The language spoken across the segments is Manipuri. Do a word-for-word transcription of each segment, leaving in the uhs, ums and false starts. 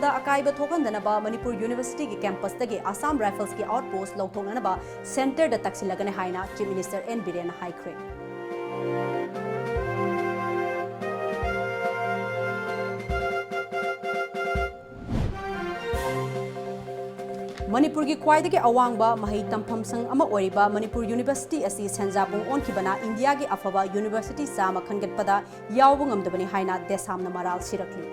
ꯗ ꯑꯀꯥꯏꯕ ꯊꯣꯛꯍꯟꯗꯅꯕ ꯃꯅꯤꯄꯨꯔ ꯌꯨꯅꯤꯚꯔꯁꯤꯇꯤꯒꯤ ꯀꯦꯝꯄꯁꯇꯒꯤ ꯑꯁꯥꯝ ꯔꯥꯏꯐꯜꯁꯀꯤ ꯑꯥꯎꯠꯄꯣꯁ ꯂꯧꯊꯣꯛꯅꯅꯕ ꯁꯦꯟꯇꯔꯗ ꯇꯛꯁꯤꯜꯂꯒꯅꯤ ꯍꯥꯏꯅ ꯆꯤꯐ ꯃꯤꯅꯤꯁꯇꯔ ꯑꯦꯟ ꯕꯤꯔꯦꯟꯅ ꯍꯥꯏꯈ꯭ꯔꯦ꯫ ꯃꯅꯤꯄꯨꯔꯒꯤ ꯈ꯭ꯋꯥꯏꯗꯒꯤ ꯑꯋꯥꯡꯕ ꯃꯍꯩ ꯇꯝꯐꯝ ꯁꯪ ꯑꯃ ꯑꯣꯏꯔꯤꯕ ꯃꯅꯤꯄꯨꯔ ꯌꯨꯅꯤꯚꯔꯁꯤꯇꯤ ꯑꯁꯤ ꯁꯦꯟꯖꯥꯕꯨꯡ ꯑꯣꯟꯈꯤꯕꯅ ꯏꯟꯗꯤꯌꯥꯒꯤ ꯑꯐꯕ ꯌꯨꯅꯤꯚꯔꯁꯤꯇꯤ ꯆꯥꯝꯃ ꯈꯟꯒꯠꯄꯗ ꯌꯥꯎꯕ ꯉꯝꯗꯕꯅꯤ ꯍꯥꯏꯅ ꯗꯦꯁꯥꯝꯅ ꯃꯔꯥꯜ ꯁꯤꯔꯛꯂꯤ꯫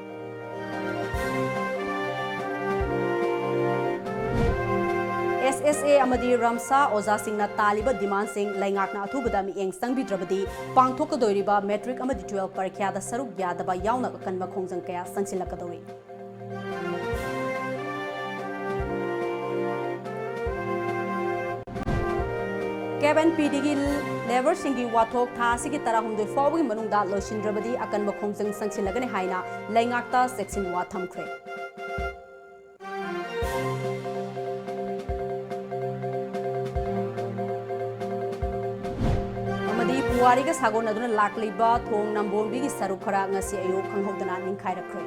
ꯑꯦꯁ ꯑꯦꯁ ꯑꯦ ꯑꯃꯗꯤ ꯔꯝꯁꯥ ꯑꯣꯖꯥꯁꯤꯡꯅ ꯇꯥꯜꯂꯤꯕ ꯗꯤꯃꯥꯟꯁꯤꯡ ꯂꯩꯉꯥꯛꯅ ꯑꯊꯨꯕꯗ ꯃꯤꯠꯌꯦꯡ ꯆꯪꯕꯤꯗ꯭ꯔꯕꯗꯤ ꯄꯥꯡꯊꯣꯛꯀꯗꯣꯏꯔꯤꯕ ꯃꯦꯇ꯭ꯔꯤꯛ ꯑꯃꯗꯤ ꯇꯨꯋꯦꯜꯐ ꯄꯔꯤꯈ꯭ꯌꯥꯗ ꯁꯔꯨꯛ ꯌꯥꯗꯕ ꯌꯥꯎꯅ ꯑꯀꯟꯕ ꯈꯣꯡꯖꯪ ꯀꯌꯥ ꯆꯪꯁꯤꯜꯂꯛꯀꯗꯧꯔꯤ꯫ ꯀꯦꯞ ꯑꯦꯟ ꯄꯤ ꯗꯤꯒꯤ ꯂꯦꯕꯔꯁꯤꯡꯒꯤ ꯋꯥꯊꯣꯛ ꯊꯥ ꯑꯁꯤꯒꯤ ꯇꯔꯥꯍꯨꯝꯗꯣꯏ ꯐꯥꯎꯕꯒꯤ ꯃꯅꯨꯡꯗ ꯂꯣꯏꯁꯤꯟꯗ꯭ꯔꯕꯗꯤ ꯑꯀꯟꯕ ꯈꯣꯡꯖꯪ ꯆꯪꯁꯤꯜꯂꯒꯅꯤ ꯍꯥꯏꯅ ꯂꯩꯉꯥꯛꯇ ꯆꯦꯛꯁꯤꯟꯋꯥ ꯊꯝꯈ꯭ꯔꯦ꯫ ꯑꯃꯗꯤ ꯄꯨꯋꯥꯔꯤꯒ ꯁꯥꯒꯣꯟꯅꯗꯨꯅ ꯂꯥꯛꯂꯤꯕ ꯊꯣꯡ ꯅꯝꯕꯣꯝꯕꯤꯒꯤ ꯁꯔꯨꯛ ꯈꯔ ꯉꯁꯤ ꯑꯌꯨꯛ ꯈꯪꯍꯧꯗꯅ ꯅꯤꯡꯈꯥꯏꯔꯛꯈ꯭ꯔꯦ꯫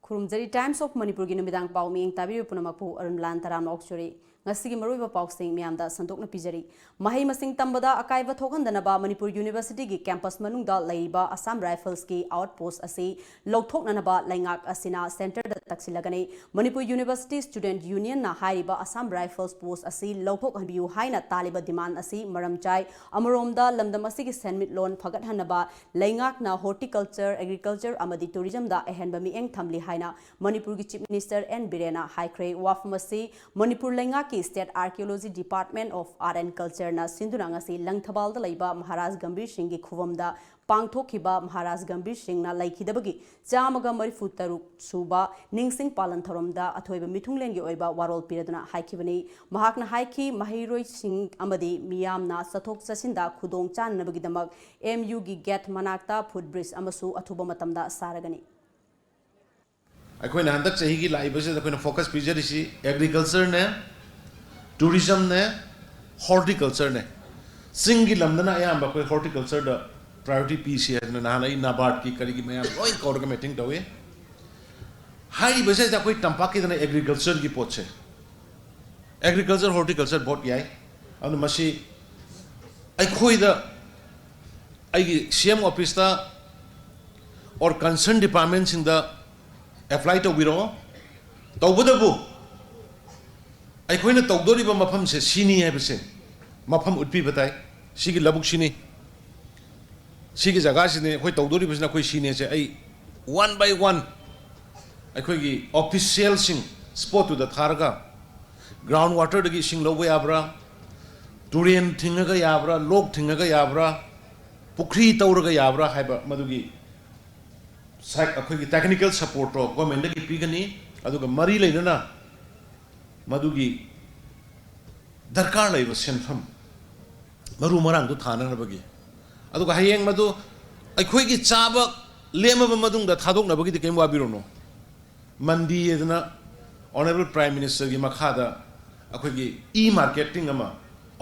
ꯈꯨꯔꯨꯝꯖꯔꯤ꯫ Times of ꯃꯅꯤꯄꯨꯔꯒꯤ ꯅꯨꯃꯤꯗꯥꯡ ꯄꯥꯎ ꯃꯤꯠꯌꯦꯡ ꯇꯥꯕꯤꯔꯤꯕ ꯄꯨꯝꯅꯃꯛꯄꯨ ꯑꯔꯨꯟꯂꯥꯟ ꯇꯔꯥꯝꯅ ꯑꯣꯛꯆꯔꯤ꯫ ꯉꯁꯤꯒꯤ ꯃꯔꯨꯑꯣꯏꯕ ꯄꯥꯎꯁꯤꯡ ꯃꯌꯥꯝꯗ ꯁꯟꯗꯣꯛꯅ ꯄꯤꯖꯔꯤ꯫ ꯃꯍꯩ ꯃꯁꯤꯡ ꯇꯝꯕꯗ ꯑꯀꯥꯏꯕ ꯊꯣꯛꯍꯟꯗꯅꯕ ꯃꯅꯤꯄꯨꯔ ꯌꯨꯅꯤꯚꯔꯁꯤꯇꯤꯒꯤ ꯀꯦꯝꯄꯁ ꯃꯅꯨꯡꯗ ꯂꯩꯔꯤꯕ ꯑꯁꯥꯝ ꯔꯥꯏꯐꯜꯁꯀꯤ ꯑꯥꯎꯠ ꯄꯣꯁ ꯑꯁꯤ ꯂꯧꯊꯣꯛꯅꯅꯕ ꯂꯩꯉꯥꯛ ꯑꯁꯤꯅ ꯁꯦꯟꯇꯔꯗ ꯇꯛꯁꯤꯜꯂꯒꯅꯤ꯫ ꯃꯅꯤꯄꯨꯔ ꯌꯨꯅꯤꯚꯔꯁꯤꯇꯤ ꯁ꯭ꯇꯨꯗꯦꯟꯠ ꯌꯨꯅꯤꯌꯟꯅ ꯍꯥꯏꯔꯤꯕ ꯑꯁꯥꯝ ꯔꯥꯏꯐꯜꯁ ꯄꯣꯁ ꯑꯁꯤ ꯂꯧꯊꯣꯛꯍꯟꯕꯤꯌꯨ ꯍꯥꯏꯅ ꯇꯥꯜꯂꯤꯕ ꯗꯤꯃꯥꯟ ꯑꯁꯤ ꯃꯔꯝ ꯆꯥꯏ꯫ ꯑꯃꯔꯣꯝꯗ ꯂꯝꯗꯝ ꯑꯁꯤꯒꯤ ꯁꯦꯟꯃꯤꯠꯂꯣꯟ ꯐꯒꯠꯍꯟꯅꯕ ꯂꯩꯉꯥꯛꯅ ꯍꯣꯔꯇꯤꯀꯜꯆꯔ, ꯑꯦꯒ꯭ꯔꯤꯀꯜꯆꯔ ꯑꯃꯗꯤ ꯇꯨꯔꯤꯖꯝꯗ ꯑꯍꯦꯟꯕ ꯃꯤꯠꯌꯦꯡ ꯊꯝꯂꯤ ꯍꯥꯏꯅ ꯃꯅꯤꯄꯨꯔꯒꯤ ꯆꯤꯐ ꯃꯤꯅꯤꯁꯇꯔ ꯑꯦꯟ ꯕꯤꯔꯦꯟꯅ ꯍꯥꯏꯈ꯭ꯔꯦ꯫ ꯋꯥꯐꯝ ꯑꯁꯤ ꯃꯅꯤꯄꯨꯔ ꯂꯩꯉꯥꯛꯀꯤ State Archaeology Department of Art and Cultureꯅ ꯁꯤꯟꯗꯨꯅ ꯉꯁꯤ ꯂꯪꯊꯕꯥꯜꯗ ꯂꯩꯕ ꯃꯍꯥꯔꯥꯖ ꯒꯝꯚꯤꯔ ꯁꯤꯡꯒꯤ ꯈꯨꯕꯝꯗ ꯄꯥꯡꯊꯣꯛꯈꯤꯕ ꯃꯍꯥꯔꯥꯖ ꯒꯝꯚꯤꯔ ꯁꯤꯡꯅ ꯂꯩꯈꯤꯗꯕꯒꯤ ꯆꯥꯝꯃꯒ ꯃꯔꯤꯐꯨ ꯇꯔꯨꯛ ꯁꯨꯕ ꯅꯤꯡꯁꯤꯡ ꯄꯥꯂꯟ ꯊꯧꯔꯝꯗ ꯑꯊꯣꯏꯕ ꯃꯤꯊꯨꯡꯂꯦꯟꯒꯤ ꯑꯣꯏꯕ ꯋꯥꯔꯣꯜ ꯄꯤꯔꯗꯨꯅ ꯍꯥꯏꯈꯤꯕꯅꯤ꯫ ꯃꯍꯥꯛꯅ ꯍꯥꯏꯈꯤ, ꯃꯍꯩꯔꯣꯏꯁꯤꯡ ꯑꯃꯗꯤ ꯃꯤꯌꯥꯝꯅ ꯆꯠꯊꯣꯛ ꯆꯠꯁꯤꯟꯗ ꯈꯨꯗꯣꯡ ꯆꯥꯅꯅꯕꯒꯤꯗꯃꯛ ꯑꯦꯝ ꯌꯨꯒꯤ ꯒꯦꯠ ꯃꯅꯥꯛꯇ ꯐꯨꯠ ꯕ꯭ꯔꯤꯖ ꯑꯃꯁꯨ ꯑꯊꯨꯕ ꯃꯇꯝꯗ ꯁꯥꯔꯒꯅꯤ꯫ ꯑꯩꯈꯣꯏꯅ ꯍꯟꯗꯛ ꯆꯍꯤꯒꯤ ꯂꯥꯛꯏꯕꯁꯤꯗ ꯑꯩꯈꯣꯏꯅ focus ꯄꯤꯖꯔꯤꯁꯤ agricultureꯅꯦ, tourismꯅꯦ, horticultureꯅꯦ꯫ ꯆꯤꯡꯒꯤ ꯂꯝꯗꯅ ꯑꯌꯥꯝꯕ ꯑꯩꯈꯣꯏ horticultureꯗ priority ꯄꯤꯁꯤ ꯍꯥꯏꯗꯅ ꯅꯍꯥꯟ ꯑꯩ NABARDꯀꯤ ꯀꯔꯤꯒꯤ ꯃꯌꯥꯝ ꯂꯣꯏ ꯀꯧꯔꯒ meeting ꯇꯧꯏ꯫ ꯍꯥꯏꯔꯤꯕꯁꯤꯗ ꯑꯩꯈꯣꯏ ꯇꯝꯄꯥꯛꯀꯤꯗꯅ agricultureꯒꯤ ꯄꯣꯠꯁꯦ, agriculture, horticulture both ꯌꯥꯏ꯫ ꯑꯗꯨꯅ ꯃꯁꯤ ꯑꯩꯈꯣꯏꯗ, ꯑꯩꯒꯤ CM officeꯇ or concern departmentꯁꯤꯡꯗ apply ꯇꯧꯕꯤꯔꯛꯑꯣ꯫ ꯇꯧꯕꯇꯕꯨ ꯑꯩꯈꯣꯏꯅ ꯇꯧꯗꯣꯔꯤꯕ ꯃꯐꯝꯁꯦ ꯁꯤꯅꯤ ꯍꯥꯏꯕꯁꯦ ꯃꯐꯝ ꯎꯠꯄꯤꯕ ꯇꯥꯏ꯫ ꯁꯤꯒꯤ ꯂꯧꯕꯨꯛꯁꯤꯅꯤ, ꯁꯤꯒꯤ ꯖꯒꯥꯁꯤꯅꯤ, ꯑꯩꯈꯣꯏ ꯇꯧꯗꯣꯔꯤꯕꯁꯤꯅ ꯑꯩꯈꯣꯏ ꯁꯤꯅꯤ ꯍꯥꯏꯁꯦ꯫ ꯑꯩ one by one ꯑꯩꯈꯣꯏꯒꯤ officialꯁꯤꯡ spotꯇꯨꯗ ꯊꯥꯔꯒ ground waterꯗꯒꯤ ꯏꯁꯤꯡ ꯂꯧꯕ ꯌꯥꯕ꯭ꯔꯥ, ꯇꯨꯔꯦꯟ ꯊꯤꯡꯉꯒ ꯌꯥꯕ꯭ꯔꯥ, ꯂꯣꯛ ꯊꯤꯡꯉꯒ ꯌꯥꯕ꯭ꯔꯥ, ꯄꯨꯈ꯭ꯔꯤ ꯇꯧꯔꯒ ꯌꯥꯕ꯭ꯔꯥ ꯍꯥꯏꯕ ꯃꯗꯨꯒꯤ ꯁꯥꯏ-, ꯑꯩꯈꯣꯏꯒꯤ technical supportꯇꯣ governmentꯇꯒꯤ ꯄꯤꯒꯅꯤ꯫ ꯑꯗꯨꯒ ꯃꯔꯤ ꯂꯩꯅꯅ ꯃꯗꯨꯒꯤ ꯗꯔꯀꯥꯔ ꯂꯩꯕ ꯁꯦꯟꯐꯝ ꯃꯔꯨ ꯃꯔꯥꯡꯗꯨ ꯊꯥꯅꯅꯕꯒꯤ, ꯑꯗꯨꯒ ꯍꯌꯦꯡ ꯃꯗꯨ ꯑꯩꯈꯣꯏꯒꯤ ꯆꯥꯕ ꯂꯦꯝꯃꯕ ꯃꯇꯨꯡꯗ ꯊꯥꯗꯣꯛꯅꯕꯒꯤꯗꯤ ꯀꯔꯤꯝ ꯋꯥꯕꯤꯔꯨꯅꯨ꯫ ꯃꯟꯗꯤ ꯑꯗꯨꯅ Honourable Prime Ministerꯒꯤ ꯃꯈꯥꯗ ꯑꯩꯈꯣꯏꯒꯤ e-marketing ꯑꯃ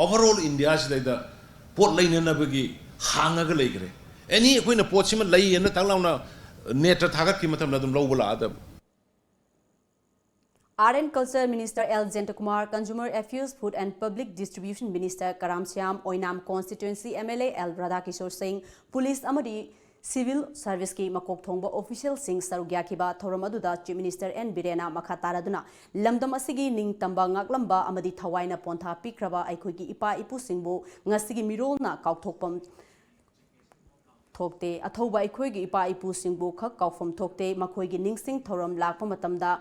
overall Indiaꯁꯤꯗꯩꯗ ꯄꯣꯠ ꯂꯩꯅꯅꯕꯒꯤ ꯍꯥꯡꯉꯒ ꯂꯩꯈ꯭ꯔꯦ꯫ Any ꯑꯩꯈꯣꯏꯅ ꯄꯣꯠꯁꯤꯃ ꯂꯩꯌꯦꯅ ꯇꯛ ꯂꯥꯎꯅ netꯇ ꯊꯥꯒꯠꯈꯤꯕ ꯃꯇꯝꯗ ꯑꯗꯨꯝ ꯂꯧꯕ ꯂꯥꯛꯑꯗꯕ꯫ Art and Culture Minister L Jayantakumar, Consumer Affairs, Food and Public Distribution Minister Karamshyam, Oinam Constituency MLA L Radhakishore Singh, Police ꯑꯃꯗꯤ Civil Serviceꯀꯤ ꯃꯀꯣꯛ ꯊꯣꯡꯕ officialꯁꯤꯡ ꯁꯔꯨꯛ ꯌꯥꯈꯤꯕ ꯊꯧꯔꯝ ꯑꯗꯨꯗ Chief Minister N ꯕꯤꯔꯦꯟꯅ ꯃꯈꯥ ꯇꯥꯔꯗꯨꯅ ꯂꯝꯗꯝ ꯑꯁꯤꯒꯤ ꯅꯤꯡꯇꯝꯕ ꯉꯥꯛꯂꯝꯕ ꯑꯃꯗꯤ ꯊꯋꯥꯏꯅ ꯄꯣꯟꯊꯥ ꯄꯤꯈ꯭ꯔꯕ ꯑꯩꯈꯣꯏꯒꯤ ꯏꯄꯥ ꯏꯄꯨꯁꯤꯡꯕꯨ ꯉꯁꯤꯒꯤ ꯃꯤꯔꯣꯜꯅ ꯀꯥꯎꯊꯣꯛꯐꯝ ꯊꯣꯛꯇꯦ꯫ ꯑꯊꯧꯕ ꯑꯩꯈꯣꯏꯒꯤ ꯏꯄꯥ ꯏꯄꯨꯁꯤꯡꯕꯨ ꯈꯛ ꯀꯥꯎꯐꯝ ꯊꯣꯛꯇꯦ꯫ ꯃꯈꯣꯏꯒꯤ ꯅꯤꯡꯁꯤꯡ ꯊꯧꯔꯝ ꯂꯥꯛꯄ ꯃꯇꯝꯗ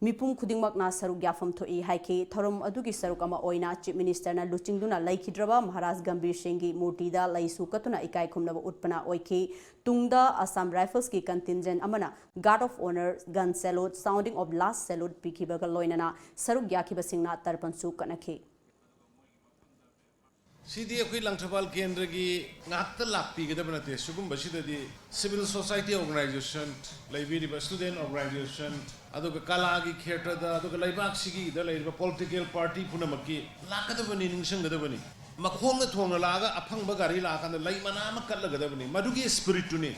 ꯃꯤꯄꯨꯝ ꯈꯨꯗꯤꯡꯃꯛꯅ ꯁꯔꯨꯛ ꯌꯥꯐꯝ ꯊꯣꯛꯏ ꯍꯥꯏꯈꯤ꯫ ꯊꯧꯔꯝ ꯑꯗꯨꯒꯤ ꯁꯔꯨꯛ ꯑꯃ ꯑꯣꯏꯅ Chief Ministerꯅ ꯂꯨꯆꯤꯡꯗꯨꯅ ꯂꯩꯈꯤꯗ꯭ꯔꯕ ꯃꯍꯥꯔꯥꯖ ꯒꯝꯚꯤꯔ ꯁꯤꯡꯒꯤ ꯃꯨꯔꯇꯤꯗ ꯂꯩꯁꯨ ꯀꯠꯇꯨꯅ ꯏꯀꯥꯏ ꯈꯨꯝꯅꯕ ꯎꯠꯄꯅ ꯑꯣꯏꯈꯤ꯫ ꯇꯨꯡꯗ Assam Riflesꯀꯤ contingent ꯑꯃꯅ Guard of Honour, Gun Salute, Sounding of Last Salute ꯄꯤꯈꯤꯕꯒ ꯂꯣꯏꯅꯅ ꯁꯔꯨꯛ ꯌꯥꯈꯤꯕꯁꯤꯡꯅ ꯇꯔꯄꯟꯁꯨ ꯀꯠꯅꯈꯤ꯫ ꯁꯤꯗꯤ ꯑꯩꯈꯣꯏ ꯂꯪꯊꯕꯥꯜ ꯀꯦꯟꯗ꯭ꯔꯒꯤ ꯉꯥꯛꯇ ꯂꯥꯛꯄꯤꯒꯗꯕ ꯅꯠꯇꯦ꯫ ꯁꯤꯒꯨꯝꯕꯁꯤꯗꯗꯤ civil society organization, ꯂꯩꯕꯤꯔꯤꯕ student organization, ꯑꯗꯨꯒ ꯀꯂꯥꯒꯤ ꯈꯦꯇ꯭ꯔꯗ, ꯑꯗꯨꯒ ꯂꯩꯕꯥꯛꯁꯤꯒꯤꯗ ꯂꯩꯔꯤꯕ political party ꯄꯨꯝꯅꯃꯛꯀꯤ ꯂꯥꯛꯀꯗꯕꯅꯤ, ꯅꯤꯡꯁꯤꯡꯒꯗꯕꯅꯤ꯫ ꯃꯈꯣꯡꯅ ꯊꯣꯡꯅ ꯂꯥꯛꯑꯒ ꯑꯐꯪꯕ ꯒꯥꯔꯤ ꯂꯥꯛꯑꯀꯥꯟꯗ ꯂꯩ ꯃꯅꯥ ꯑꯃ ꯀꯠꯂꯒꯗꯕꯅꯤ꯫ ꯃꯗꯨꯒꯤ spiritꯇꯨꯅꯤ꯫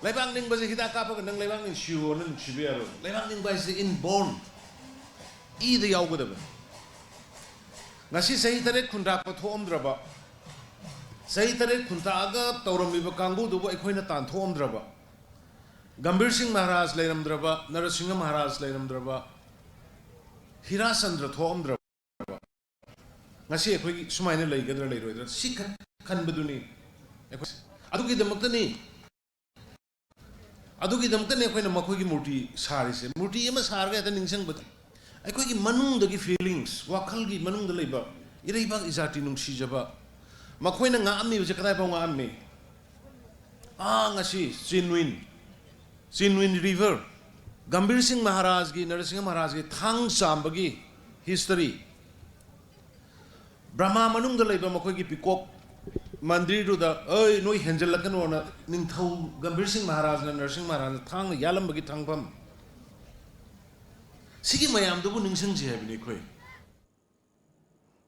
ꯂꯩꯕꯥꯛ ꯅꯤꯡꯕꯁꯦ ꯍꯤꯗꯥꯛ ꯀꯥꯞꯄꯒ ꯅꯪ ꯂꯩꯕꯥꯛ ꯅꯤꯡꯁꯤꯌꯣꯅ ꯅꯨꯡꯁꯤꯕ ꯌꯥꯔꯣꯏ꯫ ꯂꯩꯕꯥꯛ ꯅꯤꯡꯕ ꯍꯥꯏꯁꯦ inborn, ꯏꯗ ꯌꯥꯎꯒꯗꯕꯅꯤ꯫ ꯉꯁꯤ ꯆꯍꯤ ꯇꯔꯦꯠ ꯈꯨꯟꯇꯥꯛꯄ ꯊꯣꯛꯑꯝꯗ꯭ꯔꯕ, ꯆꯍꯤ ꯇꯔꯦꯠ ꯈꯨꯟꯇꯥꯛꯑꯒ ꯇꯧꯔꯝꯃꯤꯕ ꯀꯥꯡꯕꯨꯗꯨꯕꯨ ꯑꯩꯈꯣꯏꯅ ꯇꯥꯟꯊꯣꯛꯑꯝꯗ꯭ꯔꯕ, ꯒꯝꯚꯤꯔ ꯁꯤꯡ ꯃꯍꯥꯔꯥꯖ ꯂꯩꯔꯝꯗ꯭ꯔꯕ, ꯅꯔꯁꯤꯡꯍ ꯃꯍꯥꯔꯥꯖ ꯂꯩꯔꯝꯗ꯭ꯔꯕ, ꯍꯤꯔꯥꯆꯟꯗ꯭ꯔ ꯊꯣꯛꯑꯝꯗ꯭ꯔꯕ, ꯉꯁꯤ ꯑꯩꯈꯣꯏꯒꯤ ꯁꯨꯃꯥꯏꯅ ꯂꯩꯒꯗ꯭ꯔꯥ ꯂꯩꯔꯣꯏꯗ꯭ꯔꯥ ꯁꯤ ꯈꯛ ꯈꯟꯕꯗꯨꯅꯤ ꯑꯩꯈꯣꯏ꯫ ꯑꯗꯨꯒꯤꯗꯃꯛꯇꯅꯤ, ꯑꯗꯨꯒꯤꯗꯃꯛꯇꯅꯤ ꯑꯩꯈꯣꯏꯅ ꯃꯈꯣꯏꯒꯤ ꯃꯨꯔꯇꯤ ꯁꯥꯔꯤꯁꯦ꯫ ꯃꯨꯔꯇꯤ ꯑꯃ ꯁꯥꯔꯒ ꯍꯦꯛꯇ ꯅꯤꯡꯁꯤꯡꯕꯗ ꯑꯩꯈꯣꯏꯒꯤ ꯃꯅꯨꯡꯗꯒꯤ feelings, ꯋꯥꯈꯜꯒꯤ ꯃꯅꯨꯡꯗ ꯂꯩꯕ ꯏꯔꯩꯕꯥꯛ ꯏꯖꯥꯇꯤ ꯅꯨꯡꯁꯤꯖꯕ, ꯃꯈꯣꯏꯅ ꯉꯥꯛꯑꯝꯃꯤꯕꯁꯦ ꯀꯗꯥꯏꯐꯥꯎ ꯉꯥꯛꯑꯝꯃꯤ? ꯑꯥ, ꯉꯁꯤ ꯆꯤꯟꯋꯤꯟ, ꯆꯤꯟꯋꯤꯟ river, ꯒꯝꯚꯤꯔ ꯁꯤꯡ ꯃꯍꯥꯔꯥꯖꯒꯤ, ꯅꯔꯁꯤꯡꯍ ꯃꯍꯥꯔꯥꯖꯒꯤ ꯊꯥꯡ ꯆꯥꯝꯕꯒꯤ history, ꯕ꯭ꯔꯍꯃꯥ ꯃꯅꯨꯡꯗ ꯂꯩꯕ ꯃꯈꯣꯏꯒꯤ ꯄꯤꯀꯣꯛ ꯃꯟꯗꯤꯔꯗꯨꯗ, "ꯑꯩ, ꯅꯣꯏ ꯍꯦꯟꯖꯜꯂꯛꯀꯅꯣꯅ" ꯅꯤꯡꯊꯧ ꯒꯝꯚꯤꯔ ꯁꯤꯡ ꯃꯍꯥꯔꯥꯖꯅ ꯅꯔꯁꯤꯡꯍ ꯃꯍꯥꯔꯥꯖꯅ ꯊꯥꯡꯅ ꯌꯥꯜꯂꯝꯕꯒꯤ ꯊꯥꯡꯐꯝ, ꯁꯤꯒꯤ ꯃꯌꯥꯝꯗꯨꯕꯨ ꯅꯤꯡꯁꯤꯡꯁꯤ ꯍꯥꯏꯕꯅꯤ ꯑꯩꯈꯣꯏ꯫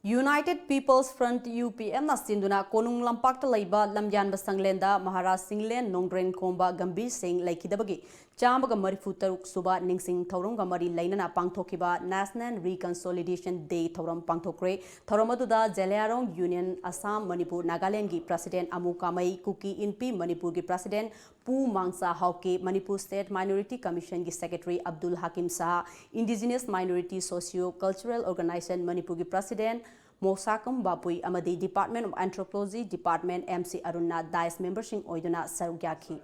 United People's Front, UPFꯅ ꯁꯤꯟꯗꯨꯅ ꯀꯣꯅꯨꯡ ꯂꯝꯄꯥꯛꯇ ꯂꯩꯕ ꯂꯝꯌꯥꯟꯕ ꯁꯪꯂꯦꯟꯗ ꯃꯍꯥꯔꯥꯖ ꯁꯤꯡꯂꯦꯟ ꯅꯣꯡꯗ꯭ꯔꯦꯟ ꯈꯣꯝꯕ ꯒꯝꯚꯤꯔ ꯁꯤꯡ ꯂꯩꯈꯤꯗꯕꯒꯤ ꯆꯥꯝꯃꯒ ꯃꯔꯤꯐꯨ ꯇꯔꯨꯛ ꯁꯨꯕ ꯅꯤꯡꯁꯤꯡ ꯊꯧꯔꯝꯒ ꯃꯔꯤ ꯂꯩꯅꯅ ꯄꯥꯡꯊꯣꯛꯈꯤꯕ National Reconciliation Day ꯊꯧꯔꯝ ꯄꯥꯡꯊꯣꯛꯈ꯭ꯔꯦ꯫ ꯊꯧꯔꯝ ꯑꯗꯨꯗ ꯖꯦꯂꯤꯌꯥꯡꯔꯣꯡ Union, ꯑꯁꯥꯝ, ꯃꯅꯤꯄꯨꯔ, ꯅꯥꯒꯥꯂꯦꯟꯗꯒꯤ President ꯑꯃꯨ ꯀꯥꯃꯩ, ꯀꯨꯀꯤ ꯏꯟꯄꯤ ꯃꯅꯤꯄꯨꯔꯒꯤ President ꯄꯨ ꯃꯥꯡꯆꯥ ꯍꯥꯎꯀꯤ, Manipur State Minority Commissionꯒꯤ Secretary Abdul ꯍꯥꯀꯤꯝ Shah, Indigenous Minority Socio Cultural Organization ꯃꯅꯤꯄꯨꯔꯒꯤ President ꯃꯣꯁꯥꯀꯝ ꯕꯥꯄꯨꯏ ꯑꯃꯗꯤ Department of Anthropology Department, MC ꯑꯔꯨꯟꯅ ꯗꯥꯏꯁ ꯃꯦꯝꯕꯔꯁꯤꯡ ꯑꯣꯏꯗꯨꯅ ꯁꯔꯨꯛ ꯌꯥꯈꯤ꯫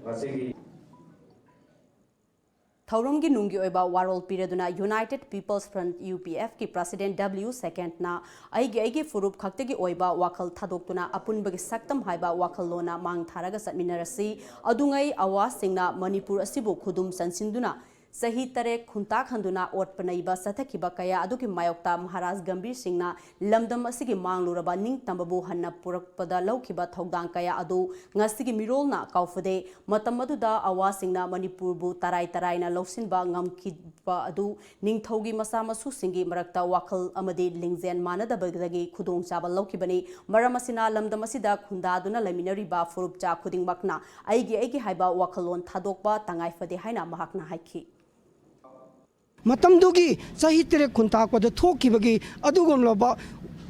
ꯉꯁꯤꯒꯤ ꯊꯧꯔꯝꯒꯤ ꯅꯨꯡꯒꯤ ꯑꯣꯏꯕ ꯋꯥꯔꯣꯜ ꯄꯤꯔꯗꯨꯅ United People's Front, UPFꯀꯤ President W ꯁꯦꯀꯦꯟꯗꯅ ꯑꯩꯒꯤ ꯑꯩꯒꯤ ꯐꯨꯔꯨꯞ ꯈꯛꯇꯒꯤ ꯑꯣꯏꯕ ꯋꯥꯈꯜ ꯊꯥꯗꯣꯛꯇꯨꯅ ꯑꯄꯨꯟꯕꯒꯤ ꯁꯛꯇꯝ ꯍꯥꯏꯕ ꯋꯥꯈꯜꯂꯣꯟꯅ ꯃꯥꯡ ꯊꯥꯔꯒ ꯆꯠꯃꯤꯟꯅꯔꯁꯤ꯫ ꯑꯗꯨꯉꯩ ꯑꯋꯥꯁꯤꯡꯅ ꯃꯅꯤꯄꯨꯔ ꯑꯁꯤꯕꯨ ꯈꯨꯗꯨꯝ ꯆꯟꯁꯤꯟꯗꯨꯅ ꯆꯍꯤ ꯇꯔꯦꯠ ꯈꯨꯟꯇꯥꯛ ꯍꯟꯗꯨꯅ ꯑꯣꯠꯄ ꯅꯩꯕ ꯆꯠꯊꯈꯤꯕ ꯀꯌꯥ ꯑꯗꯨꯒꯤ ꯃꯥꯌꯣꯛꯇ ꯃꯍꯥꯔꯥꯖ ꯒꯝꯚꯤꯔ ꯁꯤꯡꯅ ꯂꯝꯗꯝ ꯑꯁꯤꯒꯤ ꯃꯥꯡꯂꯨꯔꯕ ꯅꯤꯡꯇꯝꯕꯕꯨ ꯍꯟꯅ ꯄꯨꯔꯛꯄꯗ ꯂꯧꯈꯤꯕ ꯊꯧꯗꯥꯡ ꯀꯌꯥ ꯑꯗꯨ ꯉꯁꯤꯒꯤ ꯃꯤꯔꯣꯜꯅ ꯀꯥꯎꯐꯗꯦ꯫ ꯃꯇꯝ ꯑꯗꯨꯗ ꯑꯋꯥꯁꯤꯡꯅ ꯃꯅꯤꯄꯨꯔꯕꯨ ꯇꯔꯥꯏ ꯇꯔꯥꯏꯅ ꯂꯧꯁꯤꯟꯕ ꯉꯝꯈꯤꯕ ꯑꯗꯨ ꯅꯤꯡꯊꯧꯒꯤ ꯃꯆꯥ ꯃꯁꯨꯁꯤꯡꯒꯤ ꯃꯔꯛꯇ ꯋꯥꯈꯜ ꯑꯃꯗꯤ ꯂꯤꯡꯖꯦꯜ ꯃꯥꯟꯅꯗꯕꯗꯒꯤ ꯈꯨꯗꯣꯡꯆꯥꯕ ꯂꯧꯈꯤꯕꯅꯤ꯫ ꯃꯔꯝ ꯑꯁꯤꯅ ꯂꯝꯗꯝ ꯑꯁꯤꯗ ꯈꯨꯟꯗꯥꯗꯨꯅ ꯂꯩꯃꯤꯟꯅꯔꯤꯕ ꯐꯨꯔꯨꯞꯆꯥ ꯈꯨꯗꯤꯡꯃꯛꯅ ꯑꯩꯒꯤ ꯑꯩꯒꯤ ꯍꯥꯏꯕ ꯋꯥꯈꯜꯂꯣꯟ ꯊꯥꯗꯣꯛꯄ ꯇꯉꯥꯏ ꯐꯗꯦ ꯍꯥꯏꯅ ꯃꯍꯥꯛꯅ ꯍꯥꯏꯈꯤ꯫ ꯃꯇꯝꯗꯨꯒꯤ ꯆꯍꯤ ꯇꯔꯦꯠ ꯈꯨꯟꯇꯥꯛꯄꯗ ꯊꯣꯛꯈꯤꯕꯒꯤ ꯑꯗꯨꯒꯨꯝꯂꯕ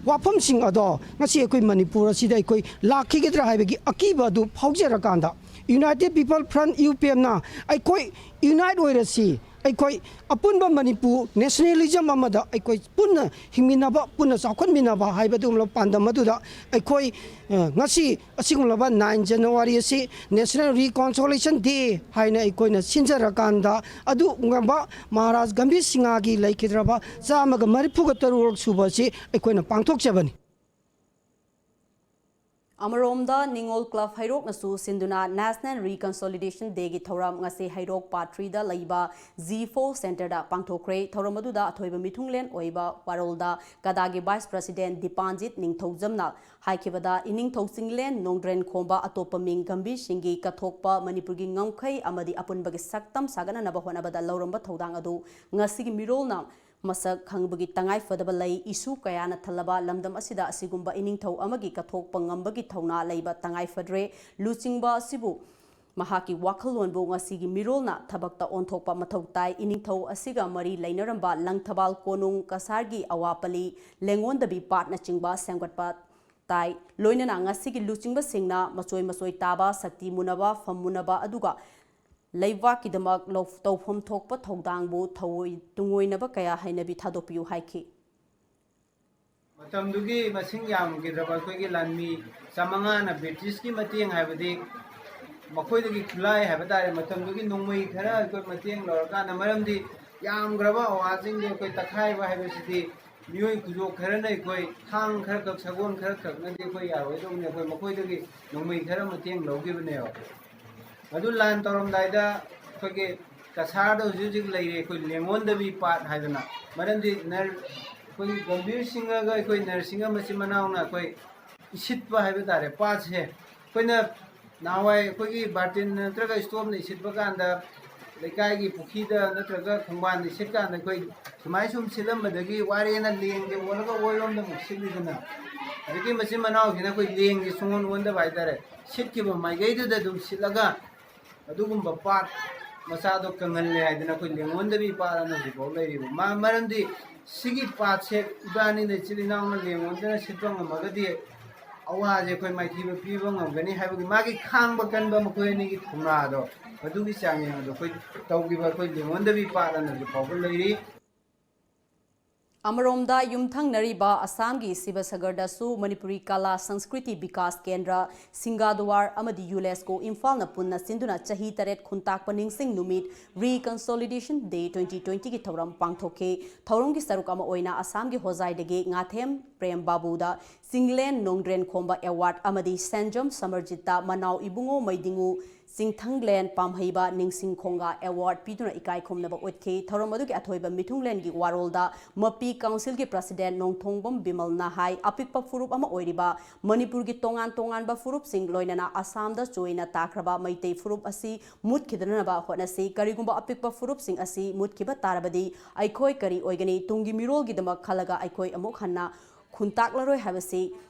ꯋꯥꯐꯝꯁꯤꯡ ꯑꯗꯣ ꯉꯁꯤ ꯑꯩꯈꯣꯏ ꯃꯅꯤꯄꯨꯔ ꯑꯁꯤꯗ ꯑꯩꯈꯣꯏ ꯂꯥꯛꯈꯤꯒꯗ꯭ꯔꯥ ꯍꯥꯏꯕꯒꯤ ꯑꯀꯤꯕ ꯑꯗꯨ ꯐꯥꯎꯖꯔꯀꯥꯟꯗ United People Front, ꯌꯨ ꯄꯤ ꯑꯦꯝꯅ ꯑꯩꯈꯣꯏ ꯌꯨꯅꯥꯏꯠ ꯑꯣꯏꯔꯁꯤ, ꯑꯩꯈꯣꯏ ꯑꯄꯨꯟꯕ ꯃꯅꯤꯄꯨꯔ ꯅꯦꯁꯅꯦꯂꯤꯖꯝ ꯑꯃꯗ ꯑꯩꯈꯣꯏ ꯄꯨꯟꯅ ꯍꯤꯡꯃꯤꯟꯅꯕ, ꯄꯨꯟꯅ ꯆꯥꯎꯈꯠꯃꯤꯟꯅꯕ ꯍꯥꯏꯕ ꯑꯗꯨꯒꯨꯝꯂꯕ ꯄꯥꯟꯗꯝ ꯑꯗꯨꯗ ꯑꯩꯈꯣꯏ ꯉꯁꯤ ꯑꯁꯤꯒꯨꯝꯂꯕ ꯅꯥꯏꯟ ꯖꯅꯋꯥꯔꯤ ꯑꯁꯤ National Reconciliation Day ꯍꯥꯏꯅ ꯑꯩꯈꯣꯏꯅ ꯁꯤꯟꯖꯔꯀꯥꯟꯗ ꯑꯗꯨꯒꯨꯝꯂꯕ ꯃꯍꯥꯔꯥꯖ ꯒꯝꯚꯤꯔ ꯁꯤꯡꯍꯒꯤ ꯂꯩꯈꯤꯗ꯭ꯔꯕ ꯆꯥꯝꯃꯒ ꯃꯔꯤꯐꯨꯒ ꯇꯔꯨꯛ ꯁꯨꯕ ꯑꯁꯤ ꯑꯩꯈꯣꯏꯅ ꯄꯥꯡꯊꯣꯛꯆꯕꯅꯤ꯫ ꯑꯃꯔꯣꯝꯗ ꯅꯤꯉꯣꯜ ꯀ꯭ꯂꯕ ꯍꯩꯔꯣꯛꯅꯁꯨ ꯁꯤꯟꯗꯨꯅ National Reconciliation Dayꯒꯤ ꯊꯧꯔꯝ ꯉꯁꯤ ꯍꯩꯔꯣꯛ ꯄꯥꯠ ꯊ꯭ꯔꯤꯗ ꯂꯩꯕ ꯖꯤ ꯐꯣꯔ ꯁꯦꯟꯇꯔꯗ ꯄꯥꯡꯊꯣꯛꯈ꯭ꯔꯦ꯫ ꯊꯧꯔꯝ ꯑꯗꯨꯗ ꯑꯊꯣꯏꯕ ꯃꯤꯊꯨꯡꯂꯦꯟ ꯑꯣꯏꯕ ꯋꯥꯔꯣꯜꯗ ꯀꯗꯥꯒꯤ ꯚꯥꯏꯁ ꯄ꯭ꯔꯁꯤꯗꯦꯟ ꯗꯤꯄꯥꯟꯖꯤꯠ ꯅꯤꯡꯊꯧꯖꯝꯅ ꯍꯥꯏꯈꯤꯕꯗ, ꯏꯅꯤꯡꯊꯧ ꯆꯤꯡꯂꯦꯟ ꯅꯣꯡꯗ꯭ꯔꯦꯟ ꯈꯣꯝꯕ ꯑꯇꯣꯞꯄ ꯃꯤꯡ ꯒꯝꯚꯤꯔ ꯁꯤꯡꯒꯤ ꯀꯠꯊꯣꯛꯄ ꯃꯅꯤꯄꯨꯔꯒꯤ ꯉꯝꯈꯩ ꯑꯃꯗꯤ ꯑꯄꯨꯟꯕꯒꯤ ꯁꯛꯇꯝ ꯁꯥꯒꯠꯅꯅꯕ ꯍꯣꯠꯅꯕꯗ ꯂꯧꯔꯝꯕ ꯊꯧꯗꯥꯡ ꯑꯗꯨ ꯉꯁꯤꯒꯤ ꯃꯤꯔꯣꯜꯅ ꯃꯁꯛ ꯈꯪꯕꯒꯤ ꯇꯉꯥꯏ ꯐꯗꯕ ꯂꯩ꯫ ꯏꯁꯨ ꯀꯌꯥꯅ ꯊꯜꯂꯕ ꯂꯝꯗꯝ ꯑꯁꯤꯗ ꯑꯁꯤꯒꯨꯝꯕ ꯏꯅꯤꯡꯊꯧ ꯑꯃꯒꯤ ꯀꯠꯊꯣꯛꯄ ꯉꯝꯕꯒꯤ ꯊꯧꯅꯥ ꯂꯩꯕ ꯇꯉꯥꯏ ꯐꯗ꯭ꯔꯦ꯫ ꯂꯨꯆꯤꯡꯕ ꯑꯁꯤꯕꯨ ꯃꯍꯥꯛꯀꯤ ꯋꯥꯈꯜꯂꯣꯟꯕꯨ ꯉꯁꯤꯒꯤ ꯃꯤꯔꯣꯜꯅ ꯊꯕꯛꯇ ꯑꯣꯟꯊꯣꯛꯄ ꯃꯊꯧ ꯇꯥꯏ꯫ ꯏꯅꯤꯡꯊꯧ ꯑꯁꯤꯒ ꯃꯔꯤ ꯂꯩꯅꯔꯝꯕ ꯂꯪꯊꯕꯥꯜ ꯀꯣꯅꯨꯡ ꯀꯁꯥꯔꯒꯤ ꯑꯋꯥꯄꯜꯂꯤ ꯂꯦꯡꯉꯣꯟꯗꯕꯤ ꯄꯥꯠꯅꯆꯤꯡꯕ ꯁꯦꯝꯒꯠꯄ ꯇꯥꯏ꯫ ꯂꯣꯏꯅꯅ ꯉꯁꯤꯒꯤ ꯂꯨꯆꯤꯡꯕꯁꯤꯡꯅ ꯃꯆꯣꯏ ꯃꯆꯣꯏ ꯇꯥꯕ, ꯁꯛꯇꯤ ꯃꯨꯟꯅꯕ, ꯐꯝ ꯃꯨꯟꯅꯕ ꯑꯗꯨꯒ ꯂꯩꯕꯥꯛꯀꯤꯗꯃꯛ ꯂꯧ-, ꯇꯧꯐꯝ ꯊꯣꯛꯄ ꯊꯧꯗꯥꯡꯕꯨ ꯊꯧꯑꯣꯏ-, ꯇꯨꯡꯑꯣꯏꯅꯕ ꯀꯌꯥ ꯍꯩꯅꯕꯤ ꯊꯥꯗꯣꯛꯄꯤꯌꯨ ꯍꯥꯏꯈꯤ꯫ ꯃꯇꯝꯗꯨꯒꯤ ꯃꯁꯤꯡ ꯌꯥꯝꯈꯤꯗ꯭ꯔꯕ ꯑꯩꯈꯣꯏꯒꯤ ꯂꯥꯟꯃꯤ ꯆꯥꯃꯉꯥꯅ ꯕ꯭ꯔꯤꯇꯤꯁꯀꯤ ꯃꯇꯦꯡ, ꯍꯥꯏꯕꯗꯤ ꯃꯈꯣꯏꯗꯒꯤ ꯈꯨꯠꯂꯥꯏ ꯍꯥꯏꯕ ꯇꯥꯔꯦ, ꯃꯇꯝꯗꯨꯒꯤ ꯅꯣꯡꯃꯩ ꯈꯔ ꯑꯩꯈꯣꯏ ꯃꯇꯦꯡ ꯂꯧꯔꯀꯥꯟꯗ, ꯃꯔꯝꯗꯤ ꯌꯥꯝꯈ꯭ꯔꯕ ꯑꯋꯥꯁꯤꯡꯗꯤ ꯑꯩꯈꯣꯏ ꯇꯛꯈꯥꯏꯕ ꯍꯥꯏꯕꯁꯤꯗꯤ ꯃꯤꯑꯣꯏ ꯈꯨꯗꯣꯞ ꯈꯔꯅ, ꯑꯩꯈꯣꯏ ꯊꯥꯡ ꯈꯔ ꯈꯛ, ꯁꯒꯣꯜ ꯈꯔ ꯈꯛꯅꯗꯤ ꯑꯩꯈꯣꯏ ꯌꯥꯔꯣꯏꯗꯧꯕꯅꯤ꯫ ꯑꯩꯈꯣꯏ ꯃꯈꯣꯏꯗꯒꯤ ꯅꯣꯡꯃꯩ ꯈꯔ ꯃꯇꯦꯡ ꯂꯧꯈꯤꯕꯅꯦꯕ꯫ ꯑꯗꯨ ꯂꯥꯟ ꯇꯧꯔꯝꯗꯥꯏꯗ ꯑꯩꯈꯣꯏꯒꯤ ꯀꯁꯥꯔꯗ ꯍꯧꯖꯤꯛ ꯍꯧꯖꯤꯛ ꯂꯩꯔꯤ ꯑꯩꯈꯣꯏ ꯂꯦꯡꯉꯣꯟꯗꯕꯤ ꯄꯥꯠ ꯍꯥꯏꯗꯅ꯫ ꯃꯔꯝꯗꯤ ꯅꯔ-, ꯑꯩꯈꯣꯏ ꯒꯝꯚꯤꯔ ꯁꯤꯡꯍꯒ ꯑꯩꯈꯣꯏ ꯅꯔꯁꯤꯡꯍ ꯃꯆꯤꯟ ꯃꯅꯥꯎꯅ ꯑꯩꯈꯣꯏ ꯏꯁꯤꯠꯄ ꯍꯥꯏꯕ ꯇꯥꯔꯦ, ꯄꯥꯠꯁꯦ꯫ ꯑꯩꯈꯣꯏꯅ ꯅꯍꯥꯟꯋꯥꯏ ꯑꯩꯈꯣꯏꯒꯤ ꯕꯥꯔꯇꯤꯟ ꯅꯠꯇ꯭ꯔꯒ ꯏꯁꯇꯣꯞꯅ ꯏꯁꯤꯠꯄ ꯀꯥꯟꯗ, ꯂꯩꯀꯥꯏꯒꯤ ꯄꯨꯈ꯭ꯔꯤꯗ ꯅꯠꯇ꯭ꯔꯒ ꯈꯣꯡꯕꯥꯟꯗ ꯏꯁꯤꯠ ꯀꯥꯟꯗ ꯑꯩꯈꯣꯏ ꯁꯨꯃꯥꯏ ꯁꯨꯝ ꯁꯤꯠꯂꯝꯕꯗꯒꯤ ꯋꯥꯔꯦꯅ ꯂꯦꯡꯁꯦ ꯑꯣꯜꯂꯒ ꯑꯣꯏꯔꯣꯝꯗ ꯑꯃꯨꯛ ꯁꯤꯠꯂꯤꯗꯅ꯫ ꯑꯗꯒꯤ ꯃꯆꯤꯟ ꯃꯅꯥꯎꯁꯤꯅ ꯑꯩꯈꯣꯏ ꯂꯦꯡꯁꯦ ꯁꯨꯡꯑꯣꯟ ꯑꯣꯟꯗꯕ ꯍꯥꯏꯇꯥꯔꯦ, ꯁꯤꯠꯈꯤꯕ ꯃꯥꯏꯀꯩꯗꯨꯗ ꯑꯗꯨꯝ ꯁꯤꯠꯂꯒ ꯑꯗꯨꯒꯨꯝꯕ ꯄꯥꯠ ꯃꯆꯥꯗꯣ ꯀꯪꯍꯜꯂꯦ ꯍꯥꯏꯗꯅ ꯑꯩꯈꯣꯏ ꯂꯦꯡꯉꯣꯟꯗꯕꯤ ꯄꯥꯠ ꯑꯅ ꯍꯧꯖꯤꯛꯐꯥꯎ ꯂꯩꯔꯤꯕ꯫ ꯃ-, ꯃꯔꯝꯗꯤ ꯁꯤꯒꯤ ꯄꯥꯠꯁꯦ ꯏꯕꯥꯅꯤꯅ ꯏꯆꯤꯜ ꯏꯅꯥꯎꯅ ꯂꯦꯡꯉꯣꯟꯗꯅ ꯁꯤꯠꯄ ꯉꯝꯃꯒꯗꯤ ꯑꯋꯥꯁꯦ ꯑꯩꯈꯣꯏ ꯃꯥꯏꯊꯤꯕ ꯄꯤꯕ ꯉꯝꯒꯅꯤ ꯍꯥꯏꯕꯒꯤ ꯃꯥꯒꯤ ꯈꯥꯡꯕ ꯀꯟꯕ ꯃꯈꯣꯏ ꯑꯅꯤꯒꯤ ꯊꯧꯅꯥꯗꯣ, ꯑꯗꯨꯒꯤ ꯆꯥꯡꯌꯦꯡ ꯑꯗꯣ ꯑꯩꯈꯣꯏ ꯇꯧꯈꯤꯕ ꯑꯩꯈꯣꯏ ꯂꯦꯡꯉꯣꯟꯗꯕꯤ ꯄꯥꯠ ꯑꯅ ꯍꯧꯖꯤꯛ ꯐꯥꯎꯕ ꯂꯩꯔꯤ꯫ ꯑꯃꯔꯣꯝꯗ, ꯌꯨꯝꯊꯪꯅꯔꯤꯕ ꯑꯁꯥꯝꯒꯤ ꯁꯤꯕꯁꯒꯔꯗꯁꯨ ꯃꯅꯤꯄꯨꯔꯤ ꯀꯂꯥ ꯁꯪꯁꯀ꯭ꯔꯤꯇꯤ ꯕꯤꯀꯥꯁ ꯀꯦꯟꯗ꯭ꯔ, ꯁꯤꯡꯒꯥꯗꯨꯋꯥꯔ ꯑꯃꯗꯤ ꯌꯨꯂꯦꯁꯀꯣ ꯏꯝꯐꯥꯜꯅ ꯄꯨꯟꯅ ꯁꯤꯟꯗꯨꯅ ꯆꯍꯤ ꯇꯔꯦꯠ ꯈꯨꯟꯇꯥꯛꯄ ꯅꯤꯡꯁꯤꯡ ꯅꯨꯃꯤꯠ, Reconciliation Day twenty twenty ꯒꯤ ꯊꯧꯔꯝ ꯄꯥꯡꯊꯣꯛꯈꯤ꯫ ꯊꯧꯔꯝꯒꯤ ꯁꯔꯨꯛ ꯑꯃ ꯑꯣꯏꯅ ꯑꯁꯥꯝꯒꯤ ꯍꯣꯖꯥꯏꯗꯒꯤ ꯉꯥꯊꯦꯝ ꯄ꯭ꯔꯦꯝ ꯕꯥꯕꯨꯗ ꯆꯤꯡꯂꯦꯟ ꯅꯣꯡꯗ꯭ꯔꯦꯟ ꯈꯣꯝꯕ ꯑꯦꯋꯥꯔꯗ ꯑꯃꯗꯤ ꯁꯦꯟꯖꯝ ꯁꯃꯔꯖꯤꯠꯇ ꯃꯅꯥꯎ ꯏꯕꯨꯡꯉꯣ ꯃꯩꯗꯤꯡꯉꯨ ꯆꯤꯡꯊꯪꯂꯦꯟ ꯄꯥꯝꯍꯩꯕ ꯅꯤꯡꯁꯤꯡ ꯈꯣꯡꯒꯥ ꯑꯦꯋꯥꯔꯗ ꯄꯤꯗꯨꯅ ꯏꯀꯥꯏ ꯈꯨꯝꯅꯕ ꯎꯠꯈꯤ꯫ ꯊꯧꯔꯝ ꯑꯗꯨꯒꯤ ꯑꯊꯣꯏꯕ ꯃꯤꯊꯨꯡꯂꯦꯟꯒꯤ ꯋꯥꯔꯣꯜꯗ ꯃꯄꯤ ꯀꯥꯎꯟꯁꯤꯜꯒꯤ ꯄ꯭ꯔꯁꯤꯗꯦꯟ ꯅꯣꯡꯊꯣꯡꯕꯝ ꯕꯤꯃꯜꯅ ꯍꯥꯏ, ꯑꯄꯤꯛꯄ ꯐꯨꯔꯨꯞ ꯑꯃ ꯑꯣꯏꯔꯤꯕ ꯃꯅꯤꯄꯨꯔꯒꯤ ꯇꯣꯉꯥꯟ ꯇꯣꯉꯥꯟꯕ ꯐꯨꯔꯨꯞꯁꯤꯡ, ꯂꯣꯏꯅꯅ ꯑꯁꯥꯝꯗ ꯆꯣꯏꯅ ꯇꯥꯈ꯭ꯔꯕ ꯃꯩꯇꯩ ꯐꯨꯔꯨꯞ ꯑꯁꯤ ꯃꯨꯠꯈꯤꯗꯅꯕ ꯍꯣꯠꯅꯁꯤ꯫ ꯀꯔꯤꯒꯨꯝꯕ ꯑꯄꯤꯛꯄ ꯐꯨꯔꯨꯞꯁꯤꯡ ꯑꯁꯤ ꯃꯨꯠꯈꯤꯕ ꯇꯥꯔꯕꯗꯤ ꯑꯩꯈꯣꯏ ꯀꯔꯤ ꯑꯣꯏꯒꯅꯤ? ꯇꯨꯡꯒꯤ ꯃꯤꯔꯣꯜꯒꯤꯗꯃꯛ ꯈꯜꯂꯒ ꯑꯩꯈꯣꯏ ꯑꯃꯨꯛ ꯍꯟꯅ ꯈꯨꯟꯇꯥꯛꯂꯔꯣꯏ ꯍꯥꯏꯕꯁꯤ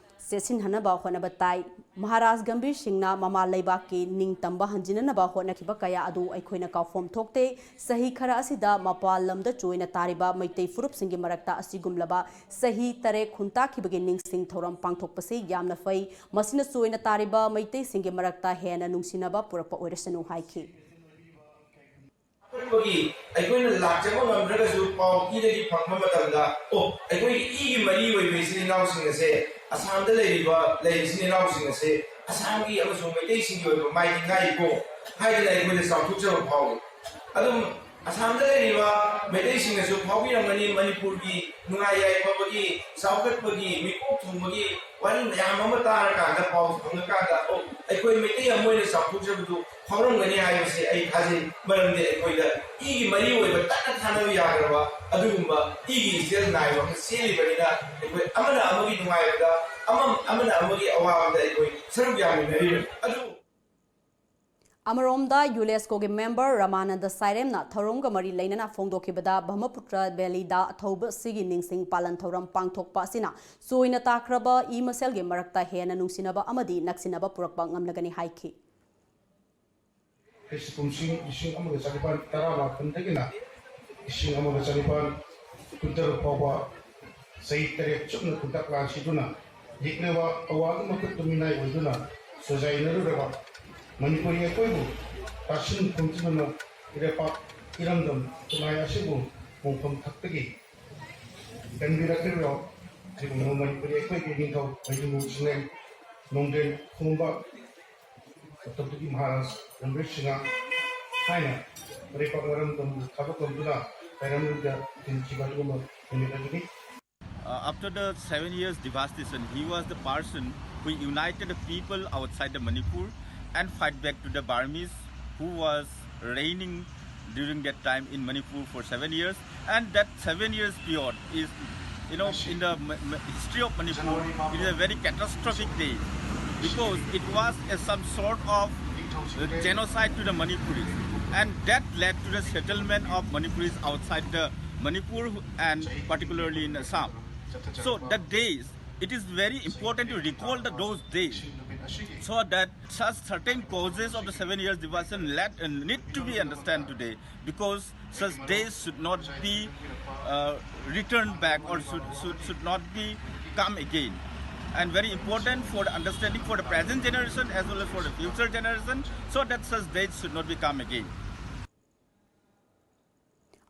ꯆꯦꯠꯁꯤꯟꯍꯟꯅꯕ ꯍꯣꯠꯅꯕ ꯇꯥꯏ꯫ ꯃꯍꯥꯔꯥꯖ ꯒꯝꯚꯤꯔ ꯁꯤꯡꯅ ꯃꯃꯥ ꯂꯩꯕꯥꯛꯀꯤ ꯅꯤꯡꯇꯝꯕ ꯍꯟꯖꯤꯟꯅꯅꯕ ꯍꯣꯠꯅꯈꯤꯕ ꯀꯌꯥ ꯑꯗꯨ ꯑꯩꯈꯣꯏꯅ ꯀꯥꯎꯐꯝ ꯊꯣꯛꯇꯦ꯫ ꯆꯍꯤ ꯈꯔ ꯑꯁꯤꯗ ꯃꯄꯥꯟ ꯂꯝꯗ ꯆꯣꯏꯅ ꯇꯥꯔꯤꯕ ꯃꯩꯇꯩ ꯐꯨꯔꯨꯞꯁꯤꯡꯒꯤ ꯃꯔꯛꯇ ꯑꯁꯤꯒꯨꯝꯂꯕ ꯆꯍꯤ ꯇꯔꯦꯠ ꯈꯨꯟꯇꯥꯛꯈꯤꯕꯒꯤ ꯅꯤꯡꯁꯤꯡ ꯊꯧꯔꯝ ꯄꯥꯡꯊꯣꯛꯄꯁꯤ ꯌꯥꯝꯅ ꯐꯩ꯫ ꯃꯁꯤꯅ ꯆꯣꯏꯅ ꯇꯥꯔꯤꯕ ꯃꯩꯇꯩꯁꯤꯡꯒꯤ ꯃꯔꯛꯇ ꯍꯦꯟꯅ ꯅꯨꯡꯁꯤꯅꯕ ꯄꯨꯔꯛꯄ ꯑꯣꯏꯔꯁꯅꯨ ꯍꯥꯏꯈꯤ꯫ ꯑꯄꯤꯛꯄꯒꯤ ꯑꯩꯈꯣꯏꯅ ꯂꯥꯛꯆꯕ ꯉꯝꯗ꯭ꯔꯒꯁꯨ ꯄꯥꯎ ꯏꯗꯒꯤ ꯐꯪꯕ ꯃꯇꯝꯗ, "ꯑꯣ, ꯑꯩꯈꯣꯏꯒꯤ ꯏꯒꯤ ꯃꯔꯤ ꯑꯣꯏꯕ ꯏꯆꯤꯜ ꯏꯅꯥꯎꯁꯤꯡ ꯑꯁꯦ, ꯑꯁꯥꯝꯗ ꯂꯩꯔꯤꯕ ꯂꯩ ꯏꯆꯤꯜ ꯏꯅꯥꯎꯁꯤꯡ ꯑꯁꯦ ꯑꯁꯥꯝꯒꯤ ꯑꯃꯁꯨꯡ ꯃꯩꯇꯩꯁꯤꯡꯒꯤ ꯑꯣꯏꯕ ꯃꯥꯏꯗꯤ ꯉꯥꯏꯀꯣ" ꯍꯥꯏꯗꯅ ꯑꯩꯈꯣꯏꯗ ꯆꯥꯎꯊꯣꯛꯆꯕ ꯐꯥꯎꯏ꯫ ꯑꯗꯨꯝ ꯑꯁꯥꯝꯗ ꯂꯩꯔꯤꯕ ꯃꯩꯇꯩꯁꯤꯡꯅꯁꯨ ꯐꯥꯎꯕꯤꯔꯝꯒꯅꯤ, ꯃꯅꯤꯄꯨꯔꯒꯤ ꯅꯨꯡꯉꯥꯏ ꯌꯥꯏꯐꯕꯒꯤ, ꯆꯥꯎꯈꯠꯄꯒꯤ, ꯃꯤꯀꯣꯛ ꯊꯣꯡꯕꯒꯤ ꯋꯥꯔꯤ ꯃꯌꯥꯝ ꯑꯃ ꯇꯥꯔꯀꯥꯟꯗ, ꯄꯥꯎ ꯐꯪꯉꯀꯥꯟꯗ, "ꯑꯣ, ꯑꯩꯈꯣꯏ ꯃꯩꯇꯩ ꯑꯃ ꯑꯣꯏꯅ ꯆꯥꯎꯊꯣꯛꯆꯕꯗꯨ ꯐꯥꯎꯔꯝꯒꯅꯤ ꯍꯥꯏꯕꯁꯤ ꯑꯩ ꯊꯥꯖꯩ꯫ ꯃꯔꯝꯗꯤ ꯑꯩꯈꯣꯏꯗ ꯏꯒꯤ ꯃꯔꯤ ꯑꯣꯏꯕ ꯇꯠꯅ ꯊꯥꯅꯕ ꯌꯥꯗ꯭ꯔꯕ ꯑꯗꯨꯒꯨꯝꯕ ꯏꯒꯤ ꯏꯆꯦꯜ ꯅꯥꯏꯕ ꯑꯃ ꯆꯦꯜꯂꯤꯕꯅꯤꯅ ꯑꯩꯈꯣꯏ ꯑꯃꯅ ꯑꯃꯒꯤ ꯅꯨꯡꯉꯥꯏꯕꯗ, ꯑꯃ-, ꯑꯃꯅ ꯑꯃꯒꯤ ꯑꯋꯥꯕꯗ ꯑꯩꯈꯣꯏ ꯁꯔꯨꯛ ꯌꯥꯃꯤꯟꯅꯔꯤꯕꯅꯤ꯫ ꯑꯗꯨꯕꯨ ꯑꯃꯔꯣꯝꯗ, ꯌꯨꯅꯦꯁꯀꯣꯒꯤ ꯃꯦꯝꯕꯔ ꯔꯃꯥꯅꯟꯗ ꯁꯥꯏꯔꯦꯝꯅ ꯊꯧꯔꯝꯒ ꯃꯔꯤ ꯂꯩꯅꯅ ꯐꯣꯡꯗꯣꯛꯈꯤꯕꯗ, ꯕ꯭ꯔꯍꯃꯄꯨꯇ꯭ꯔ ꯚꯦꯂꯤꯗ ꯑꯊꯧꯕ ꯁꯤꯒꯤ ꯅꯤꯡꯁꯤꯡ ꯄꯥꯂꯟ ꯊꯧꯔꯝ ꯄꯥꯡꯊꯣꯛꯄ ꯑꯁꯤꯅ ꯆꯣꯏꯅ ꯇꯥꯈ꯭ꯔꯕ ꯏ ꯃꯁꯦꯜꯒꯤ ꯃꯔꯛꯇ ꯍꯦꯟꯅ ꯅꯨꯡꯁꯤꯅꯕ ꯑꯃꯗꯤ ꯅꯛꯁꯤꯟꯅꯕ ꯄꯨꯔꯛꯄ ꯉꯝꯂꯒꯅꯤ ꯍꯥꯏꯈꯤ꯫ ꯈ꯭ꯔꯤꯁꯇ ꯀꯨꯝꯁꯤꯡ ꯂꯤꯁꯤꯡ ꯑꯃꯒ ꯆꯅꯤꯄꯥꯟ ꯇꯔꯥꯃꯥꯄꯟꯗꯒꯤꯅ ꯂꯤꯁꯤꯡ ꯑꯃꯒ ꯆꯅꯤꯄꯥꯟ ꯀꯨꯟꯇꯔꯨꯛ ꯐꯥꯎꯕ ꯆꯍꯤ ꯇꯔꯦꯠ ꯆꯨꯞꯅ ꯈꯨꯟꯇꯥꯛ ꯂꯥꯟꯁꯤꯗꯨꯅ ꯌꯦꯛꯅꯕ ꯑꯋꯥꯕ ꯃꯈꯨꯠꯇ ꯃꯤꯅꯥꯏ ꯑꯣꯏꯗꯨꯅ ꯁꯣꯖꯥꯏꯅꯔꯨꯔꯕ ꯃꯅꯤꯄꯨꯔꯤ ꯑꯩꯈꯣꯏꯕꯨ ꯇꯥꯁꯤꯟ ꯈꯣꯝꯖꯤꯟꯗꯨꯅ ꯏꯔꯩꯄꯥꯛ ꯏꯔꯝꯗꯝ ꯈꯨꯟꯅꯥꯏ ꯑꯁꯤꯕꯨ ꯃꯣꯡꯐꯝ ꯊꯛꯇꯒꯤ ꯀꯟꯕꯤꯔꯛꯂꯤꯕ ꯁꯤꯒꯨꯝꯂꯕ ꯃꯅꯤꯄꯨꯔꯤ ꯑꯩꯈꯣꯏꯒꯤ ꯅꯤꯡꯊꯧ ꯂꯩꯖꯤꯡꯕ ꯁꯤꯡꯂꯦꯟ ꯅꯣꯡꯗ꯭ꯔꯦꯟ ꯈꯣꯡꯕ ꯆꯇ꯭ꯔꯄꯇꯤ ꯃꯍꯥꯔꯥꯖ ꯔꯟꯕꯤꯔ ꯁꯤꯡꯍ ꯍꯥꯏꯅ ꯏꯔꯩꯄꯥꯛ ꯃꯔꯝꯗꯝꯕꯨ ꯊꯥꯗꯣꯛꯂꯝꯗꯨꯅ ꯀꯩꯔꯝꯗ ꯇꯤꯟꯈꯤꯕ ꯑꯗꯨꯒꯨꯝꯕ ꯅꯨꯃꯤꯠ ꯑꯗꯨꯅꯤ꯫ Uh, after the seven years devastation, he was the person who united the people outside the Manipur and fight back to the Burmese who was reigning during that time in Manipur for seven years. And that seven years period is, you know, in the m- m- history of Manipur, it is a very catastrophic day because it was a, some sort of uh, genocide to the Manipuris, and that led to the settlement of Manipuris outside the Manipur and particularly in Assam. So that days, it is very important to recall the, those days so that such certain causes of the seven years devastation let, uh, need to be understood today because such days should not be uh, returned back or should, should, should not be come again. And very important for the understanding for the present generation as well as for the future generation, so that such days should not be come again.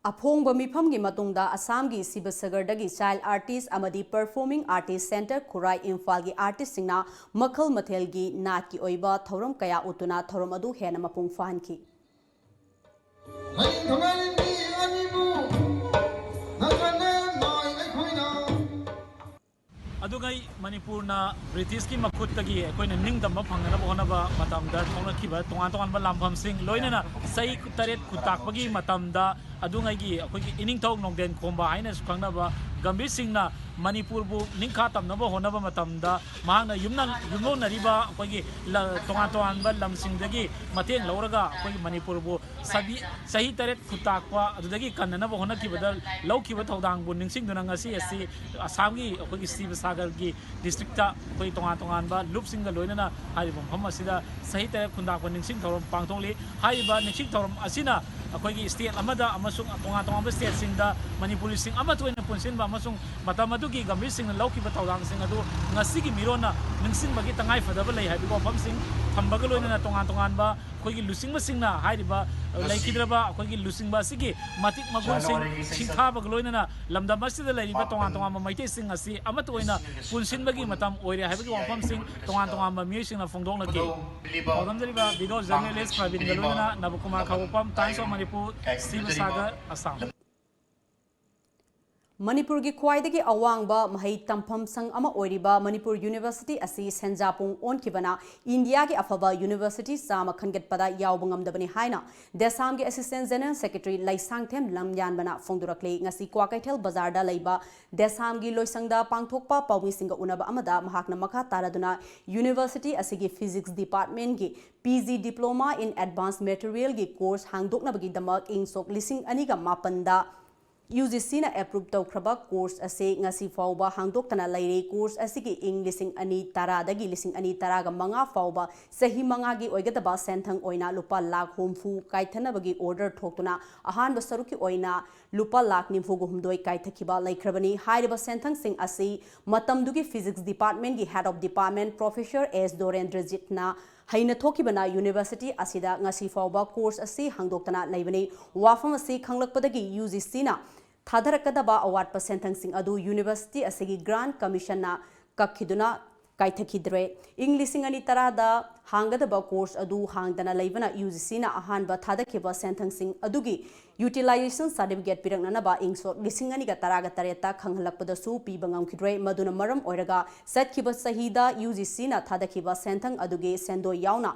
ꯑꯐꯣꯡꯕ ꯃꯤꯐꯝꯒꯤ ꯃꯇꯨꯡꯗ ꯑꯁꯥꯝꯒꯤ ꯁꯤꯕꯁꯒꯔꯗꯒꯤ ꯆꯥꯏꯜ ꯑꯥꯔꯇꯤꯁ ꯑꯃꯗꯤ ꯄꯔꯐꯣꯔꯃꯤꯡ ꯑꯥꯔꯇꯤꯁ ꯁꯦꯟꯇꯔ ꯈꯨꯔꯥꯏ ꯏꯝꯐꯥꯜꯒꯤ ꯑꯥꯔꯇꯤꯁꯁꯤꯡꯅ ꯃꯈꯜ ꯃꯊꯦꯜꯒꯤ ꯅꯥꯠꯀꯤ ꯑꯣꯏꯕ ꯊꯧꯔꯝ ꯀꯌꯥ ꯎꯠꯇꯨꯅ ꯊꯧꯔꯝ ꯑꯗꯨ ꯍꯦꯟꯅ ꯃꯄꯨꯡ ꯐꯥꯍꯟꯈꯤ꯫ ꯑꯗꯨꯉꯩ ꯃꯅꯤꯄꯨꯔꯅ ꯕ꯭ꯔꯤꯇꯤꯁꯀꯤ ꯃꯈꯨꯠꯇꯒꯤ ꯑꯩꯈꯣꯏꯅ ꯅꯤꯡꯇꯝꯕ ꯐꯪꯅꯅꯕ ꯍꯣꯠꯅꯕ ꯃꯇꯝꯗ ꯊꯣꯛꯂꯛꯈꯤꯕ ꯇꯣꯉꯥꯟ ꯇꯣꯉꯥꯟꯕ ꯂꯥꯟꯐꯝꯁꯤꯡ, ꯂꯣꯏꯅꯅ ꯆꯍꯤ ꯇꯔꯦꯠ ꯈꯨꯟꯇꯥꯛꯄꯒꯤ ꯃꯇꯝꯗ ꯑꯗꯨꯉꯩꯒꯤ ꯑꯩꯈꯣꯏꯒꯤ ꯏꯅꯤꯡꯊꯧ ꯅꯣꯡꯗꯦꯟ ꯈꯣꯝꯕ ꯍꯥꯏꯅꯁꯨ ꯈꯪꯅꯕ ꯒꯝꯚꯤꯔ ꯁꯤꯡꯅ ꯃꯅꯤꯄꯨꯔꯕꯨ ꯅꯤꯡꯈꯥ ꯇꯝꯅꯕ ꯍꯣꯠꯅꯕ ꯃꯇꯝꯗ ꯃꯍꯥꯛꯅ ꯌꯨꯝꯅ ꯌꯨꯝꯂꯣꯟꯅꯔꯤꯕ ꯑꯩꯈꯣꯏꯒꯤ ꯂ- ꯇꯣꯉꯥꯟ ꯇꯣꯉꯥꯟꯕ ꯂꯝꯁꯤꯡꯗꯒꯤ ꯃꯇꯦꯡ ꯂꯧꯔꯒ ꯑꯩꯈꯣꯏꯒꯤ ꯃꯅꯤꯄꯨꯔꯕꯨ ꯁꯕꯤ ꯆꯍꯤ ꯇꯔꯦꯠ ꯈꯨꯟꯇꯥꯛꯄ ꯑꯗꯨꯗꯒꯤ ꯀꯟꯅꯅꯕ ꯍꯣꯠꯅꯈꯤꯕꯗ ꯂꯧꯈꯤꯕ ꯊꯧꯗꯥꯡꯕꯨ ꯅꯤꯡꯁꯤꯡꯗꯨꯅ ꯉꯁꯤ ꯑꯁꯤ ꯑꯁꯥꯝꯒꯤ ꯑꯩꯈꯣꯏꯒꯤ ꯁꯤꯕꯁꯥꯒꯔꯒꯤ ꯗꯤꯁꯇ꯭ꯔꯤꯛꯇ ꯑꯩꯈꯣꯏ ꯇꯣꯉꯥꯟ ꯇꯣꯉꯥꯟꯕ ꯂꯨꯞꯁꯤꯡꯒ ꯂꯣꯏꯅꯅ ꯍꯥꯏꯔꯤꯕ ꯃꯐꯝ ꯑꯁꯤꯗ ꯆꯍꯤ ꯇꯔꯦꯠ ꯈꯨꯟꯇꯥꯛꯄ ꯅꯤꯡꯁꯤꯡ ꯊꯧꯔꯝ ꯄꯥꯡꯊꯣꯛꯂꯤ꯫ ꯍꯥꯏꯔꯤꯕ ꯅꯤꯡꯁꯤꯡ ꯊꯧꯔꯝ ꯑꯁꯤꯅ ꯑꯩꯈꯣꯏꯒꯤ ꯁ꯭ꯇꯦꯠ ꯑꯃꯗ ꯑꯃꯁꯨꯡ ꯇꯣꯉꯥꯟ ꯇꯣꯉꯥꯟꯕ ꯁ꯭ꯇꯦꯠꯁꯤꯡꯗ ꯃꯅꯤꯄꯨꯔꯤꯁꯤꯡ ꯑꯃꯠꯇ ꯑꯣꯏꯅ ꯄꯨꯟꯁꯤꯟꯕ ꯑꯃꯁꯨꯡ ꯃꯇꯝ ꯑꯗꯨꯒꯤ ꯒꯝꯚꯤꯔ ꯁꯤꯡꯅ ꯂꯧꯈꯤꯕ ꯊꯧꯗꯥꯡꯁꯤꯡ ꯑꯗꯨ ꯉꯁꯤꯒꯤ ꯃꯤꯔꯣꯟꯅ ꯅꯤꯡꯁꯤꯡꯕꯒꯤ ꯇꯉꯥꯏꯐꯗꯕ ꯂꯩ ꯍꯥꯏꯕꯒꯤ ꯋꯥꯐꯝꯁꯤꯡ ꯊꯝꯕꯒ ꯂꯣꯏꯅꯅ ꯇꯣꯉꯥꯟ ꯇꯣꯉꯥꯟꯕ ꯑꯩꯈꯣꯏꯒꯤ ꯂꯨꯆꯤꯡꯕꯁꯤꯡꯅ ꯍꯥꯏꯔꯤꯕ ꯂꯩꯈꯤꯗ꯭ꯔꯕ ꯑꯩꯈꯣꯏꯒꯤ ꯂꯨꯆꯤꯡꯕ ꯑꯁꯤꯒꯤ ꯃꯇꯤꯛ ꯃꯒꯨꯟꯁꯤꯡ ꯁꯤꯡꯊꯥꯕꯒ ꯂꯣꯏꯅꯅ ꯂꯝꯗꯝ ꯑꯁꯤꯗ ꯂꯩꯔꯤꯕ ꯇꯣꯉꯥꯟ ꯇꯣꯉꯥꯟꯕ ꯃꯩꯇꯩꯁꯤꯡ ꯑꯁꯤ ꯑꯃꯠꯇ ꯑꯣꯏꯅ ꯄꯨꯟꯁꯤꯟꯕꯒꯤ ꯃꯇꯝ ꯑꯣꯏꯔꯦ ꯍꯥꯏꯕꯒꯤ ꯋꯥꯐꯝꯁꯤꯡ ꯇꯣꯉꯥꯟ ꯇꯣꯉꯥꯟꯕ ꯃꯤꯑꯣꯏꯁꯤꯡꯅ ꯐꯣꯡꯗꯣꯛꯅꯈꯤ꯫ ꯄꯥꯎꯗꯝꯖꯔꯤꯕ ꯚꯤꯗꯤꯑꯣ ꯖꯔꯅꯦꯂꯤꯁ꯭ꯠ ꯄ꯭ꯔꯕꯤꯟꯒ ꯂꯣꯏꯅꯅ ꯅꯕꯀꯨꯃꯥꯔ ꯈꯥꯕꯣꯛꯄꯝ, Times of Manipur, ꯁꯤꯕꯁꯥꯒꯔ, ꯑꯁꯥꯝ꯫ ꯃꯅꯤꯄꯨꯔꯒꯤ ꯈ꯭ꯋꯥꯏꯗꯒꯤ ꯑꯋꯥꯡꯕ ꯃꯍꯩ ꯇꯝꯐꯝ ꯁꯪ ꯑꯃ ꯑꯣꯏꯔꯤꯕ ꯃꯅꯤꯄꯨꯔ ꯌꯨꯅꯤꯚꯔꯁꯤꯇꯤ ꯑꯁꯤ ꯁꯦꯟꯖꯥ ꯄꯨꯡ ꯑꯣꯟꯈꯤꯕꯅ ꯏꯟꯗꯤꯌꯥꯒꯤ ꯑꯐꯕ ꯌꯨꯅꯤꯚꯔꯁꯤꯇꯤ ꯆꯥꯝꯃ ꯈꯟꯒꯠꯄꯗ ꯌꯥꯎꯕ ꯉꯝꯗꯕꯅꯤ ꯍꯥꯏꯅ ꯗꯦꯁꯥꯝꯒꯤ ꯑꯦꯁꯤꯁꯇꯦꯟ ꯖꯦꯅꯔꯦꯜ ꯁꯦꯀ꯭ꯔꯦꯇꯔꯤ ꯂꯩꯁꯥꯡꯊꯦꯝ ꯂꯝꯌꯥꯟꯕꯅ ꯐꯣꯡꯗꯣꯔꯛꯂꯤ꯫ ꯉꯁꯤ ꯀ꯭ꯋꯥꯀꯩꯊꯦꯜ ꯕꯖꯥꯔꯗ ꯂꯩꯕ ꯗꯦꯁꯥꯝꯒꯤ ꯂꯣꯏꯁꯪꯗ ꯄꯥꯡꯊꯣꯛꯄ ꯄꯥꯎꯃꯤꯁꯤꯡꯒ ꯎꯅꯕ ꯑꯃꯗ ꯃꯍꯥꯛꯅ ꯃꯈꯥ ꯇꯥꯔꯗꯨꯅ ꯌꯨꯅꯤꯚꯔꯁꯤꯇꯤ ꯑꯁꯤꯒꯤ ꯐꯤꯖꯤꯛꯁ ꯗꯤꯄꯥꯔꯠꯃꯦꯟꯒꯤ P G diploma in advance ꯃꯦꯇꯔꯤꯌꯦꯜꯒꯤ course ꯍꯥꯡꯗꯣꯛꯅꯕꯒꯤꯗꯃꯛ ꯏꯪ ꯁꯣꯛ ꯂꯤꯁꯤꯡ ꯑꯅꯤꯒ ꯃꯥꯄꯟꯗ ꯌꯨ ꯖꯤ ꯁꯤꯅ ꯑꯦꯄ꯭ꯔꯨꯞ ꯇꯧꯈ꯭ꯔꯕ ꯀꯣꯔꯁ ꯑꯁꯤ ꯉꯁꯤ ꯐꯥꯎꯕ ꯍꯥꯡꯗꯣꯛꯇꯅ ꯂꯩꯔꯤ꯫ ꯀꯣꯔꯁ ꯑꯁꯤꯒꯤ ꯏꯪ ꯂꯤꯁꯤꯡ ꯑꯅꯤ ꯇꯔꯥꯗꯒꯤ ꯂꯤꯁꯤꯡ ꯑꯅꯤ ꯇꯔꯥꯒ ꯃꯉꯥ ꯐꯥꯎꯕ ꯆꯍꯤ ꯃꯉꯥꯒꯤ ꯑꯣꯏꯒꯗꯕ ꯁꯦꯟꯊꯪ ꯑꯣꯏꯅ ꯂꯨꯄꯥ ꯂꯥꯈ ꯍꯨꯝꯐꯨ ꯀꯥꯏꯊꯅꯕꯒꯤ ꯑꯣꯔꯗꯔ ꯊꯣꯛꯇꯨꯅ ꯑꯍꯥꯟꯕ ꯁꯔꯨꯛꯀꯤ ꯑꯣꯏꯅ ꯂꯨꯄꯥ ꯂꯥꯈ ꯅꯤꯐꯨꯒ ꯍꯨꯝꯗꯣꯏ ꯀꯥꯏꯊꯈꯤꯕ ꯂꯩꯈ꯭ꯔꯕꯅꯤ꯫ ꯍꯥꯏꯔꯤꯕ ꯁꯦꯟꯊꯪꯁꯤꯡ ꯑꯁꯤ ꯃꯇꯝꯗꯨꯒꯤ ꯐꯤꯖꯤꯛꯁ ꯗꯤꯄꯥꯔꯠꯃꯦꯟꯒꯤ ꯍꯦꯗ ꯑꯣꯐ ꯗꯤꯄꯥꯔꯠꯃꯦꯟ ꯄ꯭ꯔꯣꯐꯦꯁꯔ ꯑꯦꯁ ꯗꯣꯔꯦꯟꯗ꯭ꯔꯖꯤꯠꯅ ꯍꯩꯅ ꯊꯣꯛꯈꯤꯕꯅ ꯌꯨꯅꯤꯚꯔꯁꯤꯇꯤ ꯑꯁꯤꯗ ꯉꯁꯤ ꯐꯥꯎꯕ ꯀꯣꯔꯁ ꯑꯁꯤ ꯍꯥꯡꯗꯣꯛꯇꯅ ꯂꯩꯕꯅꯤ꯫ ꯋꯥꯐꯝ ꯑꯁꯤ ꯈꯪꯂꯛꯄꯗꯒꯤ ꯌꯨ ꯖꯤ ꯁꯤꯅ ꯊꯥꯗꯔꯛꯀꯗꯕ ꯑꯋꯥꯠꯄ ꯁꯦꯟꯊꯪꯁꯤꯡ ꯑꯗꯨ ꯌꯨꯅꯤꯚꯔꯁꯤꯇꯤ ꯑꯁꯤꯒꯤ ꯒ꯭ꯔꯥꯟ ꯀꯃꯤꯁꯟꯅ ꯀꯛꯈꯤꯗꯨꯅ ꯀꯥꯏꯊꯈꯤꯗ꯭ꯔꯦ꯫ ꯏꯪ ꯂꯤꯁꯤꯡ ꯑꯅꯤ ꯇꯔꯥꯗ ꯍꯥꯡꯒꯗꯕ ꯀꯣꯔꯁ ꯑꯗꯨ ꯍꯥꯡꯗꯅ ꯂꯩꯕꯅ ꯌꯨ ꯖꯤ ꯁꯤꯅ ꯑꯍꯥꯟꯕ ꯊꯥꯗꯈꯤꯕ ꯁꯦꯟꯊꯪꯁꯤꯡ ꯑꯗꯨꯒꯤ ꯌꯨꯇꯤꯂꯥꯏꯖꯦꯁꯟ ꯁꯥꯔꯇꯤꯐꯤꯀꯦꯠ ꯄꯤꯔꯛꯅꯅꯕ ꯏꯪ ꯁꯣꯛ ꯂꯤꯁꯤꯡ ꯑꯅꯤꯒ ꯇꯔꯥꯒ ꯇꯔꯦꯠꯇ ꯈꯪꯍꯜꯂꯛꯄꯗꯁꯨ ꯄꯤꯕ ꯉꯝꯈꯤꯗ꯭ꯔꯦ꯫ ꯃꯗꯨꯅ ꯃꯔꯝ ꯑꯣꯏꯔꯒ ꯆꯠꯈꯤꯕ ꯆꯍꯤꯗ ꯌꯨ ꯖꯤ ꯁꯤꯅ ꯊꯥꯗꯈꯤꯕ ꯁꯦꯟꯊꯪ ꯑꯗꯨꯒꯤ ꯁꯦꯟꯗꯣꯏ ꯌꯥꯎꯅ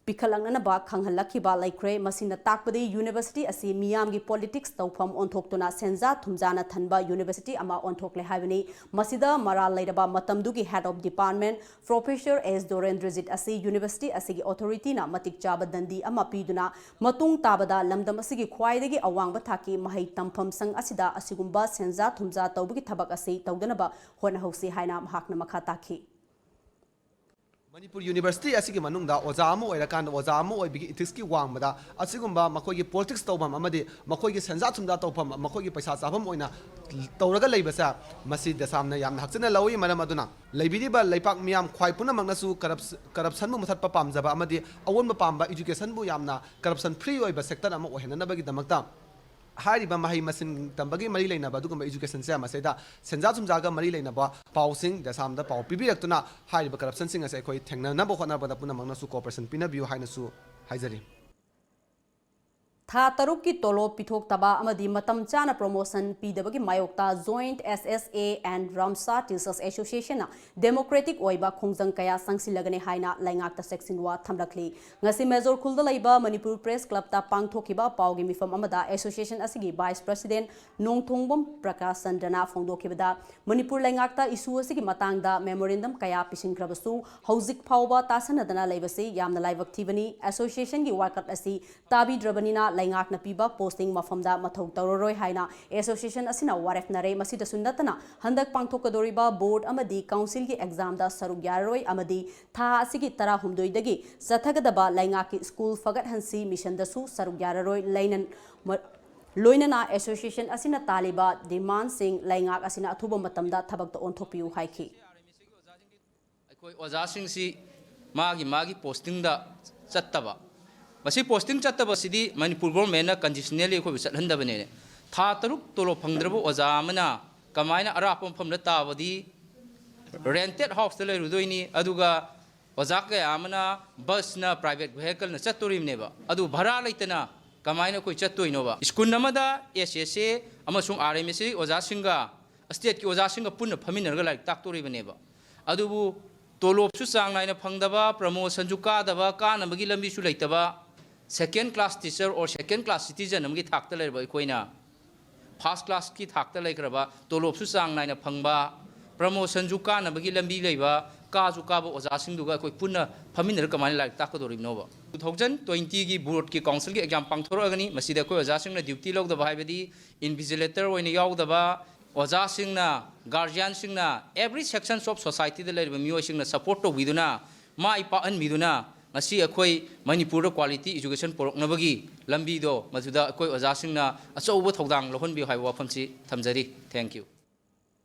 ꯄꯤꯈꯠꯂꯛꯅꯅꯕ ꯈꯪꯍꯜꯂꯛꯈꯤꯕ ꯂꯩꯈ꯭ꯔꯦ꯫ ꯃꯁꯤꯅ ꯇꯥꯛꯄꯗꯤ ꯌꯨꯅꯤꯚꯔꯁꯤꯇꯤ ꯑꯁꯤ ꯃꯤꯌꯥꯝꯒꯤ ꯄꯣꯂꯤꯇꯤꯛꯁ ꯇꯧꯐꯝ ꯑꯣꯟꯊꯣꯛꯇꯨꯅ ꯁꯦꯟꯖꯥ ꯊꯨꯝꯖꯥꯅ ꯊꯟꯕ ꯌꯨꯅꯤꯚꯔꯁꯤꯇꯤ ꯑꯃ ꯑꯣꯟꯊꯣꯛꯂꯦ ꯍꯥꯏꯕꯅꯤ꯫ ꯃꯁꯤꯗ ꯃꯔꯥꯜ ꯂꯩꯔꯕ ꯃꯇꯝꯗꯨꯒꯤ head of department Professor S ꯗꯣꯔꯦꯟꯗ꯭ꯔꯖꯤꯠ ꯑꯁꯤ ꯌꯨꯅꯤꯚꯔꯁꯤꯇꯤ ꯑꯁꯤꯒꯤ ꯑꯣꯊꯣꯔꯤꯇꯤꯅ ꯃꯇꯤꯛ ꯆꯥꯕ ꯗꯟꯗꯤ ꯑꯃ ꯄꯤꯗꯨꯅ ꯃꯇꯨꯡ ꯇꯥꯕꯗ ꯂꯝꯗꯝ ꯑꯁꯤꯒꯤ ꯈ꯭ꯋꯥꯏꯗꯒꯤ ꯑꯋꯥꯡꯕ ꯊꯥꯛꯀꯤ ꯃꯍꯩ ꯇꯝꯐꯝ ꯁꯪ ꯑꯁꯤꯗ ꯑꯁꯤꯒꯨꯝꯕ ꯁꯦꯟꯖꯥ ꯊꯨꯝꯖꯥ ꯇꯧꯕꯒꯤ ꯊꯕꯛ ꯑꯁꯤ ꯇꯧꯗꯅꯕ ꯍꯣꯠꯅꯍꯧꯁꯤ ꯍꯥꯏꯅ ꯃꯍꯥꯛꯅ ꯃꯈꯥ ꯇꯥꯈꯤ꯫ ꯃꯅꯤꯄꯨꯔ ꯌꯨꯅꯤꯚꯔꯁꯤꯇꯤ ꯑꯁꯤꯒꯤ ꯃꯅꯨꯡꯗ ꯑꯣꯖꯥ ꯑꯃ ꯑꯣꯏꯔꯀꯥꯟꯗ ꯑꯣꯖꯥ ꯑꯃ ꯑꯣꯏꯕꯒꯤ ꯏꯊꯤꯛꯁꯀꯤ ꯋꯥꯡꯃꯗ ꯑꯁꯤꯒꯨꯝꯕ ꯃꯈꯣꯏꯒꯤ ꯄꯣꯂꯤꯇꯤꯛꯁ ꯇꯧꯐꯝ ꯑꯃꯗꯤ ꯃꯈꯣꯏꯒꯤ ꯁꯦꯟꯖꯥ ꯊꯨꯝꯖꯥ ꯇꯧꯐꯝ, ꯃꯈꯣꯏꯒꯤ ꯄꯩꯁꯥ ꯆꯥꯐꯝ ꯑꯣꯏꯅ ꯇꯧꯔꯒ ꯂꯩꯕꯁꯦ ꯃꯁꯤ ꯗꯦꯁꯥꯝꯅ ꯌꯥꯝꯅ ꯍꯛꯆꯤꯟꯅ ꯂꯧꯏ꯫ ꯃꯔꯝ ꯑꯗꯨꯅ ꯂꯩꯕꯤꯔꯤꯕ ꯂꯩꯄꯥꯛ ꯃꯤꯌꯥꯝ ꯈ꯭ꯋꯥꯏ ꯄꯨꯝꯅꯃꯛꯅꯁꯨ ꯀꯔꯞꯁ-, ꯀꯔꯞꯁꯟꯕꯨ ꯃꯨꯊꯠꯄ ꯄꯥꯝꯖꯕ ꯑꯃꯗꯤ ꯑꯑꯣꯟꯕ ꯄꯥꯝꯕ, ꯏꯖꯨꯀꯦꯁꯟꯕꯨ ꯌꯥꯝꯅ ꯀꯔꯞꯁꯟ ꯐ꯭ꯔꯤ ꯑꯣꯏꯕ ꯁꯦꯛꯇꯔ ꯑꯃ ꯑꯣꯏꯍꯟꯅꯅꯕꯒꯤꯗꯃꯛꯇ ꯍꯥꯏꯔꯤꯕ ꯃꯍꯩ ꯃꯁꯤꯡ ꯇꯝꯕꯒꯤ ꯃꯔꯤ ꯂꯩꯅꯕ ꯑꯗꯨꯒꯨꯝꯕ ꯏꯖꯨꯀꯦꯁꯟꯁꯦ ꯃꯁꯤꯗ ꯁꯦꯟꯖꯥ ꯊꯨꯝꯖꯥꯒ ꯃꯔꯤ ꯂꯩꯅꯕ ꯄꯥꯎꯁꯤꯡ ꯗꯦꯁꯥꯝꯗ ꯄꯥꯎ ꯄꯤꯕꯤꯔꯛꯇꯨꯅ ꯍꯥꯏꯔꯤꯕ ꯀꯔꯞꯁꯟꯁꯤꯡ ꯑꯁꯦ ꯑꯩꯈꯣꯏ ꯊꯦꯡꯅꯅꯕ ꯍꯣꯠꯅꯕꯗ ꯄꯨꯝꯅꯃꯛꯅꯁꯨ ꯀꯣꯑꯣꯄꯔꯦꯁꯟ ꯄꯤꯅꯕꯤꯌꯨ ꯍꯥꯏꯅꯁꯨ ꯍꯥꯏꯖꯔꯤ꯫ ꯊꯥ ꯇꯔꯨꯛꯀꯤ ꯇꯣꯂꯣꯞ ꯄꯤꯊꯣꯛꯇꯕ ꯑꯃꯗꯤ ꯃꯇꯝ ꯆꯥꯅ ꯄ꯭ꯔꯣꯃꯣꯁꯟ ꯄꯤꯗꯕꯒꯤ ꯃꯥꯌꯣꯛꯇ Joint S S A and Ramsar Teachers Association ꯅ ꯗꯦꯃꯣꯀ꯭ꯔꯦꯇꯤꯛ ꯑꯣꯏꯕ ꯈꯣꯡꯖꯪ ꯀꯌꯥ ꯆꯪꯁꯤꯜꯂꯒꯅꯤ ꯍꯥꯏꯅ ꯂꯩꯉꯥꯛꯇ ꯆꯦꯛꯁꯤꯟꯋꯥ ꯊꯝꯂꯛꯂꯤ꯫ ꯉꯁꯤ ꯃꯦꯖꯣꯔ ꯈꯨꯜꯗ ꯂꯩꯕ ꯃꯅꯤꯄꯨꯔ ꯄ꯭ꯔꯦꯁ ꯀ꯭ꯂꯕꯇ ꯄꯥꯡꯊꯣꯛꯈꯤꯕ ꯄꯥꯎꯒꯤ ꯃꯤꯐꯝ ꯑꯃꯗ ꯑꯦꯁꯣꯁꯤꯌꯦꯁꯟ ꯑꯁꯤꯒꯤ ꯚꯥꯏꯁ ꯄ꯭ꯔꯁꯤꯗꯦꯟ ꯅꯣꯡꯊꯣꯡꯕꯝ ꯄ꯭ꯔꯀꯥꯁ ꯆꯟꯗ꯭ꯔꯅ ꯐꯣꯡꯗꯣꯛꯈꯤꯕꯗ, ꯃꯅꯤꯄꯨꯔ ꯂꯩꯉꯥꯛꯇ ꯏꯁꯨ ꯑꯁꯤꯒꯤ ꯃꯇꯥꯡꯗ ꯃꯦꯃꯣꯔꯦꯟꯗꯝ ꯀꯌꯥ ꯄꯤꯁꯤꯟꯈ꯭ꯔꯕꯁꯨ ꯍꯧꯖꯤꯛ ꯐꯥꯎꯕ ꯇꯥꯁꯟꯅꯗꯅ ꯂꯩꯕꯁꯤ ꯌꯥꯝꯅ ꯂꯥꯏꯕꯛ ꯊꯤꯕꯅꯤ꯫ ꯑꯦꯁꯣꯁꯤꯌꯦꯁꯟꯒꯤ ꯋꯥꯀꯠ ꯑꯁꯤ ꯇꯥꯕꯤꯗ꯭ꯔꯕꯅꯤꯅ ꯂꯩꯉꯥꯛꯅ ꯄꯤꯕ ꯄꯣꯁꯇꯤꯡ ꯃꯐꯝꯗ ꯃꯊꯧ ꯇꯧꯔꯔꯣꯏ ꯍꯥꯏꯅ ꯑꯦꯁꯣꯁꯤꯌꯦꯁꯟ ꯑꯁꯤꯅ ꯋꯥꯔꯦꯞꯅꯔꯦ꯫ ꯃꯁꯤꯗꯁꯨ ꯅꯠꯇꯅ ꯍꯟꯗꯛ ꯄꯥꯡꯊꯣꯛꯀꯗꯧꯔꯤꯕ ꯕꯣꯔꯗ ꯑꯃꯗꯤ ꯀꯥꯎꯟꯁꯤꯜꯒꯤ ꯑꯦꯛꯖꯥꯝꯗ ꯁꯔꯨꯛ ꯌꯥꯔꯔꯣꯏ ꯑꯃꯗꯤ ꯊꯥ ꯑꯁꯤꯒꯤ ꯇꯔꯥꯍꯨꯝꯗꯣꯏꯗꯒꯤ ꯆꯠꯊꯒꯗꯕ ꯂꯩꯉꯥꯛꯀꯤ ꯁ꯭ꯀꯨꯜ ꯐꯒꯠꯍꯟꯁꯤ ꯃꯤꯁꯟꯗꯁꯨ ꯁꯔꯨꯛ ꯌꯥꯔꯔꯣꯏ꯫ ꯂꯩꯅ-, ꯂꯣꯏꯅꯅ ꯑꯦꯁꯣꯁꯤꯌꯦꯁꯟ ꯑꯁꯤꯅ ꯇꯥꯜꯂꯤꯕ ꯗꯤꯃꯥꯟꯁꯤꯡ ꯂꯩꯉꯥꯛ ꯑꯁꯤꯅ ꯑꯊꯨꯕ ꯃꯇꯝꯗ ꯊꯕꯛꯇ ꯑꯣꯟꯊꯣꯛꯄꯤꯌꯨ ꯍꯥꯏꯈꯤ꯫ ꯑꯩꯈꯣꯏ ꯑꯣꯖꯥꯁꯤꯡꯁꯤ ꯃꯥꯒꯤ ꯃꯥꯒꯤ ꯄꯣꯁꯇꯤꯡꯗ ꯆꯠꯇꯕ, ꯃꯁꯤ ꯄꯣꯁꯇꯤꯡ ꯆꯠꯇꯕꯁꯤꯗꯤ ꯃꯅꯤꯄꯨꯔ ꯒꯣꯔꯃꯦꯟꯅ ꯀꯟꯗꯤꯁꯅꯦꯜꯂꯤ ꯑꯩꯈꯣꯏꯕꯨ ꯆꯠꯍꯟꯗꯕꯅꯦꯅꯦ꯫ ꯊꯥ ꯇꯔꯨꯛ ꯇꯣꯂꯣꯞ ꯐꯪꯗ꯭ꯔꯕ ꯑꯣꯖꯥ ꯑꯃꯅ ꯀꯃꯥꯏꯅ ꯑꯔꯥꯞꯄ ꯃꯐꯝꯗ ꯇꯥꯕꯗꯤ ꯔꯦꯟꯇꯦꯠ ꯍꯥꯎꯁꯇ ꯂꯩꯔꯨꯗꯣꯏꯅꯤ꯫ ꯑꯗꯨꯒ ꯑꯣꯖꯥ ꯀꯌꯥ ꯑꯃꯅ ꯕꯁꯅ, ꯄ꯭ꯔꯥꯏꯚꯦꯠ ꯚꯦꯍꯤꯀꯜꯅ ꯆꯠꯇꯣꯔꯤꯕꯅꯦꯕ꯫ ꯑꯗꯨ ꯚꯔꯥ ꯂꯩꯇꯅ ꯀꯃꯥꯏꯅ ꯑꯩꯈꯣꯏ ꯆꯠꯇꯣꯏꯅꯣꯕ? ꯁ꯭ꯀꯨꯜ ꯑꯃꯗ ꯑꯦꯁ ꯑꯦꯁ ꯑꯦ ꯑꯃꯁꯨꯡ ꯑꯥꯔ ꯑꯦꯝ ꯑꯦꯁ ꯑꯦ ꯑꯣꯖꯥꯁꯤꯡꯒ, ꯁ꯭ꯇꯦꯠꯀꯤ ꯑꯣꯖꯥꯁꯤꯡꯒ ꯄꯨꯟꯅ ꯐꯝꯃꯤꯟꯅꯔꯒ ꯂꯥꯏꯔꯤꯛ ꯇꯥꯛꯇꯣꯔꯤꯕꯅꯦꯕ꯫ ꯑꯗꯨꯕꯨ ꯇꯣꯂꯣꯞꯁꯨ ꯆꯥꯡ ꯅꯥꯏꯅ ꯐꯪꯗꯕ, ꯄ꯭ꯔꯃꯣꯁꯟꯁꯨ ꯀꯥꯗꯕ, ꯀꯥꯅꯕꯒꯤ ꯂꯝꯕꯤꯁꯨ ꯂꯩꯇꯕ, second class teacher or second class citizen ꯑꯃꯒꯤ ꯊꯥꯛꯇ ꯂꯩꯔꯕ ꯑꯩꯈꯣꯏꯅ ꯐꯥꯔꯁ ꯀ꯭ꯂꯥꯁꯀꯤ ꯊꯥꯛꯇ ꯂꯩꯈ꯭ꯔꯕ, ꯇꯣꯂꯣꯞꯁꯨ ꯆꯥꯡ ꯅꯥꯏꯅ ꯐꯪꯕ, ꯄ꯭ꯔꯃꯣꯁꯟꯁꯨ ꯀꯥꯅꯕꯒꯤ ꯂꯝꯕꯤ ꯂꯩꯕ, ꯀꯥꯁꯨ ꯀꯥꯕ ꯑꯣꯖꯥꯁꯤꯡꯗꯨꯒ ꯑꯩꯈꯣꯏ ꯄꯨꯟꯅ ꯐꯝꯃꯤꯟꯅꯔꯒ ꯀꯃꯥꯏꯅ ꯂꯥꯏꯔꯤꯛ ꯇꯥꯛꯀꯗꯧꯔꯤꯕꯅꯣꯕ? ꯇꯨ ꯊꯥꯎꯖꯟ ꯇ꯭ꯋꯦꯟꯇꯤꯒꯤ ꯕꯣꯔꯗꯀꯤ ꯀꯥꯎꯟꯁꯤꯜꯒꯤ ꯑꯦꯛꯖꯥꯝ ꯄꯥꯡꯊꯣꯔꯛꯑꯒꯅꯤ꯫ ꯃꯁꯤꯗ ꯑꯩꯈꯣꯏ ꯑꯣꯖꯥꯁꯤꯡꯅ ꯗ꯭ꯌꯨꯇꯤ ꯂꯧꯗꯕ ꯍꯥꯏꯕꯗꯤ ꯏꯟꯚꯤꯖꯤꯂꯦꯇꯔ ꯑꯣꯏꯅ ꯌꯥꯎꯗꯕ, ꯑꯣꯖꯥꯁꯤꯡꯅ, ꯒꯥꯔꯖꯤꯌꯥꯟꯁꯤꯡꯅ, every sections of societyꯗ ꯂꯩꯔꯤꯕ ꯃꯤꯑꯣꯏꯁꯤꯡꯅ ꯁꯄꯣꯔꯠ ꯇꯧꯕꯤꯗꯨꯅ, ꯃꯥꯏ ꯄꯥꯛꯍꯟꯕꯤꯗꯨꯅ, ꯉꯁꯤ ꯑꯩꯈꯣꯏ ꯃꯅꯤꯄꯨꯔꯗ ꯀ꯭ꯋꯥꯂꯤꯇꯤ ꯏꯖꯨꯀꯦꯁꯟ ꯄꯨꯔꯛꯅꯕꯒꯤ ꯂꯝꯕꯤꯗꯣ, ꯃꯗꯨꯗ ꯑꯩꯈꯣꯏ ꯑꯣꯖꯥꯁꯤꯡꯅ ꯑꯆꯧꯕ ꯊꯧꯗꯥꯡ ꯂꯧꯍꯟꯕꯤꯌꯨ ꯍꯥꯏꯕ ꯋꯥꯐꯝꯁꯤ ꯊꯝꯖꯔꯤ꯫ Thank you꯫